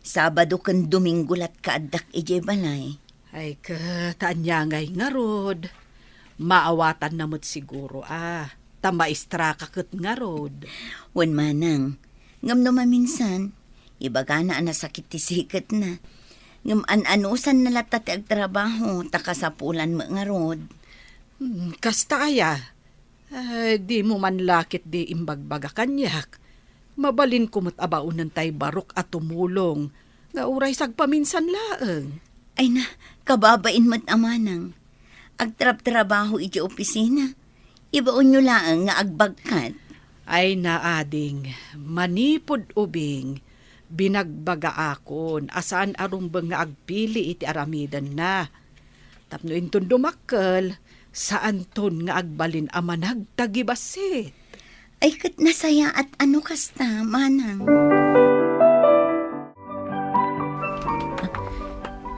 Sabado ken Domingo latka addak idiay balay. Ay, ket ania ngay ngarud? Maawatanna met siguro, a, ta maestraka ket ngarud. Wen manang, ngem no maminsan, Ibagana a nasakit ti siketna. Ngem an-anusanna latta ti agtrabaho, ta kasapulan met ngarud. Hmm, kasta aya? Ay, dimo man la ketdi imbagbaga kaniak. Mabalinko met a baonen tay barok a tumulong, nga uray sagpaminsan laeng. Ay na, kababain met a manang. Agtrabtrabaho iti opisina. Ibaonyo laeng nga agbagkat. Ay na, ading, manipud ubing, binagbagaakon a saan a rumbeng nga agpili iti aramidenna. Tapno inton dumakkel, saanton nga agbalin a managtagibassit. Ay, ket nasayaat a no kasta, manang.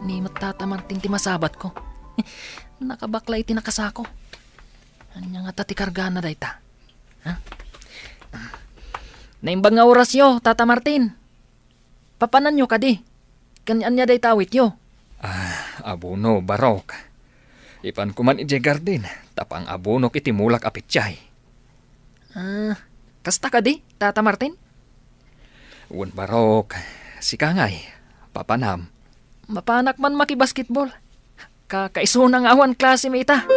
Ni met Tata Martin ti masabatko. Nakabakla iti nakasako. Ania ngata ti kargana dayta? Ha? Naimbag nga orasyo, Tata Martin. Papananyo kadi? Ken ania dayta awityo? Ah, abono, barok. Ipanko man idiay garden, ta pang-abonok iti mulak a petsa. Ah, kasta kadi, Tata Martin? Wen, barok. Sika ngay, papanam. Mapanak man makibasketball. Ka-, kaisuna nga awan klase mi ita.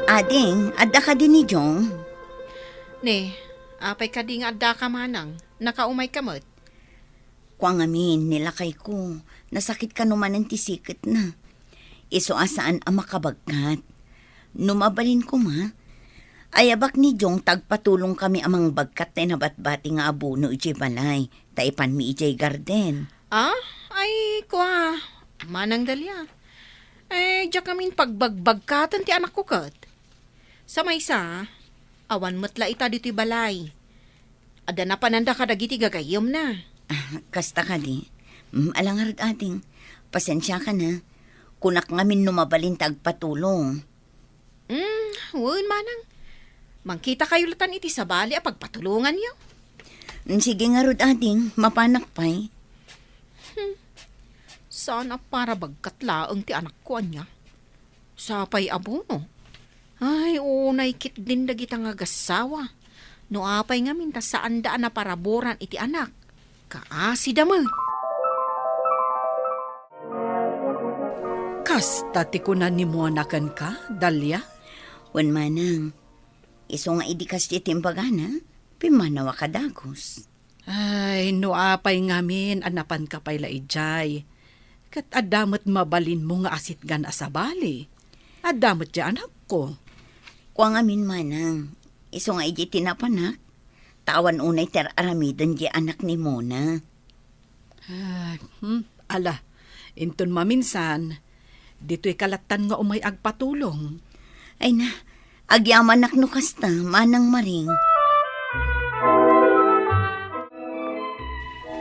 Ading, adda kadi ni Jong? Ne, apay kadi nga adda ka manang? Nakaumay ka met? Kua ngamin ni lakayko, nasakit kano manen ti siketna. Isu a saan a makabagkat. No mabalin koma, ayabak ni Jong ta agpatulong kami a mangbagkat tay nabatbati nga abono idiay balay, ta ipanmi idiay garden. Ah? Ay, kua, Manang Dalia. Eh, diak ngamin pagbagbagkaten ti anakko ket. Sa maysa, awan met la ita ditoy balay. Adda napananda kadagiti gagayyemna. Ah, kasta kadi. Mm, ala ngarud, ading. Pasensiakan, ha. Kunak ngamin no mabalin ta agpatulong. Mm, wen, manang. Mangkitakayo latan iti sabali a pagpatulonganyo. Mm, sige ngarud, ading. Mapanak pay. Hmm. Saan a para bagkat laeng ti anakko, ania? Sapay abono. Ay, unay ketdin dagita nga agassawa. No apay ngamin ta saanda a naparaburan iti anak, kaasida met. Kasta ti kuna ni Mona kenka, Dalia? Wen, manang. Isu nga idi kasdi ti imbagana, pimmanawak a dagus. Ay, no apay ngamin a napanka pay la idiay, ket adda met mabalinmo nga asitgan a sabali. Adda met diay anakko. Kua ngamin, manang, isu nga idiay ti napanak, ta awan unay ti ar-aramiden diay anak ni Mona. Ah, hmm, ala, inton maminsan, ditoyka lattan nga umay agpatulong. Ay na, agyamanak no kasta, Manang Maring.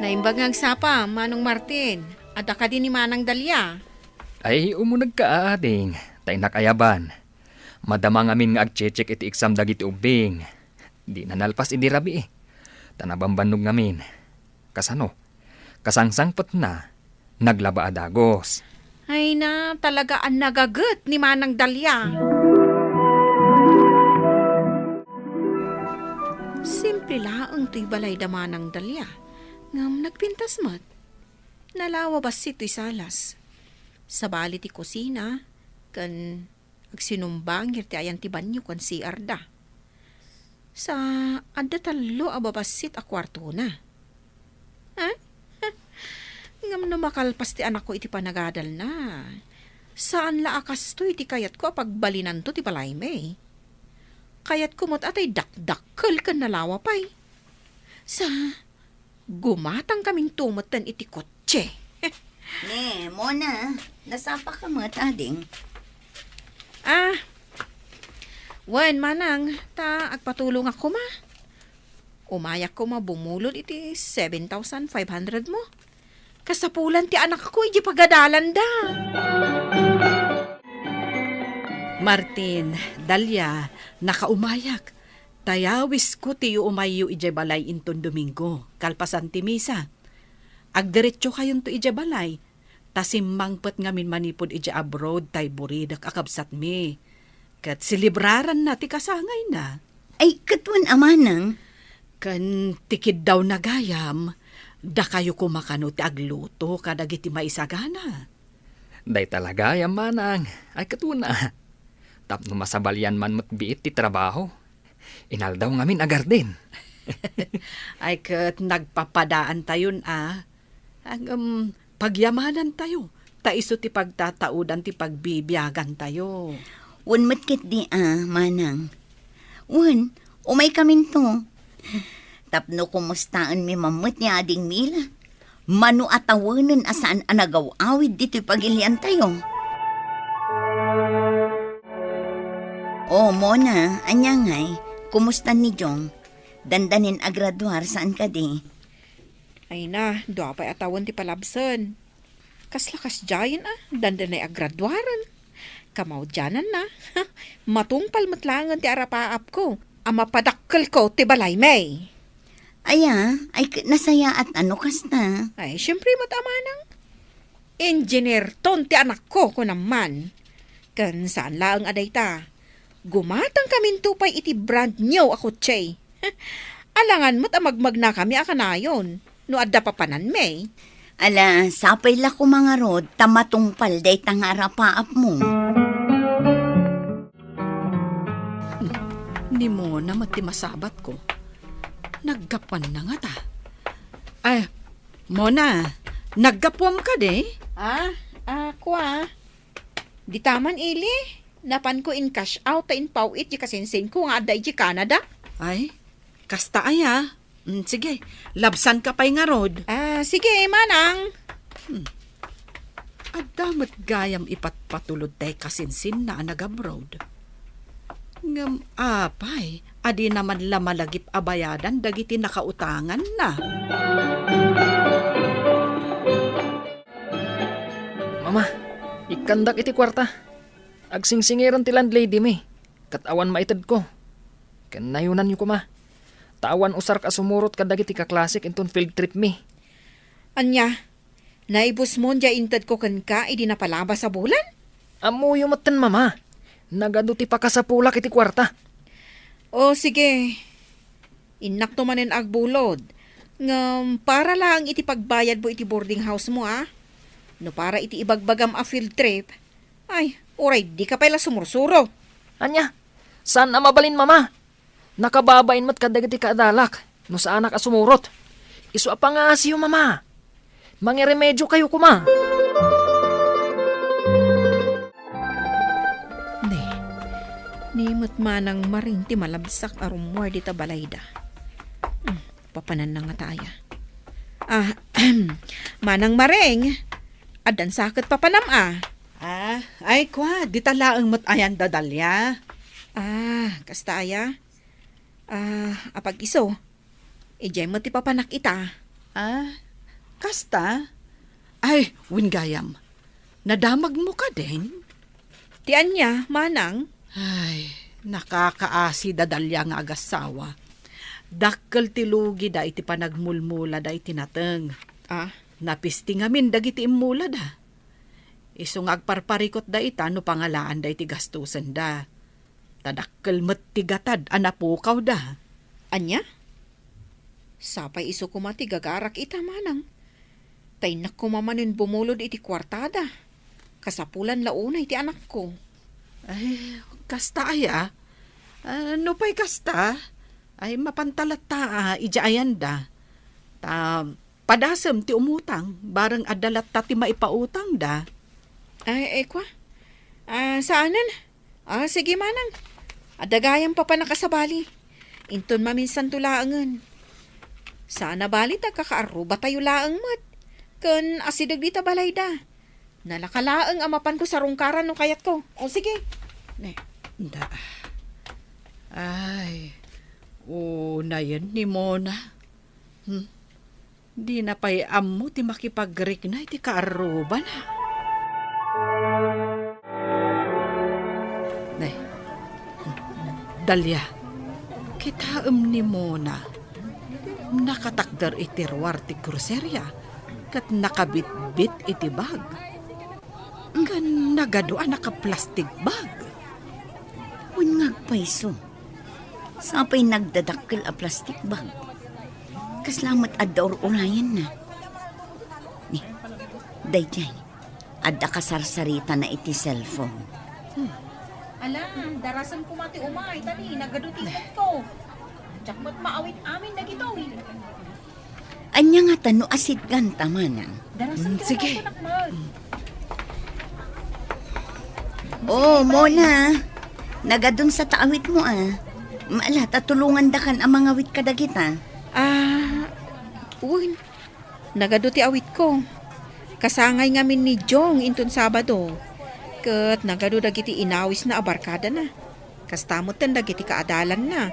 Naimbag nga agsapa, Manong Martin. Adda kadi ni Manang Dalia? Ay, umunegka, ading, ta innak ayaban. Madama ngamin nga agchecheck iti exam dagiti ubbing. Dina nalpas idi rabii. Ta nabambannog ngamin. Kasano? Kasangsangpetna, naglaba a dagus. Ay na, talaga a nagaget ni Manang Dalia. Simple laeng toy balay da Manang Dalia, ngem nagpintas met. Nalawa bassit toy salas. Sabali ti kusina, ken agsinumbangir ti ayan ti banio ken C R da. Sa adda tallo a babassit a kuartona. Ha? Ngem no makalpas ti anakko iti panagadalna, saan la a kastoy ti kayatko a pagbalinanto ti balaymi. Kayatko met a tay dakdakkel ken nalawa pay. Sa gumatangkaminto metten iti kotse. Ne, Mona, nasapaka met, ading? Ah, wen, manang, ta agpatulongak koma. Umayak koma bumulod iti seven thousand five hundred mo. Kasapulan ti anakko iti pagadalanda. Martin, Dalia, nakaumayak. Tayawisko ti iumayyo idiay balay inton Domingo, kalpasan ti misa. Agdiretsokayonto idiay balay, ta simmangpet ngamin manipud idiay abroad tay buridek a kabsatmi. Ket selebraranna ti kasangayna. Ay, ket wen a manang. Ken ti kiddawna gayam, dakayo koma kano ti agluto kadagiti maisagana. Dayta la gayam, manang. Ay, ket wen a. Tapno masabalian man met biit ti trabaho. Inaldaw ngamin a garden. Ay, ket nagpapadaantayon a. Ngem, pagyamanantayo, ta isu ti pagtataudan ti pagbibiagantayo. Wen met ketdi a, manang. Wen, umaykaminto. Tapno kumustaenmi mammet ni Ading Mila. Mano a tawenen a saan a nagaw-awid ditoy pagiliantayo. O, Mona, ania ngay? Kumusta ni Jong? Dandanin a graduar, saan kadi? Ay na, dua pay a tawen ti palabsen. Kasla kasdiayen a, dandanay a graduaren. Kamaudiananna, matungpal met laengen ti arapaapko a mapadakkelko ti balaymi. Aya, ay k-, nasayaat a no kasta. Ay, siempre met a manang. Engineerton ti anakko, kunam man. Ken saan laeng a dayta. Gumatangkaminto pay iti brand new a kotse. Alangan met a magmagnakami a kanayon no adda papananmi. Ala, sapay la koma ngarud ta matungpal dayta nga arapaapmo. Ni Mona met ti masabatko. Naggapuanna ngata. Ay, Mona, naggapuam kadi? Ah, ah, kua. Dita man ili, napanko in-cash out ta impaw-it ti kasinsinko nga adda idiay Canada. Ay, kasta aya. Mm, sige, labsanka pay ngarud. Ah, sige, manang. Hmm. Adda met gayam ipatpatulod tay kasinsinna a nag-abroad. Ngem apay, a dina man la malagip a bayadan dagiti nakautanganna. Mama, ikkandak iti kuarta. Agsingsingirem ti landladymi, ket awan maitedko. Ken nayonanyo koma, ta awan usarek a sumurot kadagiti kaklasek inton field tripmi. Ania, naibusmon diay intedko kenka idi napalabas a bulan? Ammoyo metten, Mama. Nagadu ti pakasapulak iti kuarta. O, sige. Innakto manen agbulod. Ngem para laeng iti pagbayadmo iti boarding house mo, a? No para iti ibagbagam a field trip, ay, uray dika pay la sumursuro. Ania? Saan a mabalin, Mama? Nakababain met kadagiti kaadalak no saanak a sumurot. Isu a pangngasiyo, Mama. Mangiremedio kayo koma. Ne, ni met manang Maring ti malabsak a rummuar dita balayda. Hmm, papananna ngata aya. Ah, Manang Maring, addan sa ket papanam a? Ah, ay, kua, dita laeng met ayan da Dalia. Ah, kasta aya? Ah, apag-isu, idiay met ti papanak ita. Ah, kasta? Ay, wen gayam. Nadamagmo kadin? Ti ania, manang? Ay, nakakaasi da Dalia nga agassawa. Dakkel ti lugida iti panagmulmulada iti nateng. Ah? Napisti ngamin dagiti immulada. Isu nga agparparikutda ita no pangalaanda iti gastosenda. Ta dakkel met ti gatad a napukawda. Ania? Sapay isu koma ti gagarak ita, manang. Ta innak koma manen bumulod iti kuartada. Kasapulan la unay ti anakko. Ay, kasta aya? Ah, nupay kasta, ay mapanta latta a idiay ayanda. Ta padasem ti umutang, bareng adda latta ti maipautangda. Ay, ay, kua? Ah, saanen? Ah, sige, manang. Adda gayam papanak a sabali. Inton maminsanto laengen. Saan a bali ta kakaarrubatayo laeng met. Ken asideg dita balayda. Nalaka laeng a mapanko sarungkaran no kayatko. O, sige. Ne. Da. Ay, unayen ni Mona. Hmm. Dina pay ammo ti makipagrikna iti kaarrubana. Ne, Dalia, kitaem ni Mona. Nakatakder iti ruar ti groceria ket nakabitbit iti bag. Ken nagadu a nakaplastik bag. Wen nga agpayso. Sapay nagdadakkel a plastic bag. Kasla met adda ur-urayenna. Ni, daydiay, adda kasarsaritana iti cellphone. Hmm. Ala, darasen koma ti umay, ta ni, nagadu ti imutko. Diak met maawit amin dagitoy. Ania ngata no asitganta, manang? Darasen. Mm, sige. Oh, Mona. Nagadun sa ta awitmo, ah. Ala, ta tulongandakan a mangawit kadagita. Ah, wen. Nagadu ti awitko. Kasangay ngamin ni Jong inton Sabado. Ket nagadu dagiti inawisna a barkadana. Kasta metten dagiti kaadalanna.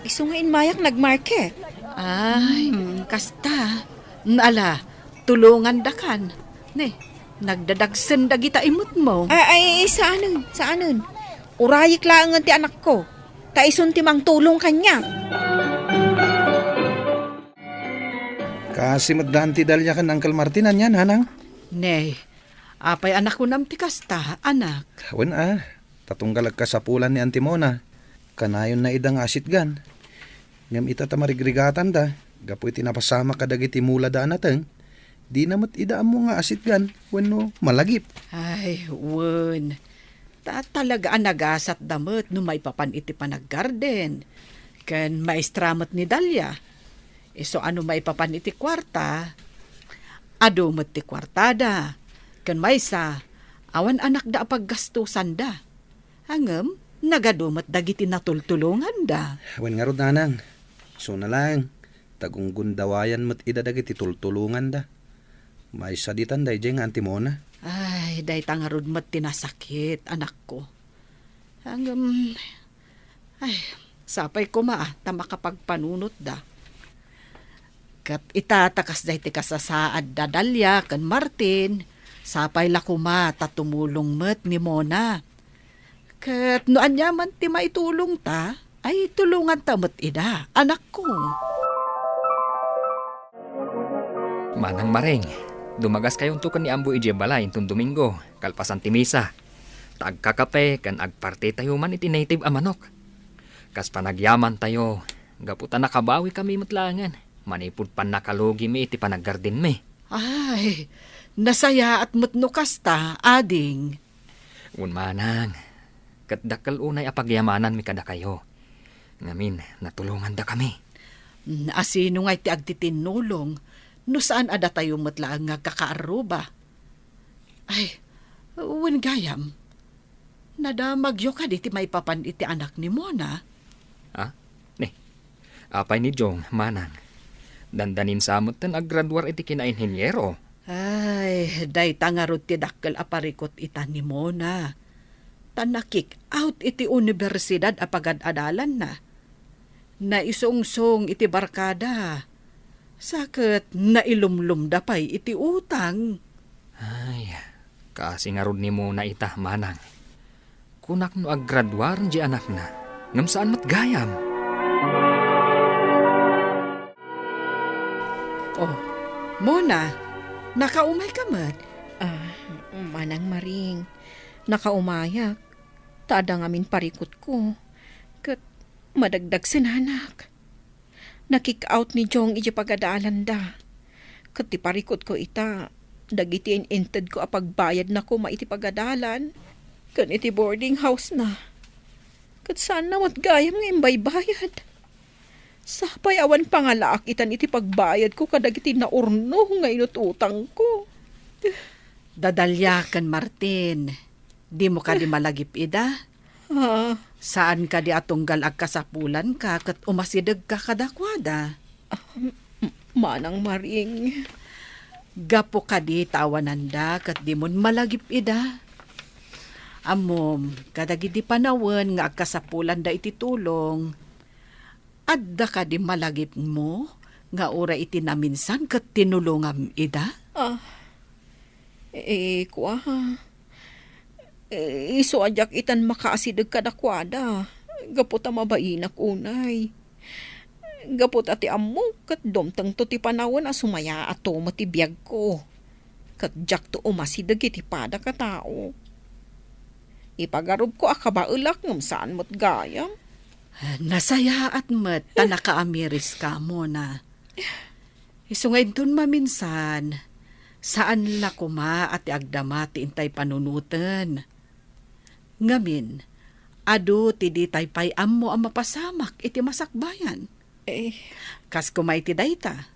Isu nga immayak nagmarket. Ay, hmm, kasta. Ala, tulongandakan. Ne, nagdadagsen dagita imutmo. Ay, ay, saanen, saanen. Urayek laengen ti anakko. Ta isun ti mangtulong kaniak. Kasi met daan ti Dalia ken Uncle Martin, ania, nanang? Ne, apay a nakunam ti kasta, anak? Wen a, ta tunggal agkasapulan ni Auntie Mona, kanayonna ida nga asitgan. Ngem ita ta marigrigatanda, gapu iti napasamak kadagiti mulada a nateng, dina met ida ammo nga asitgan wenno malagip. Ay, wen. Ta talaga a nagasatda met no maipapan iti panaggarden. Ken maestra met ni Dalia. Isu a no maipapan iti kuarta, adu met ti kuartada. Ken maysa, awan anakda a paggastusanda. Ngem, nagadu met dagiti natultulonganda. Wen ngarud, nanang, isuna laeng, ta gunggundawayan met ida dagiti tultulonganda. Maysa ditan daydiay nga Auntie Mona. Ay, dayta ngarud met ti nasakit, anakko. Ngem, ay, sapay koma ta makapagpanunotda. Ket ita ta kasdiay ti kasasaadda Dalia ken Martin, sapay la koma ta tumulong met ni Mona. Ket no aniaman ti maitulongta, ay tulonganta met ida, anakko. Manang Maring, dumagaskayonto ken ni Amboy idiay balay inton Domingo, kalpasan ti misa. Ta agkakape ken agpartitayo man iti native a manok. Kas panagyamantayo, gapu ta nakabawikami met laengen, manipud pannakalugimi iti panaggardenmi. Ay, nasayaat met no kasta, ading. Wen manang, ket dakkel unay a pagyamananmi kadakayo. Ngamin, natulongandakami. Mm, asino ngay ti agtitinnulong no saan a datayo met laeng nga agkakaarruba? Ay, wen gayam, nadamagyo kadi ti maipapan iti anak ni Mona? Ah? Ni, apay ni Jong, manang? Dandanin sa metten agraduar iti kinainheniero. Ay, dayta ngarud ti dakkel a parikut ita ni Mona. Ta na-kick out iti universidad a pagad-adalanna. Naisungsong iti barkada. Sa ket nailumlumda pay iti utang. Ay, kaasi ngarud ni Mona ita, manang. Kunak no aggraduaren di anakna, ngem saan met gayam. Oh, Mona, nakaumayka met? Ah, Manang Maring, nakaumayak. Ta adda ngamin parikutko, ket madagdagsenanak. Na-kick out ni Jong iti pagadalanda. Ket ti parikutko ita, dagiti in-intedko a pagbayadna koma iti pagadalan, ken iti boarding house-na. Ket saanna met gayam nga imbaybayad. Sapay awan pangalaak itan iti pagbayadko kadagiti naurno nga inut-utangko. Dadalia ken Martin, dimo kadi malagip ida? Ah. Saan kadi a tunggal agkasapulanka ket umasidegka kadakuada? Ah, m-, Manang Maring. Gapu kadi ta awananda ket dimon malagip ida? Ammom, kadagidi panawen nga agkasapulanda iti tulong, adda kadi malagipmo nga uray iti naminsan ket tinulongam ida? Ah, eh, kua, eh, isu a diak itan makaasideg kadakuada, gapu ta mabainak unay. Gapu ta ti ammok ket dumtengto ti panawen a sumayaato met ti biagko. Ket diakto umasideg iti padak a tao. Ipagarupko a kabaelak ngem saan met gayam. Nasayaat met ta nakaamiris ka, Mona. Isu nga inton maminsan, saan la koma a ti agdama ti intay panunoten. Ngamin, adu ti ditay pay ammo a mapasamak iti masakbayan. Eh. Kas koma iti dayta,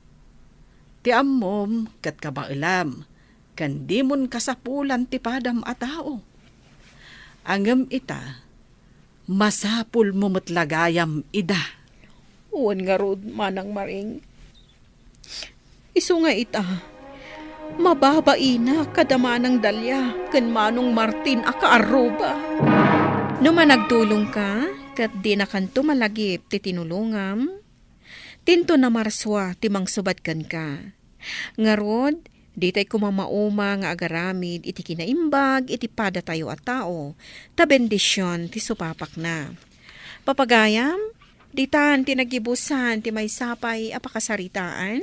ti ammom ket kabaelam, ken dimon kasapulan ti padam a tao. Ngem ita, masapulmo met la gayam ida. Wen ngarud, Manang Maring. Isu nga ita, mababainak kada Manang Dalia ken Manong Martin a kaarruba. No managtulongka, ket dinakanto malagip ti tinulongam, dinto namarsua ti mangsubad kenka. Ngarud, ditay koma mauma nga agaramid iti kinaimbag iti padatayo a tao, ta bendision ti supapakna. Papagayam, ditan ti nagibusan ti maysa pay a pakasaritaan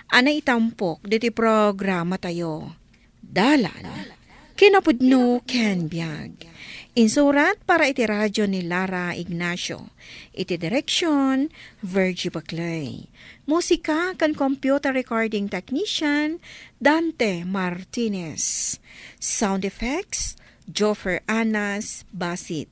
a naitampok ditoy programatayo. Dalan. Kinapudno ken biag. Insurat para iti radyo ni Lara Ignacio. Iti direksyon, Virgie Baclay. Musika ken computer recording technician, Dante Martinez. Sound effects, Joffer Anas Basit.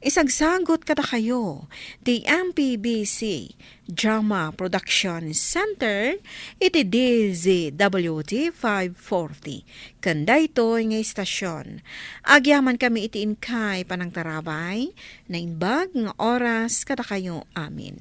Isagsagut kadakayo ti M P B C Drama Production Center iti D Z W T five forty. Ken daytoy nga istasyon, agyamankami iti inkay panangtarabay, naimbag nga oras kadakayo amin.